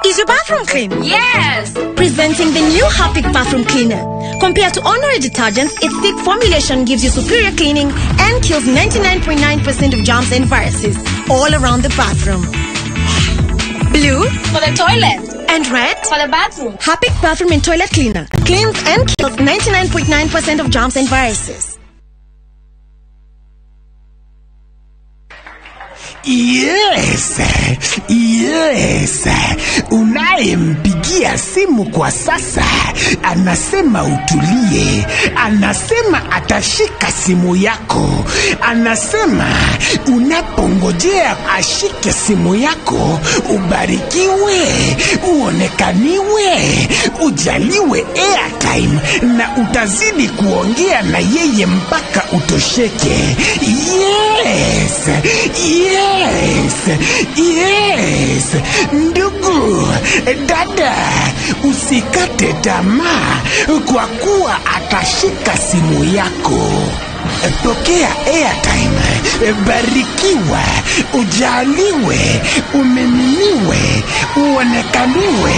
is your bathroom clean? Yes! Presenting the new Harpic bathroom cleaner. Compared to ordinary detergents, its thick formulation gives you superior cleaning and kills 99.9% of germs and viruses all around the bathroom. Blue for the toilet. And red for the bathroom. Harpic bathroom and toilet cleaner cleans and kills 99.9% of germs and viruses. Yes, yes. Unayempigia simu kwa sasa anasema utulie, anasema atashika simu yako, anasema unapongojea ashike simu yako, ubarikiwe, uonekaniwe, ujaliwe airtime na utazidi kuongea na yeye mpaka utosheke. Yes, yes, yes. Ndugu, dada, usikate tamaa kwa kuwa atashika simu yako. Pokea airtime, barikiwa, ujaliwe, umiminiwe, uonekaniwe.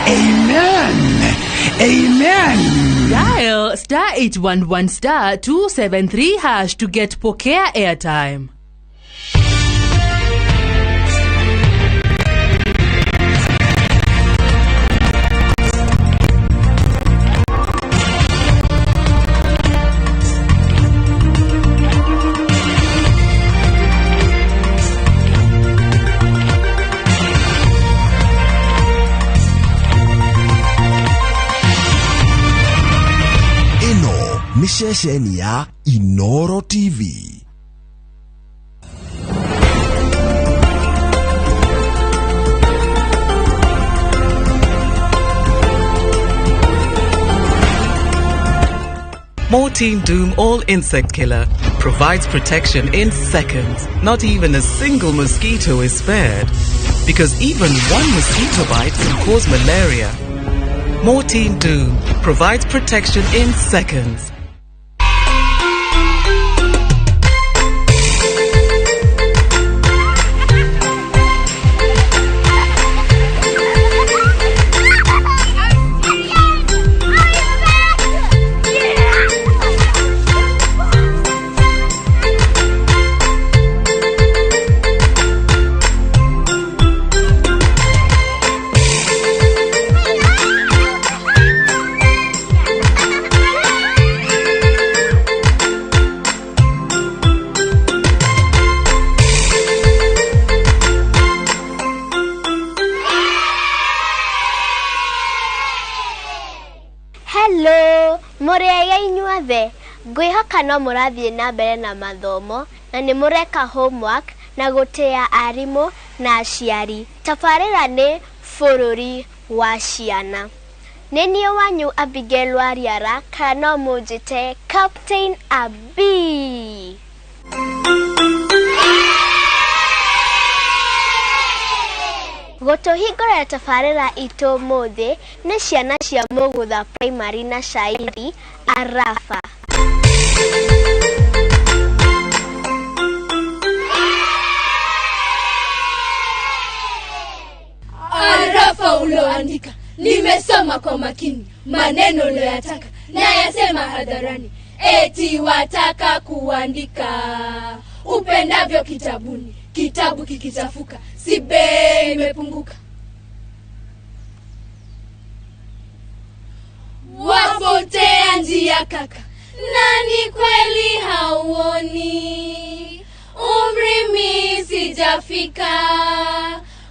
Amen. Amen. Dial *811 *273# to get Pokea airtime. Nĩ ceceni ya Inoro TV. Mortein Doom All Insect Killer provides protection in seconds. Not even a single mosquito is spared. Because even one mosquito bite can cause malaria. Mortein Doom provides protection in seconds. Hello, mũrĩega inyuothe. Ngwĩhoka no mũrathiĩ na mbere na mathomo na nĩ mũreka homework na gũtĩa arimũ na aciari. Tabarĩra nĩ bũrũri wa ciana. Nĩ niĩ wanyu Abigail Wariara kana no mũnjĩte Captain Abi. Gũtũhingũrĩra tabarĩra itũ ũmũthĩ nĩ ciana cia Mũgũtha Primary na Shairi Arafa. Arafa uloandika nimesoma kwa makini, maneno uloyataka nayasema hadharani, eti wataka kuandika upendavyo kitabuni, kitabu kikichafuka si bei imepunguka. Wapotea njia kaka, nani kweli hauoni? Umri mi sijafika,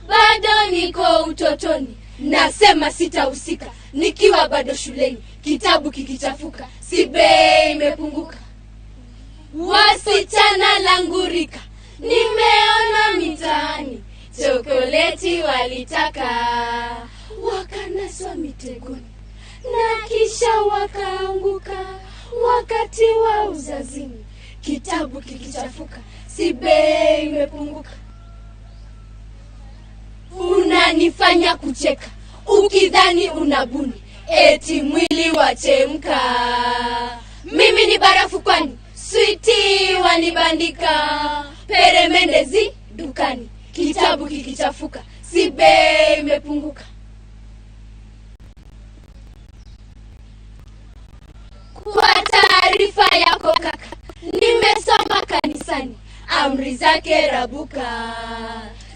bado niko utotoni, nasema sitahusika, nikiwa bado shuleni, kitabu kikichafuka si bei imepunguka. Wasichana langurika, nimeona mitaani, chokoleti walitaka, wakanaswa mitegoni, na kisha wakaanguka wakati wa uzazini, kitabu kikichafuka si bei imepunguka. Unanifanya kucheka ukidhani unabuni, eti mwili wachemka. Mimi ni barafu kwani switi wanibandika, peremende zi dukani, kitabu kikichafuka si bei imepunguka. Kwa taarifa yako kaka, nimesoma kanisani, amri zake rabuka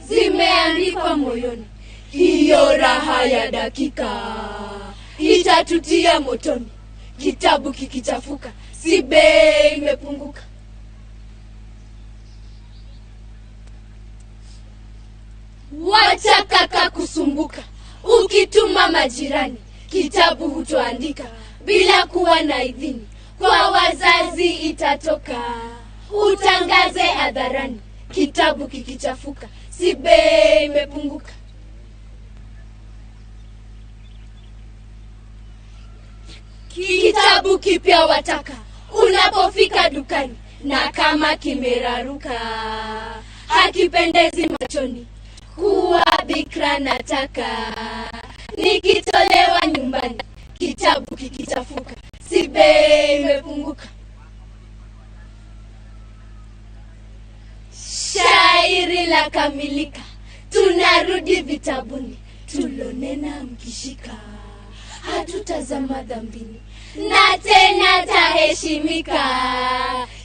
zimeandikwa moyoni, Hiyo raha ya dakika itatutia motoni. Kitabu kikichafuka, si bei imepunguka. Wacha kaka kusumbuka, ukituma majirani, kitabu hutoandika bila kuwa na idhini. Kwa wazazi itatoka, utangaze hadharani. Kitabu kikichafuka, si bei imepunguka. Kitabu kipya wataka unapofika dukani, na kama kimeraruka hakipendezi machoni. Kuwa bikra nataka nikitolewa nyumbani. Kitabu kikichafuka, si bei imepunguka. Shairi la kamilika, tunarudi vitabuni. Tulonena mkishika, hatutazama dhambini, na tena taheshimika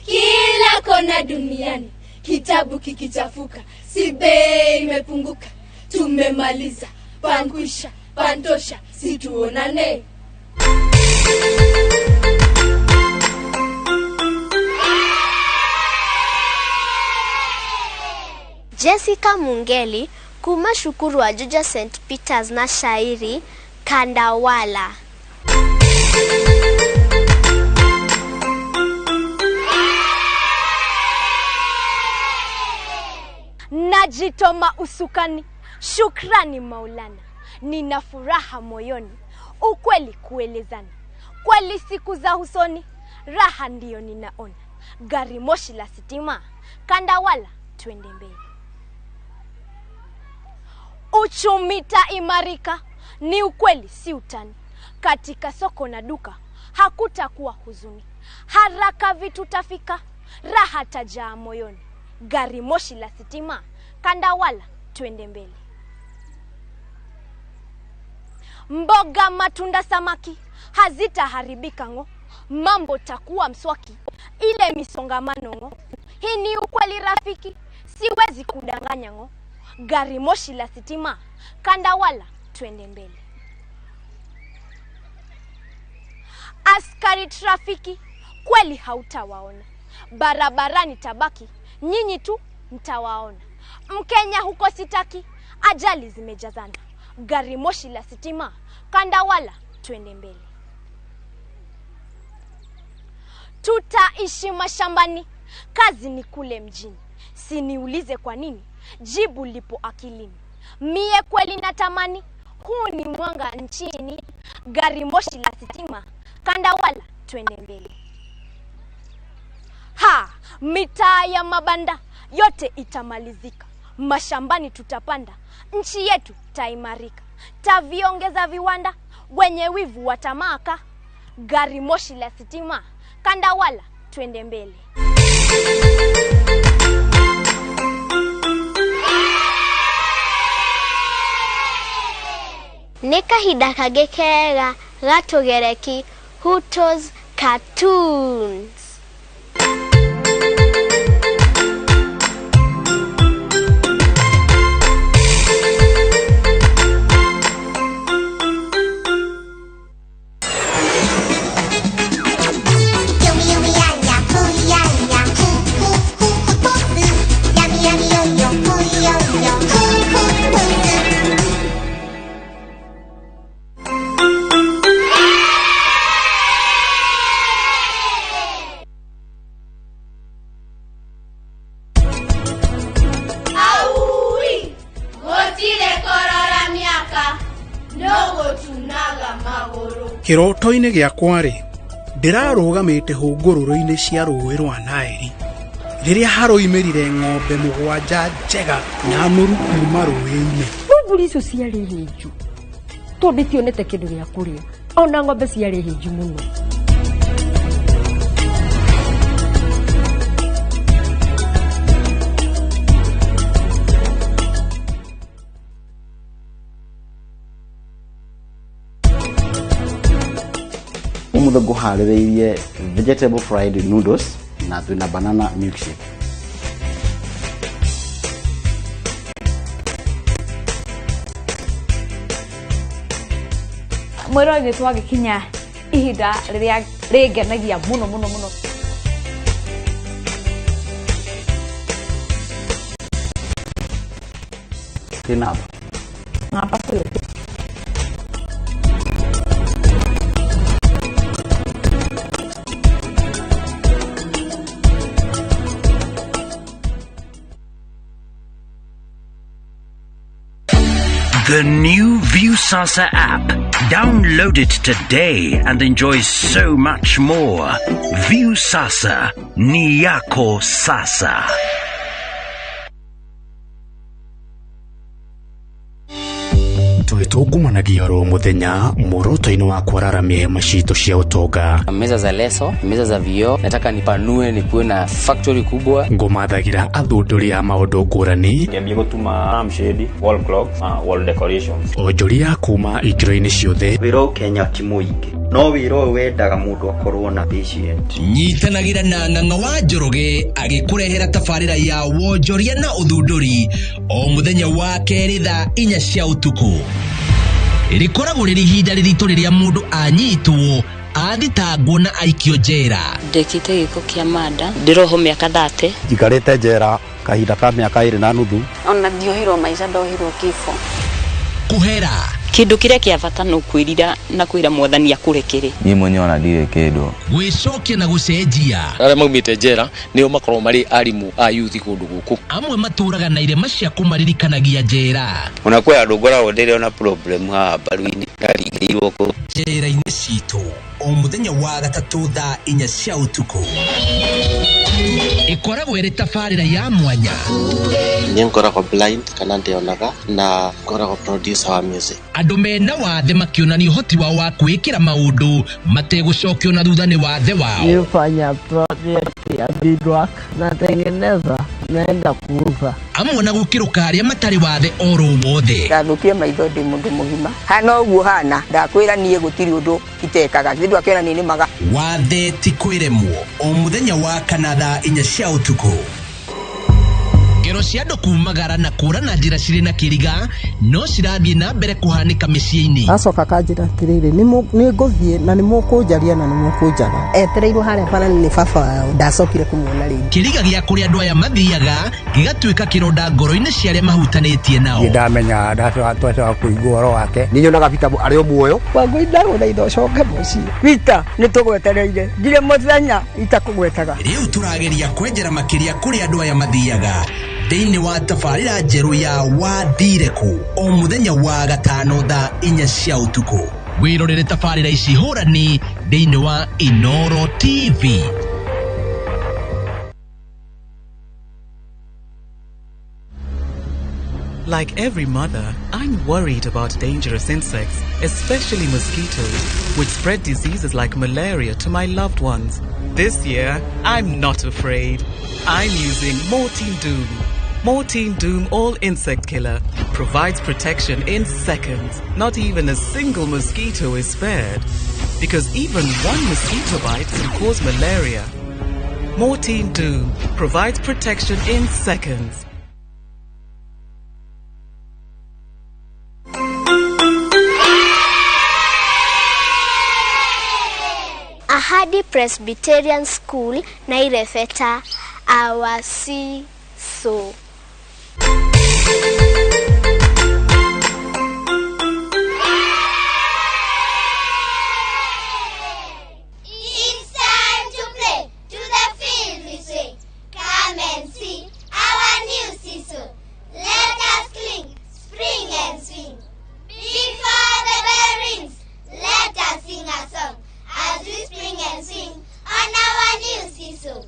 kila kona duniani. Kitabu kikichafuka, si bei imepunguka. Tumemaliza, pankwisha, pantosha, situonane. Jessica Mungeli kuma cukuru wa Juja St Peters na shairi Kandawala. Najitoma usukani, shukrani Maulana, nina furaha moyoni, ukweli kuelezana, kweli siku za usoni, raha ndiyo ninaona, gari moshi la sitima, kandawala twende mbele. Uchumi taimarika, ni ukweli si utani, katika soko na duka, hakutakuwa huzuni, haraka vitu tafika, raha tajaa moyoni. Gari moshi la sitima, kandawala twende mbele. Mboga, matunda, samaki hazitaharibika ngo, mambo takuwa mswaki, ile misongamano ngo. Hii ni ukweli rafiki, siwezi kudanganya ngo. Gari moshi la sitima, kandawala twende mbele. Askari trafiki kweli hautawaona, barabarani tabaki, nyinyi tu mtawaona. Mkenya huko sitaki, ajali zimejazana. Gari moshi la sitima, kandawala twende mbele. Tutaishi mashambani, kazi ni kule mjini. Siniulize kwa nini, jibu lipo akilini. Mie kweli natamani, huu ni mwanga nchini. Gari moshi la sitima, kandawala twende mbele. Ha, mitaa ya mabanda yote itamalizika. Mashambani tutapanda, nchi yetu taimarika. Taviongeza viwanda, wenye wivu watamaka. Gari moshi la sitima, kandawala twende mbele. Nĩ kahinda kangĩ kega ga tũgereki Hutos Cartoons. Kĩroto-inĩ gĩakwa-rĩ, ndĩrarũgamĩte hũngũrũrũ-inĩ cia rũũĩ rwa Naĩri rĩrĩa haroimĩrire ng'ombe mũgwanja njega na noru kuuma rũũĩ-inĩ. Mbũri icio ciarĩ hĩnju tondũ itionete kĩndũ gĩa kũrĩa, ona ng'ombe ciarĩ hĩnju mũno. Umuthĩ ngũharĩrĩirie vegetable fried noodles na twĩna banana milkshake. Mwĩroreri, nĩ twagĩkinya ihinda rĩrĩa rĩngenagia mũno mũno mũno. Namba. Namba 3. The new Viusasa app. Download it today and enjoy so much more. Viusasa, ni yako sasa. Twĩtũngumanagia oro mũthenya muoroto-inĩ wa kwararamia hema citũ cia ũtonga. Meza za leso, meza za vioo, nataka nipanue nikuwe na factory kubwa. Ngũmathagĩra athundũri a maũndũ ngũrani. Ngĩambia gũtuma lampshade, wall clocks, wall decorations. Onjoria kuma ikĩro-inĩ ciothe. Wĩra ũyũ Kenya ti mũingĩ, no wĩra ũyũ wendaga mũndũ akorwo na patient. Nyitanagĩra na Ng'ang'a wa Njoroge agĩkũrehera tabarĩra ya wonjoria na ũthundũri o mũthenya wa kerĩ thaa 4 cia ũtukũ. Rĩkoragwo rĩrĩ ihinda rĩritũ rĩrĩa mũndũ anyitwo, athitangwo na aikio njera. Ndĩkĩte gĩko kĩa manda, ndĩrohwo mĩaka 30. Njikarĩte njera kahinda ka mĩaka 2.5. Ona ndiohirwo maica, ndohirwo kifo. Kũhera. Kĩndũ kĩrĩa kĩa bata no kwĩrira na kwĩra mwathani akũrekere. Niĩ mwenyewe ona ndirĩ kĩndũ. Gwĩcokia na gũcenjia. Arĩa maumĩte njera nĩo makoragwo marĩ arimũ a yuthi kũndũ gũkũ. Amwe matũraga na irema cia kũmaririkanagia njera. Ona kwĩ andũ ngoragwo ndĩrĩ ona problem haha mbaru-inĩ, ndaringĩirwo kũ. Njera-inĩ citũ o mũthenya wa gatatũ thaa 4 cia ũtukũ. Ĩkoragwo ĩrĩ tabarĩra ya mwanya. Niĩ ngoragwo blind kana ndionaga na ngoragwo producer wa music. Andũ mena wathe makĩonania ũhoti wao wa kwĩĩkĩra maũndũ mategũcokio na thutha nĩ wathe wao. Nilifanya project ya beadwork, natengeneza naenda kuuza. Amwe na gũkĩrũka arĩa matarĩ wathe oro wothe. Ndathũkie maitho ndĩ mũndũ mũgima. Hana ũguo hana, ndakwĩra niĩ gũtirĩ ũndũ itekaga. Githĩ ndwakĩona niĩ nĩmaga. Wathe ti kwĩremwo o mũthenya wa kana thaa 4 cia ũtukũ. Ngero cia andũ kumagara na kũra na njĩra cirĩ na kĩriga no cirathiĩ na mbere kũhanĩka mĩciĩ-inĩ. Acoka akanjĩra atĩrĩrĩ, nĩ ngũthiĩ na nĩ mũkũnjaria na nĩ mũkũnjaga. Etereirwo harĩa bara-inĩ baba wao, ndacokire kũmuona rĩngĩ. Kĩriga gĩa kũrĩa andũ aya mathiaga gĩgatuĩka kĩronda ngoro-inĩ cia arĩa mahutanĩtie nao. Niĩ ndamenya ndacoka kũigua ũhoro wake. Nĩ nyonaga Peter arĩ o muoyo. Wangũi, ndagũthaitha ũcoke mũciĩ. Peter, nĩ tũgwetereire ndirĩ mũthenya itakũgwetaga. Rĩu tũrageria kwenjera makĩria kũrĩa andũ aya mathiaga thĩinĩ wa tabarĩra njerũ ya Wathire Kũ o mũthenya wa gatano thaa 4 cia ũtukũ. Wĩrorere tabarĩra ici hũrani thĩinĩ wa Inoro TV. Like every mother, I'm worried about dangerous insects, especially mosquitoes, which spread diseases like malaria to my loved ones. This year, I'm not afraid. I'm using Mortein Doom. Mortein Doom All Insect Killer provides protection in seconds. Not even a single mosquito is spared. Because even one mosquito bite can cause malaria. Mortein Doom provides protection in seconds. Ahadi Presbyterian School, Nairefeta, our seesaw. It's time to play. To the field we swing. Come and see our new seesaw. Let us cling, spring and swing. Before the bell rings, let us sing a song as we spring and swing on our new seesaw.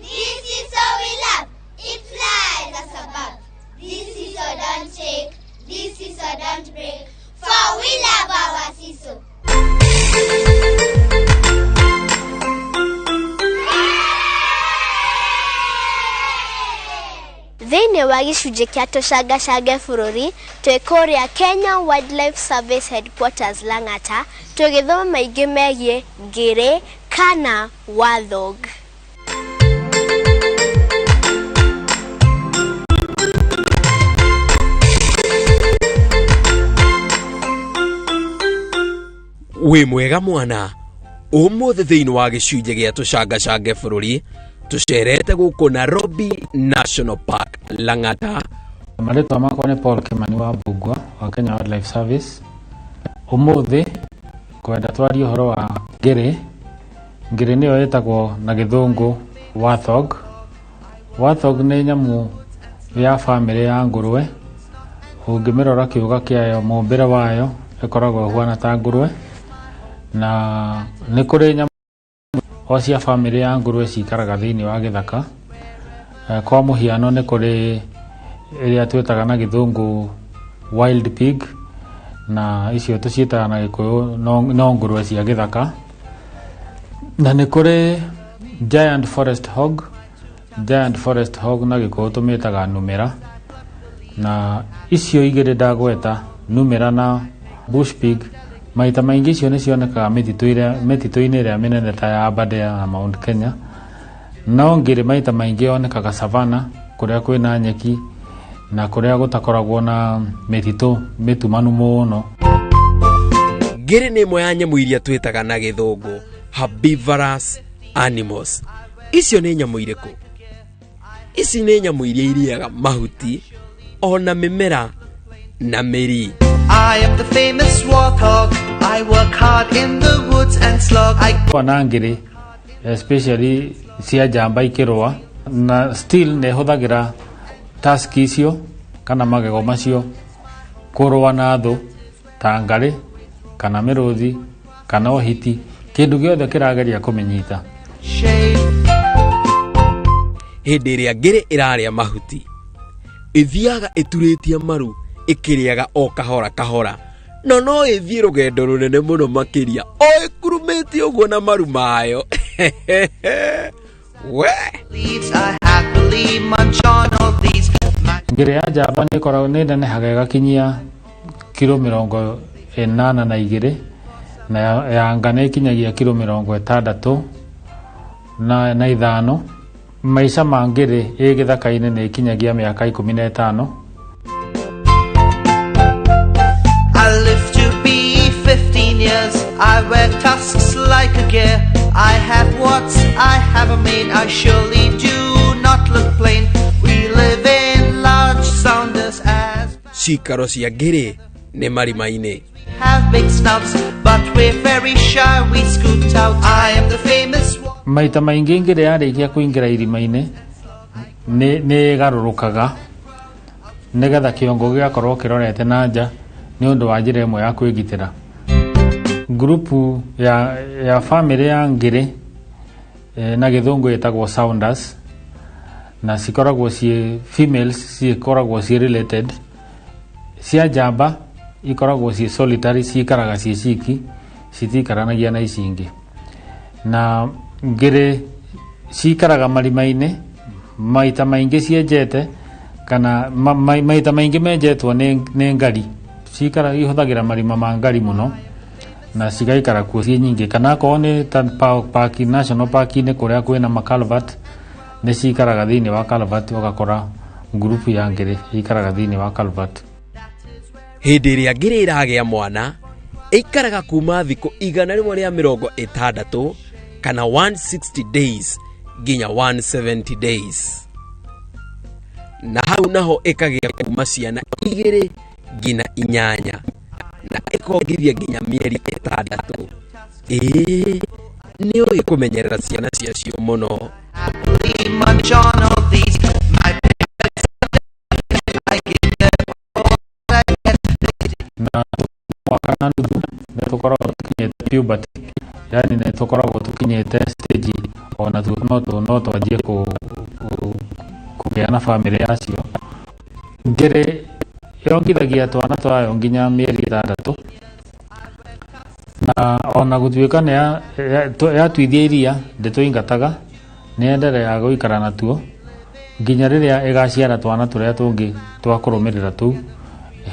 This seesaw we love, it flies us above. This seesaw don't shake, this seesaw don't break, for we love our seesaw. Thĩinĩ wa gĩcunjĩ kĩa tũcangacange bũrũri, twĩ kũrĩa Kenya Wildlife Service Headquarters Lang'ata, tũgĩthoma maingĩ megiĩ ngĩrĩ kana warthog. Wĩ mwega mwana. Ũmũthĩ thĩinĩ wa gĩcunjĩ gĩa tũcangacange bũrũri, tũcerete gũkũ Nairobi National Park, Lang'ata. Marĩtwa makwa nĩ Paul Kimani wa Mbungua wa Kenya Wildlife Service. Ũmũthĩ ngwenda twarie ũhoro wa ngĩrĩ. Ngĩrĩ nĩyo ĩtagwo na gĩthũngũ warthog. Warthog nĩ nyamũ ya bamĩrĩ ya ngũrwe. Ũngĩmĩrora kĩũga kĩayo, mũmbĩre wayo ĩkoragwo ĩhuana ta ngũrwe. Na nĩ kũrĩ nyamũ o cia bamĩrĩ ya ngũrwe cikaraga thĩinĩ wa gĩthaka. Kwa mũhiano nĩ kũrĩ ĩrĩa twĩtaga na gĩthũngũ wild pig, na icio tũciĩtaga na gĩkũyũ no ngũrwe cia gĩthaka. Na nĩ kũrĩ giant forest hog. Giant forest hog na gĩkũyũ tũmĩtaga numĩra. Na icio igĩrĩ ndagweta, numĩra na bush pig, maita maingĩ icio nĩ cionekaga mĩtitũ-inĩ ĩrĩa mĩnene ta ya Aberdare na Mount Kenya. No ngĩrĩ maita maingĩ yonekaga savannah, kũrĩa kwĩna nyeki na kũrĩa gũtakoragwo na mĩtitũ mĩtumanu mũno. Ngĩrĩ nĩ ĩmwe ya nyamũ iria twĩtaga na gĩthũngũ herbivorous animals. Icio nĩ nyamũ irĩkũ? Ici nĩ nyamũ iria irĩaga mahuti ona mĩmera na mĩri. I am the famous warthog. I work hard in the woods and slog. I Na ngĩrĩ especially cia njamba ikĩrũa, na still nĩ ĩhũthagĩra tusk icio kana magego macio kũrũa na thũ ta ngarĩ kana mĩrũthi kana ũhiti, kĩndũ gĩothe kĩrageria kũmĩnyita. Shade. Hĩndĩ ĩrĩa ngĩrĩ ĩrarĩa mahuti, ĩthiaga ĩturĩtie maru ĩkĩrĩaga o kahora kahora, no ĩthiĩ rũgendo rũnene mũno makĩria o ĩkurumĩtie ũguo na maru mayo. We Leaves, I happily munch on all these. My Ngĩrĩ ya njamba nĩ ĩkoragwo nĩ nenehaga ĩgakinyia kiro 82, na ya nga nĩ ĩkinyagia kiro 65. Maica ma ngĩrĩ ĩ gĩthaka-inĩ nĩ ĩkinyagia mĩaka 15. I live to be 15 years. I wear tusks like a gear. I have warts, I have a mane. I surely do not look plain. We live in large sounders as Cikaro cia ngĩrĩ nĩ marima-inĩ. Have big snouts, but we're very shy. We scoot out. I am the famous one. Maita maingĩ ngĩrĩ yarĩkia kũingĩra irima-inĩ nĩ ĩgarũrũkaga nĩgetha kĩongo gĩgakorwo kĩrorete na nja nĩ ũndũ wa njĩra ĩmwe ya kwĩgitĩra. Ngurubu ya bamĩrĩ ya ngĩrĩ na gĩthũngũ ĩtagwo sounders, na cikoragwo ciĩ females, cikoragwo ciĩ related. Cia njamba ikoragwo ciĩ solitary, cikaraga ciĩ ciki, citikaranagia na ici ingĩ. Na ngĩrĩ cikaraga marima-inĩ maita maingĩ cienjete kana maita maingĩ menjetwo nĩ ngari. Cikara ihũthagĩra marima ma ngari mũno na cigaikara kuo ciĩ nyingĩ, kana akorwo nĩ ta park, national park-inĩ kũrĩa kwĩna maculvert, nĩ cikaraga thĩinĩ wa culvert, ũgakora ngurubu ya ngĩrĩ ikaraga thĩinĩ wa culvert. Hĩndĩ ĩrĩa ngĩrĩ ĩragĩa mwana, ĩikaraga kuma thikũ 160 kana 160 days nginya 170 days, na hau naho ĩkagĩa kuma ciana 2 nginya 8 na ĩkongithia nginya mĩeri 6. Ĩĩ nĩ ũĩ kũmenyerera ciana ciacio mũno. Happily munch on all these. My parents, I give them all I get. Na mwaka na nuthu nĩ tũkoragwo tũkinyĩte puberty, yani nĩ tũkoragwo tũkinyĩte stage ona tu no twanjie kũgĩa na bamĩrĩ yacio. Ngĩrĩ yongithagia twana twayo nginya mĩeri 6, na ona gũtuĩka nĩ yatuithia iria ndĩtũingataga, nĩ endereaga gũikara natuo nginya rĩrĩa ĩgaciara twana tũrĩa tũngĩ twa kũrũmĩrĩra tũu.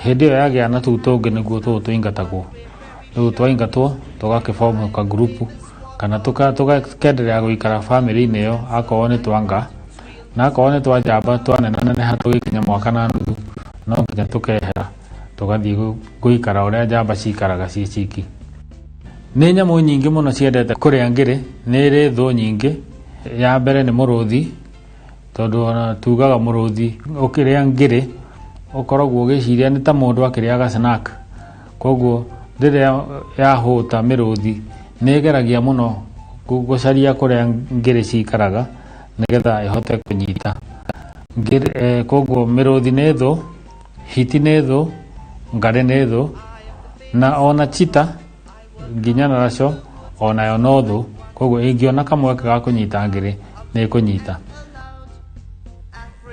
Hĩndĩ ĩyo yagĩa na tũu tũngĩ nĩguo tũũ tũingatagwo. Rĩu twaingatwo tũgakĩbomu ka ngurubu kana tũkenderea gũikara bamĩrĩ-inĩ ĩyo, akorwo nĩ twanga, na akorwo nĩ twa njamba twanenaneneha tũgĩkinya mwaka na nuthu, no nginya tũkehera tũgathiĩ gũikara ũrĩa njamba cikaraga ciĩ ciki. Nĩ nyamũ nyingĩ mũno ciendete kũrĩa ngĩrĩ, nĩ ĩrĩ thũ nyingĩ. Ya mbere nĩ mũrũthi, tondũ ona tugaga mũrũthi ũkĩrĩa ngĩrĩ ũkoragwo ũgĩciria nĩ ta mũndũ akĩrĩaga snack. Koguo rĩrĩa yahũta mĩrũthi nĩ ĩgeragia mũno gũcaria kũrĩa ngĩrĩ cikaraga nĩgetha ĩhote kũnyita. Koguo mĩrũthi nĩ thũ, hiti nĩ thũ, ngarĩ nĩ thũ, na ona cheetah nginya naraco onayo no thũ. Koguo ĩngĩona kamweke ga kũnyita ngĩrĩ nĩ ĩkũnyita.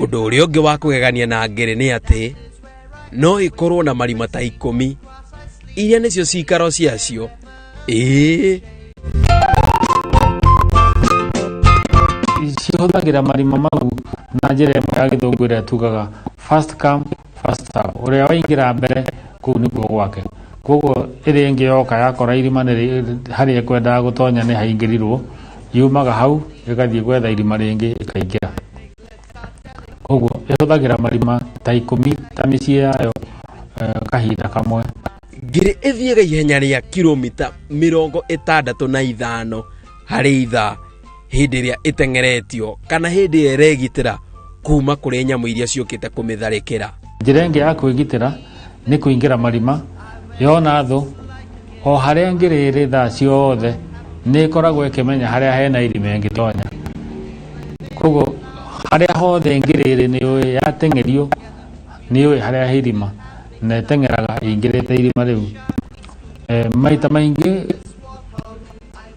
Ũndũ ũrĩa ũngĩ wa kũgegania na ngĩrĩ nĩ atĩ no ĩkorwo na marima ta 10 iria nĩcio cikaro ciacio. Ĩĩ. Cihũthagĩra marima mau na njĩra ĩmwe ya gĩthũngũ ĩrĩa tugaga first come first serve. Ũrĩa waingĩra mbere kũu nĩkuo gwake. Koguo ĩrĩa ĩngĩ yoka yakora irima harĩa ĩkwendaga gũtonya nĩ haingĩrirwo, yumaga hau ĩgathiĩ gwetha irima rĩngĩ ĩkaingĩra. Koguo ĩhũthagĩra marima ta 10 ta mĩciĩ yayo kahinda kamwe. Ngĩrĩ ĩthiaga ihenya rĩa kilomita 65 harĩ ithaa hĩndĩ ĩrĩa ĩteng'eretio kana hĩndĩ ĩrĩa ĩregitĩra kuma kũrĩ nyamũ iria ciũkĩte kũmĩtharĩkĩra. Njĩra ĩngĩ ya kwĩgitĩra nĩ kũingĩra marima. Yona thũ o harĩa ngĩrĩ ĩrĩ thaa ciothe nĩ ĩkoragwo ĩkĩmenya harĩa hena irima ĩngĩtonya. Koguo harĩa hothe ngĩrĩ ĩrĩ nĩ yũĩ yateng'erio nĩ yũĩ harĩa he irima na ĩteng'eraga ĩingĩrĩte irima rĩu. Maita maingĩ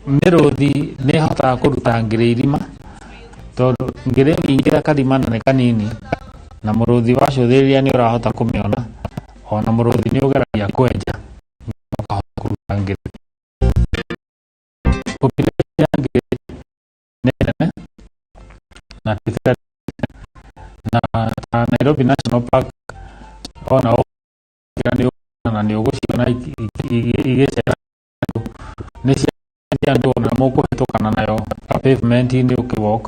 mĩrũthi nĩ ĩhotaga kũruta ngĩrĩ irima, tondũ ngĩrĩ ĩngĩingĩra karima na nĩ kanini, na mũrũthi wacũthĩrĩria nĩ ũrahota kũmĩona, ona mũrũthi nĩ ũgeragia kwenja ũkahota kũruta ngĩrĩ. Population ya ngĩrĩ nĩ nene na ti na ta Nairobi National Park ona ũngĩra nĩ ũkuona na nĩ ũgũciona igĩcera nĩ cia andũ ona mũkũhĩtũkana nayo pavement-inĩ ũkĩwalk.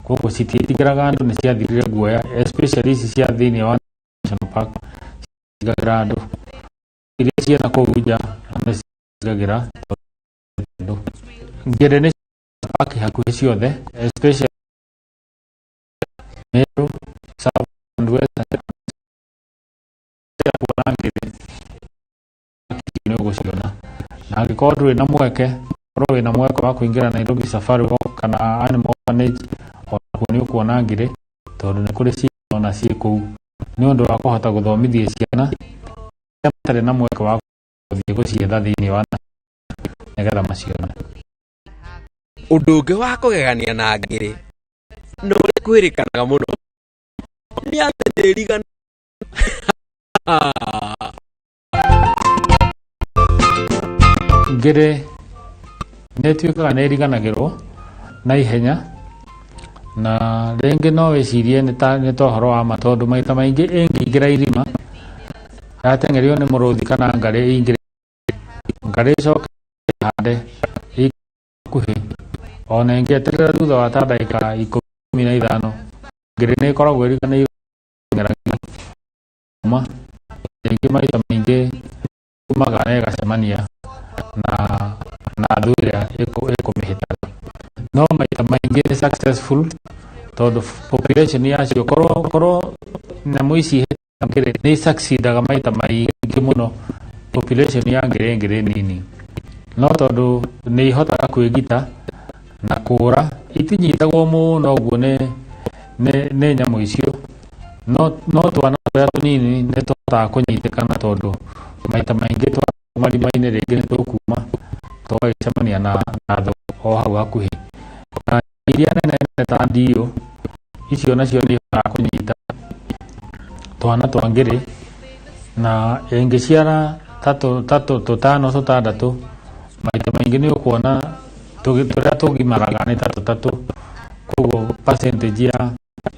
Koguo citiĩtigĩraga andũ, nĩ ciathirire guoya, especially ici cia thĩinĩ wa National Park citigagĩra andũ. Iria ciena kũu nja nĩ citigagĩra andũ. Ngĩrĩ nĩ park hakuhĩ ciothe, especially Meru, South and West. Kuona ngĩrĩ nĩ ũgũciona, na angĩkorwo ndũrĩ na mweke, korwo wĩna mweke wa kũingĩra Nairobi Safari Walk kana Animal Orphanage, onakuo nĩ ũkuona ngĩrĩ, tondũ nĩ kũrĩ ciana ciĩ kũu nĩ ũndũ wa kũhota gũthomithia ciana arĩa matarĩ na mweke wa gũthiĩ gũcietha thĩinĩ wa nĩgetha macione. Ũndũ ũngĩ wa kũgegania na ngĩrĩ na ũrĩa kwĩrĩkanaga mũno nĩ atĩ nĩ ĩrigana. Ngĩrĩ nĩ ĩtuĩkaga nĩ ĩriganagĩrwo na ihenya, na rĩngĩ no wĩcirie nĩ ta ũhoro wa ma, tondũ maita maingĩ ĩngĩingĩra irima yateng'erio nĩ mũrũthi kana ngarĩ ĩingĩre ngarĩ ĩcoke ĩhande ĩkuhĩ, ona ĩngĩeterera thutha wa ta ndagĩka 15 ngĩrĩ nĩ ĩkoragwo ĩriganĩirwo kuma. Rĩngĩ maita maingĩ umaga na ĩgacemania na thũ ĩrĩa ĩkũmĩhĩtaga, no maita maingĩ nĩ successful tondũ population yacio korwo nyamũ ici ngĩrĩ nĩ succeedaga maita maingĩ mũno population ya ngĩrĩ ngĩrĩ nini, no tondũ nĩ ihotaga kwĩgita na kũra itinyitagwo mũno ũguo nĩ nyamũ icio, no twana tũrĩa tũnini nĩ tũhotaga kũnyitĩkana tondũ maita maingĩ twa marima-inĩ rĩngĩ nĩ tũkuma tũgagĩcemania na thũ o hau hakuhĩ. Na iria nene nene ta ndiũ icio nacio nĩ ihotaga kũnyita twana twa ngĩrĩ, na ĩngĩciara ta tũtano tũtandatũ maita maingĩ nĩ ũkuona tũrĩa tũgimaraga nĩ ta tũtatũ. Koguo percentage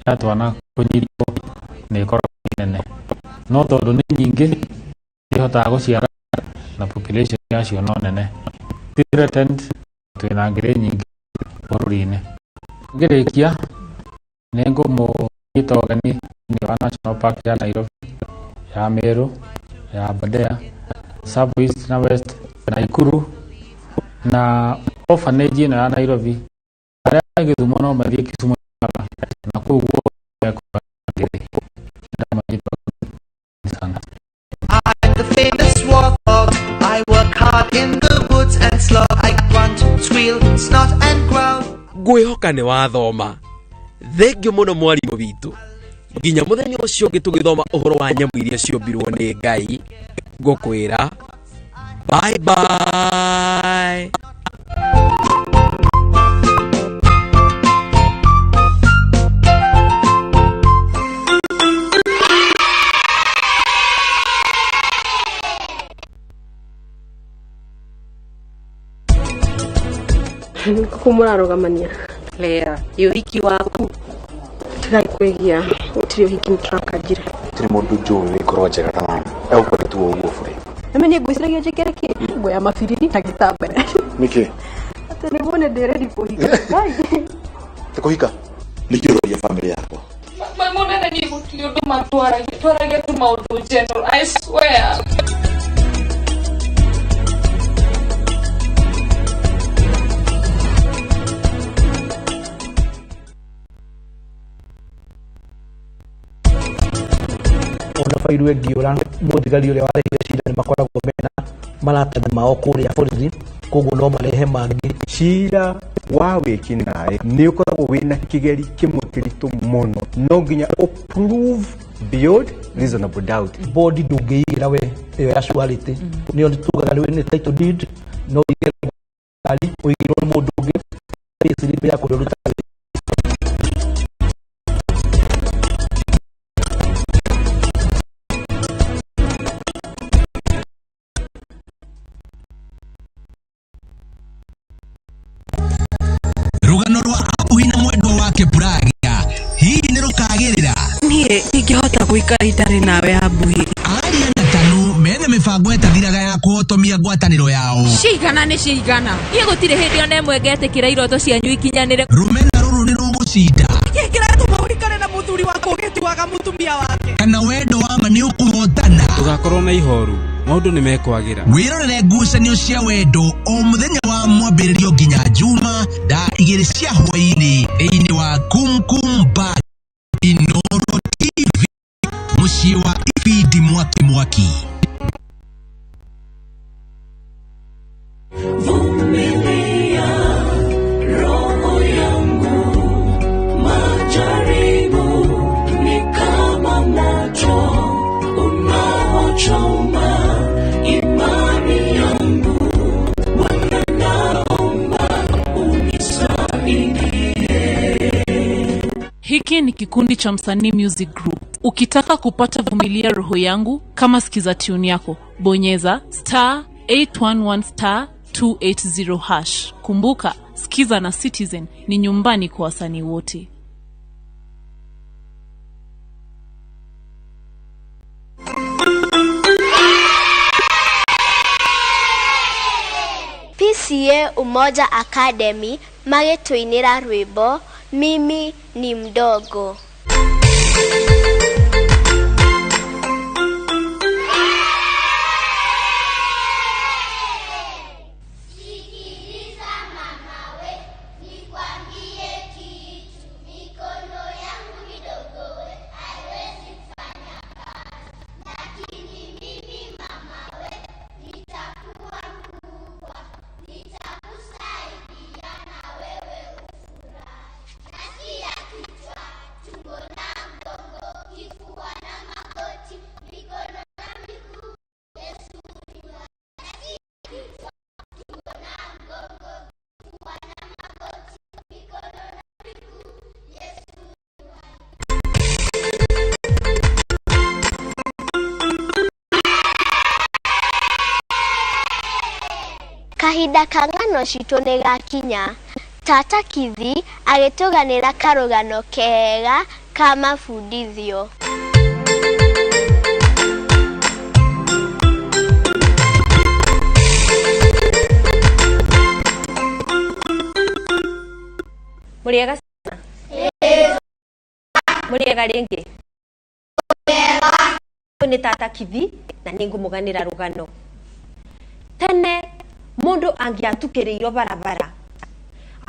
ya twana kũnyitwo nĩ ĩkoragwo ĩ nene, no tondũ nĩ nyingĩ ihotaga gũciara na population yacio no nene. Threatened twĩna ngĩrĩ nyingĩ bũrũri-inĩ. Ngĩrĩkia nĩ ngũmũnyita ũgeni thĩinĩ wa National Park ya Nairobi, ya Meru, ya Aberdare, South East na West, Nakuru. Na orphanage ĩno ya Nairobi arĩa me Gĩthumo no mathiĩ Kisumu na kũu guothe kwĩna ngĩrĩ. Sana. I'm the famous warthog. I work hard in the woods and slog. I grunt, squeal, snot and growl. Ngwĩhoka nĩ wathoma. Thengiũ mũno mwarimũ witũ. Nginya mũthenya ũcio ũngĩ tũgĩthoma ũhoro wa nyamũ iria ciombirwo nĩ Ngai, ngũkwĩra bye bye. Kũu mũrarũgamania? Lea, ĩ ũhiki waku? Tigai kwĩgia, gũtirĩ ũhiki nĩtũrakanjire. Gũtirĩ mũndũ njũĩ wĩ ngoro njega ta mama. Egũkwenda tu o ũguo bure. Nĩme niĩ ngwĩciragia njĩkĩre kĩ nguo ya mabiriri na gĩtambaya. Nĩkĩ? Atĩ nĩguo nĩ ndĩ ready kũhika. Ngai. Ti kũhika? Nĩkĩ ũroria bamĩrĩ yakwa? Mũnene niĩ gũtirĩ ũndũ matwaragia, twaragia tu maũndũ general, I swear. Ona bairu ĩngĩũra, mũthigari ũrĩa warehire cira nĩ makoragwo mena maratathi mao kũrĩa borithi, koguo no marehe mangĩ. Cira wa wĩkinaĩ nĩ ũkoragwo wĩna kĩgeri kĩmwe kĩritũ mũno, no nginya ũ prove beyond reasonable doubt. Bodi ndũngĩigĩra we ĩyo ya surety, nĩyo tugaga nĩ title deed, no ũigĩre ngari ũigĩrwo nĩ mũndũ ũngĩ, slip ya kũrĩa ũrutaga. Rũgano rwa Abuhi na mwendwa wake Puragia hihi nĩ rũkagĩrĩra? Niĩ ingĩhota gũikara itarĩ nawe Abuhi. Aria na Tanu mena mĩbango ĩtathiraga ya kũhotomia ngwatanĩro yao. Cigana nĩ cigana. Niĩ gũtirĩ hĩndĩ ona ĩmwe ngetĩkĩra iroto cianyu ikinyanĩre. Rũmena rũrũ nĩ rũgũcinda. Nĩkĩ kĩratũma ũikare na mũthuri waku ũgĩtuaga mũtumia wake? Kana wendo wa ma nĩ ũkũhotana? Ndũgakorwo na ihoru, maũndũ nĩ mekwagĩra. Wĩrorere ngucanio cia wendo o mũthenya wa mwambĩrĩrio nginya Juma thaa igĩrĩ cia hwaĩ-inĩ thĩinĩ wa Kumkum Bhagya Inooro TV, mũciĩ wa ibindi mwaki mwaki. Vumilia roho yangu, majaribu ni kama moto unaochoma imani yangu. Bwana naomba unisaidie. Hiki ni kikundi cha Msanii Music Group. Ukitaka kupata Vumilia Roho Yangu kama sikiza tune yako, bonyeza star 811 star 280 hash. Kumbuka, Sikiza na Citizen ni nyumbani kwa wasanii wote. PCA Umoja Academy magĩtũinĩra rwĩmbo Mimi ni Mdogo. Kahinda ka ng'ano citũ nĩ gakinya. Tata Kithi agĩtũganĩra karũgano kega ka mabundithio. Mũrĩega ciana? Mũrĩega rĩngĩ? Ũyũ nĩ Tata Kithi na nĩ ngũmũganĩra rũgano. Tene Mundu angiatukiriirwo barabara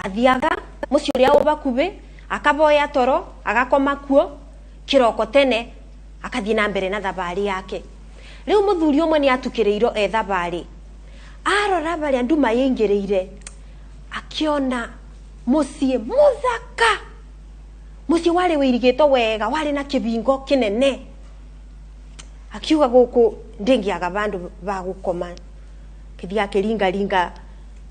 athiaga muciĩ ũrĩa wĩ bakubĩ akaboya toro agakoma kuo kiroko tene akathiĩ na mbere na thabarĩ yake. Rĩu mũthuri ũmwe nĩ atukĩrĩirwo e thabarĩ, arora barĩa nduma yĩingĩrĩire akiona mũciĩ mũthaka, mũciĩ warĩ wĩirigĩtwo wega, warĩ na kĩbingo kĩnene. Akiuga gũkũ ndĩngĩaga bandũ ba gũkoma. Kĩthiĩ akĩringaringa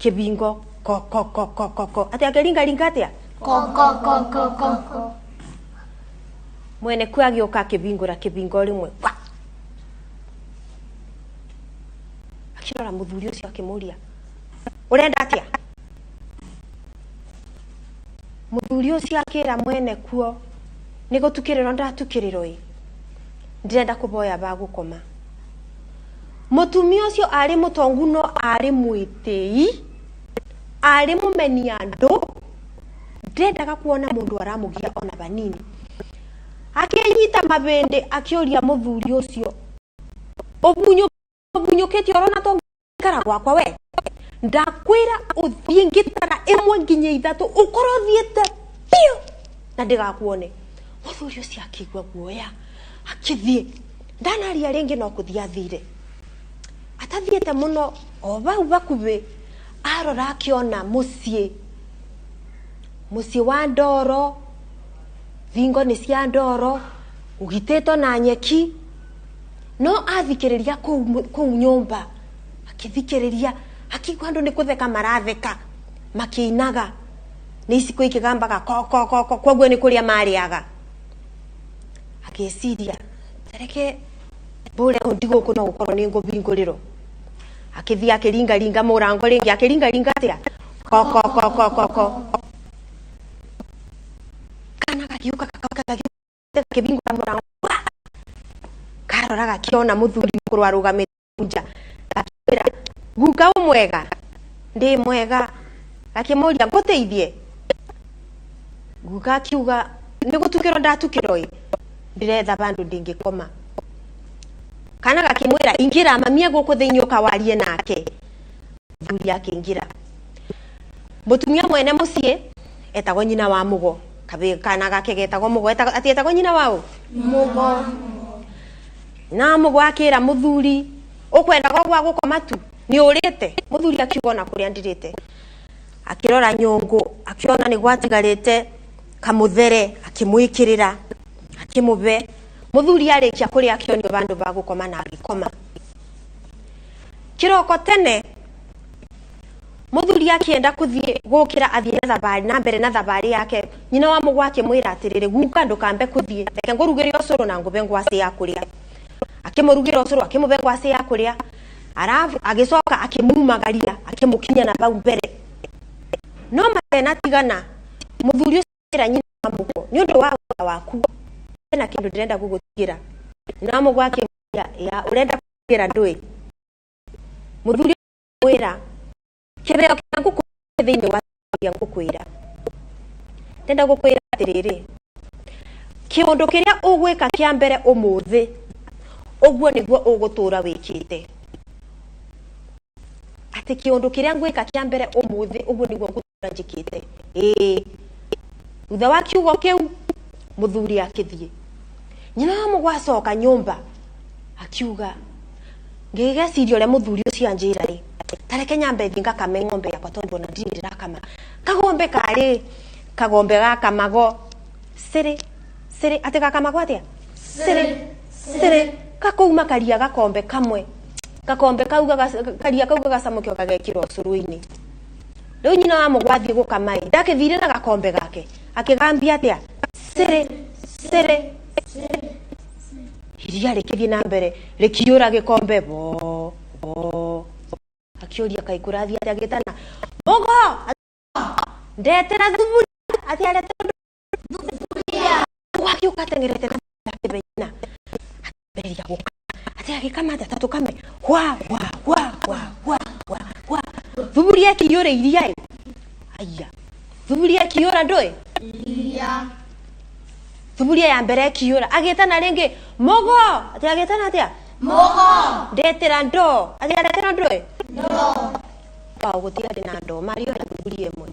kĩbingo ko ko ko ko ko ko. Atĩ akĩringaringa atĩa? Ko ko ko ko ko. Mwene kuo agĩũka akĩbingũra kĩbingo rĩmwe wa. Akĩrora mũthuri ũcio akĩmũria, ũrenda atĩa? Mũthuri ũcio akĩra mwene kuo, nĩ gũtukĩrĩrwo ndatukĩrĩrwo ĩ, ndĩrenda kũboya ba gũkoma. Mũtumia ũcio arĩ mũtongu no arĩ mwĩtĩi, arĩ mũmeni andũ, ndendaga kuona mũndũ aramũgia ona vanini. Akĩnyita mabĩndĩ akĩũria mũthuri ũcio, ũbunyũkĩte ũrona to ngara gwakwa we? Ndakwĩra ũthiĩ ngĩtara ĩmwe nginya ithatũ ũkorwo ũthiĩte biũ na ndĩgakuone. Mũthuri ũcio akĩigua guoya akĩthiĩ, ndanaria rĩngĩ no kũthiĩ athire. Atathiĩte mũno o bau bakubĩ arora akĩona mũciĩ, mũciĩ wa ndoro, thingo nĩ cia ndoro, ũgitĩtwo na nyeki. No athikĩrĩria kũu nyũmba, akĩthikĩrĩria akĩigua andũ nĩ kũtheka maratheka makĩinaga, nĩ iciko ikĩgambaga ko ko ko ko, koguo nĩ kũrĩa marĩaga. Akĩciria tareke mbũre ndigũkũ no gũkorwo nĩ ngũbingũrĩrwo. Akĩthiĩ akĩringaringa mũrango rĩngĩ, akĩringaringa atĩa? Ko ko ko ko ko ko. Kana gagiũka gakĩbingũra mũrango, karora gakĩona mũthuri mũkũrũ arũgamĩte nja. Gakĩmwĩra, guka ũ mwega? Ndĩ mwega. Gakĩmũria, ngũteithie? Guka akiuga, nĩ gũtukĩrwo ndatukĩrwo ĩ, ndĩretha bandũ ndingĩkoma. Kana gakĩmwĩra, ingĩra mamie gũkũ thĩinĩ ũkawarie nake. Mũthuri akĩingĩra. Mũtumia mwene mũciĩ etagwo nyina wa Mũgo. Kana gake getagwo Mũgo, atĩ etagwo nyina wa ũ? Mũgo. Na Mũgo akĩra mũthuri, ũkwendaga gwa gũkoma tu, nĩ ũrĩte? Mũthuri akiuga ona kũrĩa ndirĩte. Akĩrora nyũngũ, akĩona nĩ gwatigarĩte kamũthere, akĩmwĩkĩrĩra, akĩmũbe. Mũthuri arĩkia kũrĩa akĩonio bandũ ba gũkoma na agĩkoma. Kĩroko tene mũthuri akĩenda kũthiĩ gũkĩra athiĩ na thabarĩ na mbere na thabarĩ yake. Nyina wa Mũgo akĩmwĩra atĩrĩrĩ, guka ndũkambe kũthiĩ, reke ngũrugĩre ũcũrũ na ngũbe ngwacĩ ya kũrĩa. Akĩmũrugĩra ũcũrũ akĩmũbe ngwacĩ ya kũrĩa, arabu agĩcoka akĩmumagaria akĩmũkinya na bau mbere. No matenatigana mũthuri ũcio akĩra nyina wa Mũgo, nĩ ũndũ wa wĩra waku hena kĩndũ ndĩrenda gũgũtigĩra. Nyina wa Mũgo akĩmũria, ya ũrenda kũtigĩra ndũĩ? Mũthuri akĩmwĩra, kĩheo kĩa ngũkũ thĩinĩ wa kĩa ngũkwĩra. Ndĩrenda gũkwĩra atĩrĩrĩ, kĩũndũ kĩrĩa ũgwĩka kĩa mbere ũmũthĩ, ũguo nĩguo ũgũtũra wĩkĩte. Atĩ kĩũndũ kĩrĩa ngwĩka kĩa mbere ũmũthĩ, ũguo nĩguo ngũtũra njĩkĩte. Ĩĩ. Thutha wa kiugo kĩu, mũthuri akĩthiĩ. Nyina wa Mũgo acoka nyũmba, akiuga, ngĩgeciria ũrĩa mũthuri ũcio anjĩra rĩ, tareke nyambe thiĩ ngakame ng'ombe yakwa tondũ ona ndirĩ ndĩrakama. Kagombe karĩ, kagombe gakamago cĩrĩ cĩrĩ, atĩ gakamagwo atĩa? Cĩrĩ cĩrĩ, gakũuma karia gakombe kamwe, gakombe kau karia kau gagacamũkio gagekĩrwo ũcũrũ-inĩ. Rĩu nyina wa Mũgo athiĩ gũkama ĩ, ndakĩthire na gakombe gake, akĩgambia atĩa? Cĩrĩ cĩrĩ. Iria rĩkĩthiĩ na mbere rĩkĩiyũra gĩkombe bo bo. Akĩũria kaĩ kũrathiĩ atĩa, agĩtana Mũgo, ndetera thuburia. Atĩ aretera thuburia. Mũgo akĩũka ateng'erete na akĩbe nyina, akĩambĩrĩria gũkama. Atĩ agĩkama atĩa? Ta tũkame hwa hwa hwa hwa hwa hwa hwa. Thuburia ĩkĩiyũra iria ĩ, aya thuburia ĩkĩiyũra ndũĩ? Iria. Thuburia ya mbere ĩkĩiyũra, agĩtana rĩngĩ Mũgo, atĩ agĩtana atĩa? Mũgo. Ndetera ndoo. Atĩ aretera ndũĩ? Ndoo. Kwao gũtiarĩ na ndoo, marĩ o na thũguri ĩmwe.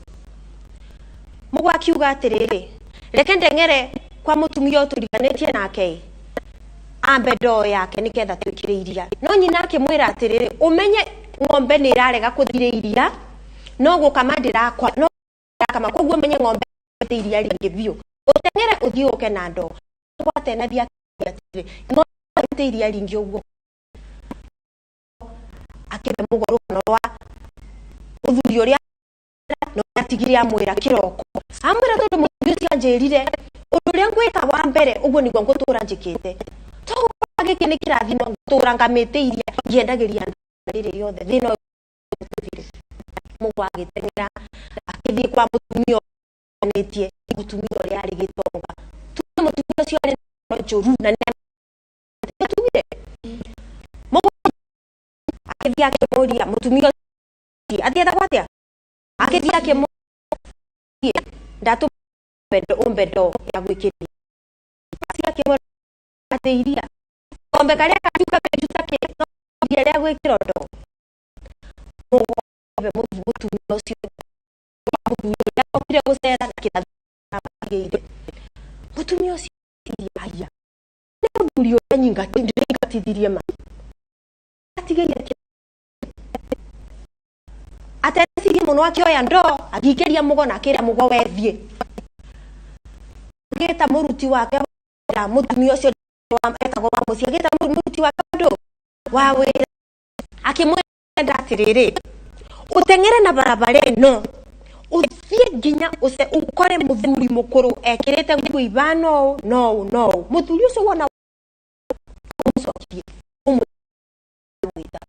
Mũgo akiuga atĩrĩrĩ, reke ndeng'ere kwa mũtumia ũyũ tũriganĩtie nake ĩ, ambe ndoo yake nĩgetha twĩkĩre iria. No nyina akĩmwĩra atĩrĩrĩ, ũmenye ng'ombe nĩ ĩrarega kũthira iria, no gũkama ndĩrakwa, no ndĩrakama, koguo ũmenye ng'ombe ĩte iria rĩingĩ biũ. Ũteng'ere ũthiĩ ũke na ndoo. Gwatenathia atĩrĩrĩ, ng'ombe ĩte iria rĩingĩ ũguo. Akĩhe mũgo rũgano rwa mũthuri ũrĩa no atigire amwĩra kĩroko. Amwĩra tondũ mũthuri ũcio anjĩrire ũndũ ũrĩa ngwĩka wa mbere ũguo nĩguo ngũtũra njĩkĩte. Togũkora gĩkĩ nĩ kĩrathimo ngũtũra ngamĩte iria ngĩendagĩria andũ rĩrĩ rĩothe thĩna ũyũ ũthire. Mũgo agĩteng'era akĩthiĩ kwa mũtumia ũrĩa mũtumia ũrĩa arĩ gĩtonga. Tuge mũtumia ũcio arĩ na ngoro njũru na nĩ tugire. Mũgo akĩthiĩ akĩmũria mũtumia ũcio athiĩ etagwo atĩa? Akĩthiĩ akĩmũria ndatũma ũmbe ndoo ya gwĩkĩra. Acio akĩmwĩra atĩ iria kombe karĩa katuka kejuta kĩ no iria rĩa gwĩkĩra ndoo. Mũgo mũtumia ũcio mũthuri ũrĩa okire gũcera na kĩrathimo atigĩire. Mũtumia ũcio aya nĩ mũthuri ũrĩa nyingatithirie ma atigĩire aterecirie mũno akĩoya ndoo agĩikĩria mũgo na akĩra mũgo wethiĩ. Agĩta mũruti wake wa mũtumia ũcio etagwo wa mũciĩ, agĩta mũruti wake ndũ wa wĩra akĩmwĩra atĩrĩrĩ, ũteng'ere na barabara ĩno ũthiĩ nginya ũkore mũthuri mũkũrũ ekĩrĩte nguo ibana ũũ na ũũ na ũũ. Mũthuri ũcio wona ũmũcokie ũmwĩta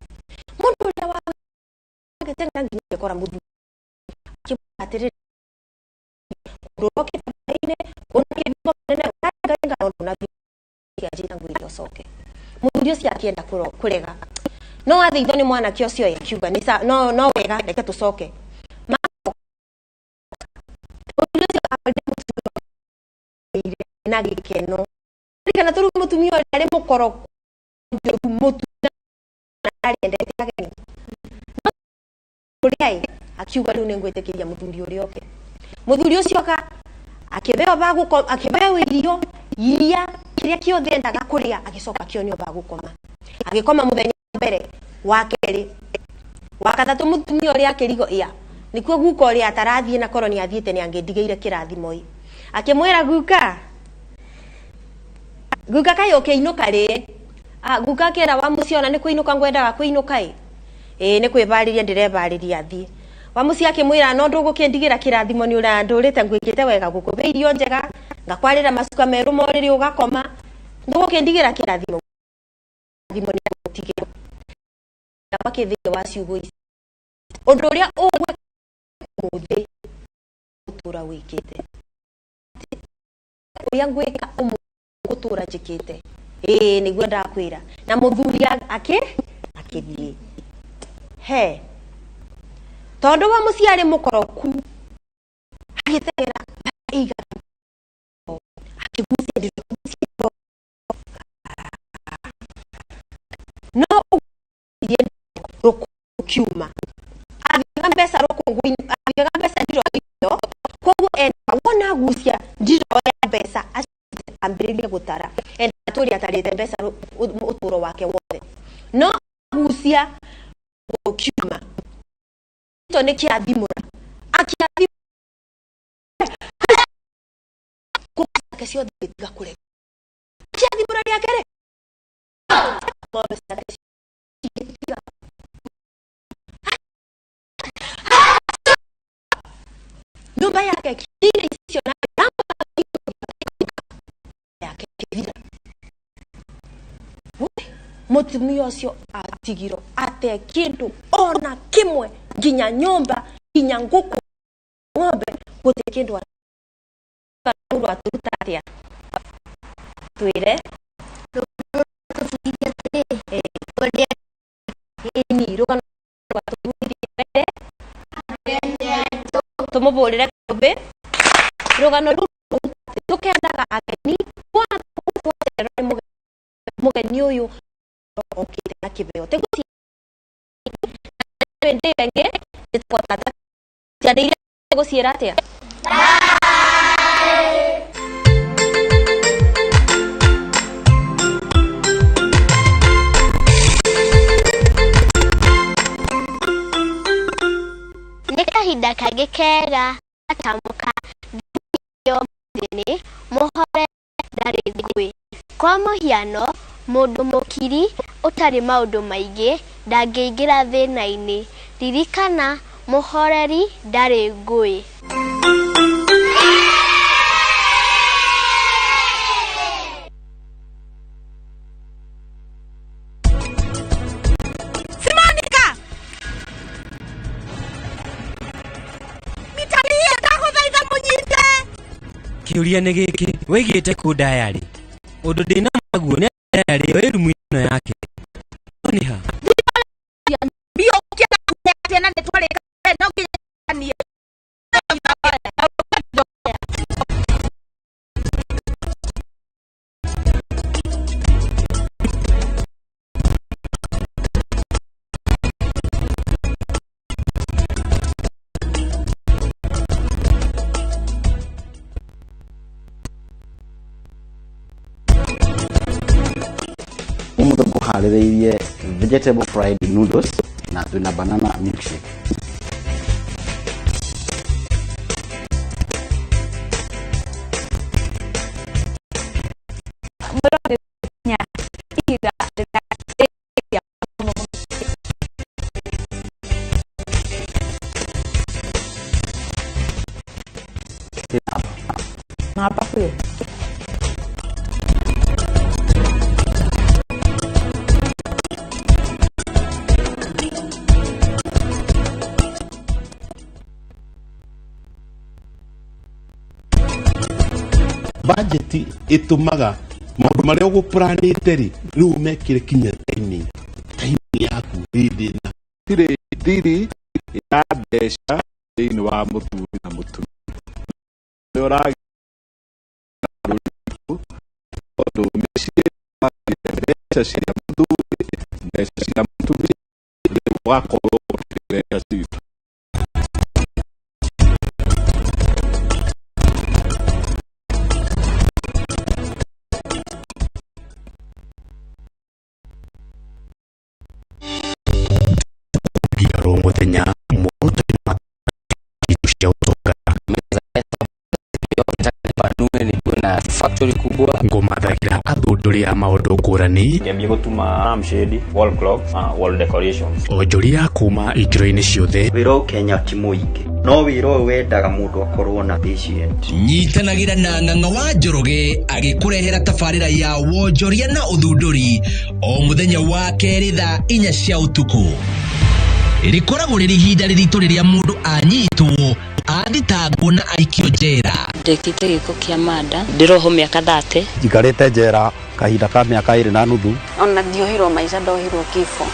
mũndũ ũrĩa wa agĩteng'era nginya agĩkora mũthuri akĩmwĩra atĩrĩrĩ, ũndũ ũrokĩte maĩ-inĩ kuona kĩhingo kĩnene ũrarengarenga no ndũnathiĩ anjĩra ngwĩre ũcoke. Mũthuri ũcio akĩenda kũrega no athĩithwo nĩ mwanake ũcio akiuga nĩ no no wega reke tũcoke. Mũthuri ũcio akorire mũtumia na gĩkeno. Ririkana tũrĩ mũtumia ũrĩa arĩ mũkoroku njũru mũtumia arendete ageni. No ũrĩa ĩ akiuga rĩu nĩngwĩtĩkĩria mũthuri ũrĩa oke. Mũthuri ũcio oka akĩheo bagũkoma, akĩheo irio iria kĩrĩa kĩothe endaga kũrĩa, agĩcoka akĩonio bagũkoma. Agĩkoma mũthenya wa mbere, wa kerĩ, wa gatatũ mũtumia ũrĩa akĩrigwo ia nĩkuo guka ũrĩa atarathiĩ na korwo nĩathiĩte nĩangĩndigĩire kĩrathimo ĩ. Akĩmwĩra guka, guka kaĩ ũkĩinũka rĩ? Guka akĩra wa mũciĩ ona nĩ kũinũka ngwendaga kũinũka ĩ. Ĩĩ nĩ kwĩbarĩria ndĩrebarĩria thiĩ. Wa mũciĩ akĩmwĩra no ndũgũkĩndigĩra kĩrathimo nĩ ũrandũrĩte ngwĩkĩte wega gũkũhe irio njega ngakwarĩra macuka merũ ma ũrĩrĩ ũgakoma ndũgũkĩndigĩra kĩrathimo. Kĩrathimo nĩ gũtigĩra. Wakĩ thĩinĩ wa ciugo ici ũndũ ũrĩa ũgwĩka ũmũthĩ gũtũra wĩkĩte ũrĩa ngwĩka ũmũthĩ gũtũra njĩkĩte ĩĩ nĩguo ndakwĩra. Na mũthuri akĩthiĩ he tondũ wa mũciĩ arĩ mũkoroku agĩteng'era igana akĩgucia ndiro no ũgucirie rũkiuma athiaga mbeca rũkũngũ-inĩ athiaga mbeca ndiro ĩyo koguo enda wona agucia ndiro ya mbeca ambĩrĩrie gũtara enda tũrĩa atarĩte mbeca ũtũro wake wothe no agucia rũkiuma to nĩ kĩathimũra akĩathimũra ciake ciothe igĩtiga kũrega kĩathimũra rĩake rĩ ng'ombe ciake igĩtiga nyũmba yake kire icio na yake ĩgĩthira. Mũtumia ũcio atigirwo ate kĩndũ ona kĩmwe nginya nyũmba nginya ngũkũ ng'ombe gũtirĩ kĩndũ mũndũ atũruta atĩa twĩre ĩni rũgano rwatũbundithia tũmũbũrĩre kũmbĩ rũgano rũu tũkendaga ageni kuona twacererwo nĩ mũgeni ũyũ okĩte na kĩheo tiguo ndĩ ĩngĩ Njĩtagwo tata. Ciana iria gũciĩra atĩa? Nĩ kahinda kangĩ kega gatamũka thimũ ũmũthĩ nĩ mũhore ndarĩ ngũĩ. Kwa mũhiano, mũndũ mũkiri ũtarĩ maũndũ maingĩ ndangĩingĩra thĩna-inĩ. Ririkana, mũhoreri ndarĩ ngũĩ. Simonica! Mitalie ndagũthaitha mũnyite. Kĩũria nĩ gĩkĩ, wĩigĩte kũ ndayarĩ? Ũndũ ndĩna maguo nĩ ndayarĩ ĩyo ĩ rumu ĩno yake. No nĩ ha? Mbio ũkĩenda atĩa na nĩtwarĩka no nginya niĩ. Ũmũthĩ ngũharĩrĩirie vegetable fried noodles na twĩna banana milkshake. Ngapa kuyo? Budget ĩtũmaga maũndũ marĩa ũgũplanĩte rĩ rĩu mekĩre kinya timing timing yaku hĩndĩ na Gũtirĩ thiri ya mbeca thĩinĩ wa mũthuri na mũtumia ũrĩa ũragĩa rũritũ tondũ mĩciĩ mbeca cia mũthuri mbeca cia mũtumia rĩu ũgakorwo gũtirĩ mbeca citũ. Ngiarwo mũthenya muoroto-inĩ wa indo cia ũtonga. Nipanue nikuwe na factory kubwa. Ngũmathagira athundũri a maũndũ ngũrani. Ngĩambia gũtuma lampshade, wall clocks, wall decorations. Onjoria kuma ikĩro-inĩ ciothe. Wĩra ũyũ Kenya ti mũingĩ no wĩra ũyũ wendaga mũndũ akorwo na patient. Nyitanagĩra na Ng'ang'a wa Njoroge agĩkũrehera tabarĩra ya wonjoria na ũthundũri o mũthenya wa kerĩ thaa 4 cia ũtukũ. Rĩkoragwo rĩrĩ ihinda rĩritũ rĩrĩa mũndũ anyitwo, athitangwo na aikio njera. Ndĩkĩte gĩko kĩa manda ndĩroho mĩaka 30. Njikarĩte njera kahinda ka mĩaka 2.5. Ona ndiohirwo maica ndohirwo kifo.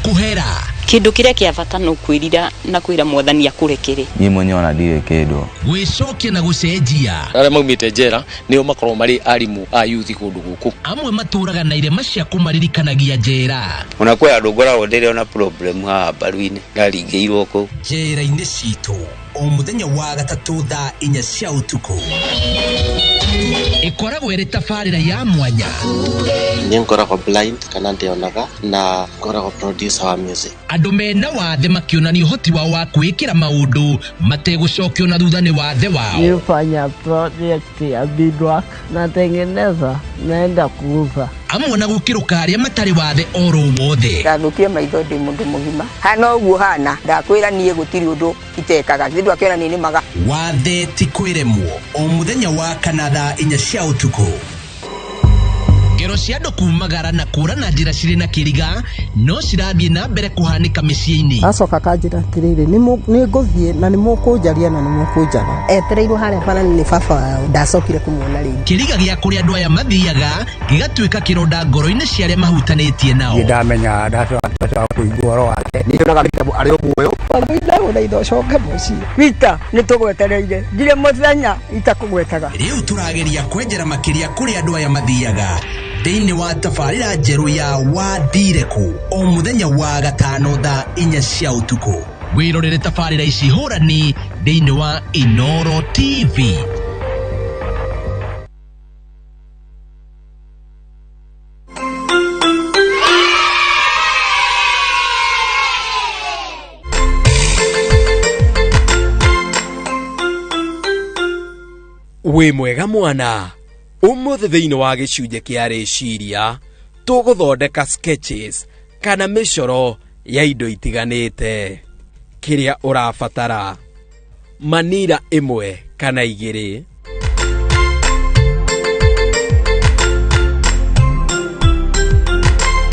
Kũhera. Kĩndũ kĩrĩa kĩa bata no kwĩrira na kwĩra mwathani akũrekere. Niĩ mwenyewe ona ndirĩ kĩndũ. Gwĩcokia na gũcenjia. Arĩa maumĩte njera nĩo makoragwo marĩ arimũ a yuthi kũndũ gũkũ. Amwe matũraga na irema cia kũmaririkanagia njera. Ona kwĩ andũ ngoragwo ndĩrĩ ona problem haha mbaru-inĩ ndaringĩirwo kũu. Njera-inĩ citũ o mũthenya wa gatatũ thaa 4 cia ũtukũ. Ĩkoragwo ĩrĩ tabarĩra ya mwanya. Niĩ ngoragwo blind kana ndionaga na ngoragwo producer wa music. Andũ mena wathe makĩonania ũhoti wao wa kwĩĩkĩra maũndũ mategũcokio na thutha nĩ wathe wao. Nilifanya project ya beadwork, natengeneza, naenda kuuza. Amwe na gũkĩrũka arĩa matarĩ wathe oro wothe. Ndathũkie maitho ndĩ mũndũ mũgima. Hana ũguo hana ndakwĩra niĩ gũtirĩ ũndũ itekaga. Githĩ ndwakĩona niĩ nĩmaga. Wathe ti kwĩremwo o mũthenya wa kana thaa 4 cia ũtukũ. Ngero cia andũ kumagara na kũra na njĩra cirĩ na kĩriga no cirathiĩ na mbere kũhanĩka mĩciĩ-inĩ. Acoka akanjĩra atĩrĩrĩ, nĩ ngũthiĩ na nĩ mũkũnjaria na nĩ mũkũnjaga. Etereirwo harĩa bara nĩ baba wao, ndacokire kũmuona rĩngĩ. Kĩriga gĩa kũrĩa andũ aya mathiaga gĩgatuĩka kĩronda ngoro-inĩ cia arĩa mahutanĩtie nao. Niĩ ndamenya ndacoka kũigua ũhoro wake. Niĩ nyonaga Peter arĩ o muoyo. Ndagũthaitha ũcoke mũciĩ. Peter nĩ tũgwetereire ndirĩ mũthenya itakũgwetaga. Rĩu tũrageria kwenjera makĩria kũrĩa andũ aya mathiaga thĩinĩ wa tabarĩra njerũ ya Wathire Kũ o mũthenya wa gatano thaa 4 cia ũtukũ. Wĩrorere tabarĩra ici hũrani thĩinĩ wa Inoro TV. Wĩ mwega mwana. Ũmũthĩ thĩinĩ wa gĩcunjĩ kĩa rĩciria tũgũthondeka sketches kana mĩcoro ya indo itiganĩte. Kĩrĩa ũrabatara: manira ĩmwe kana igĩrĩ.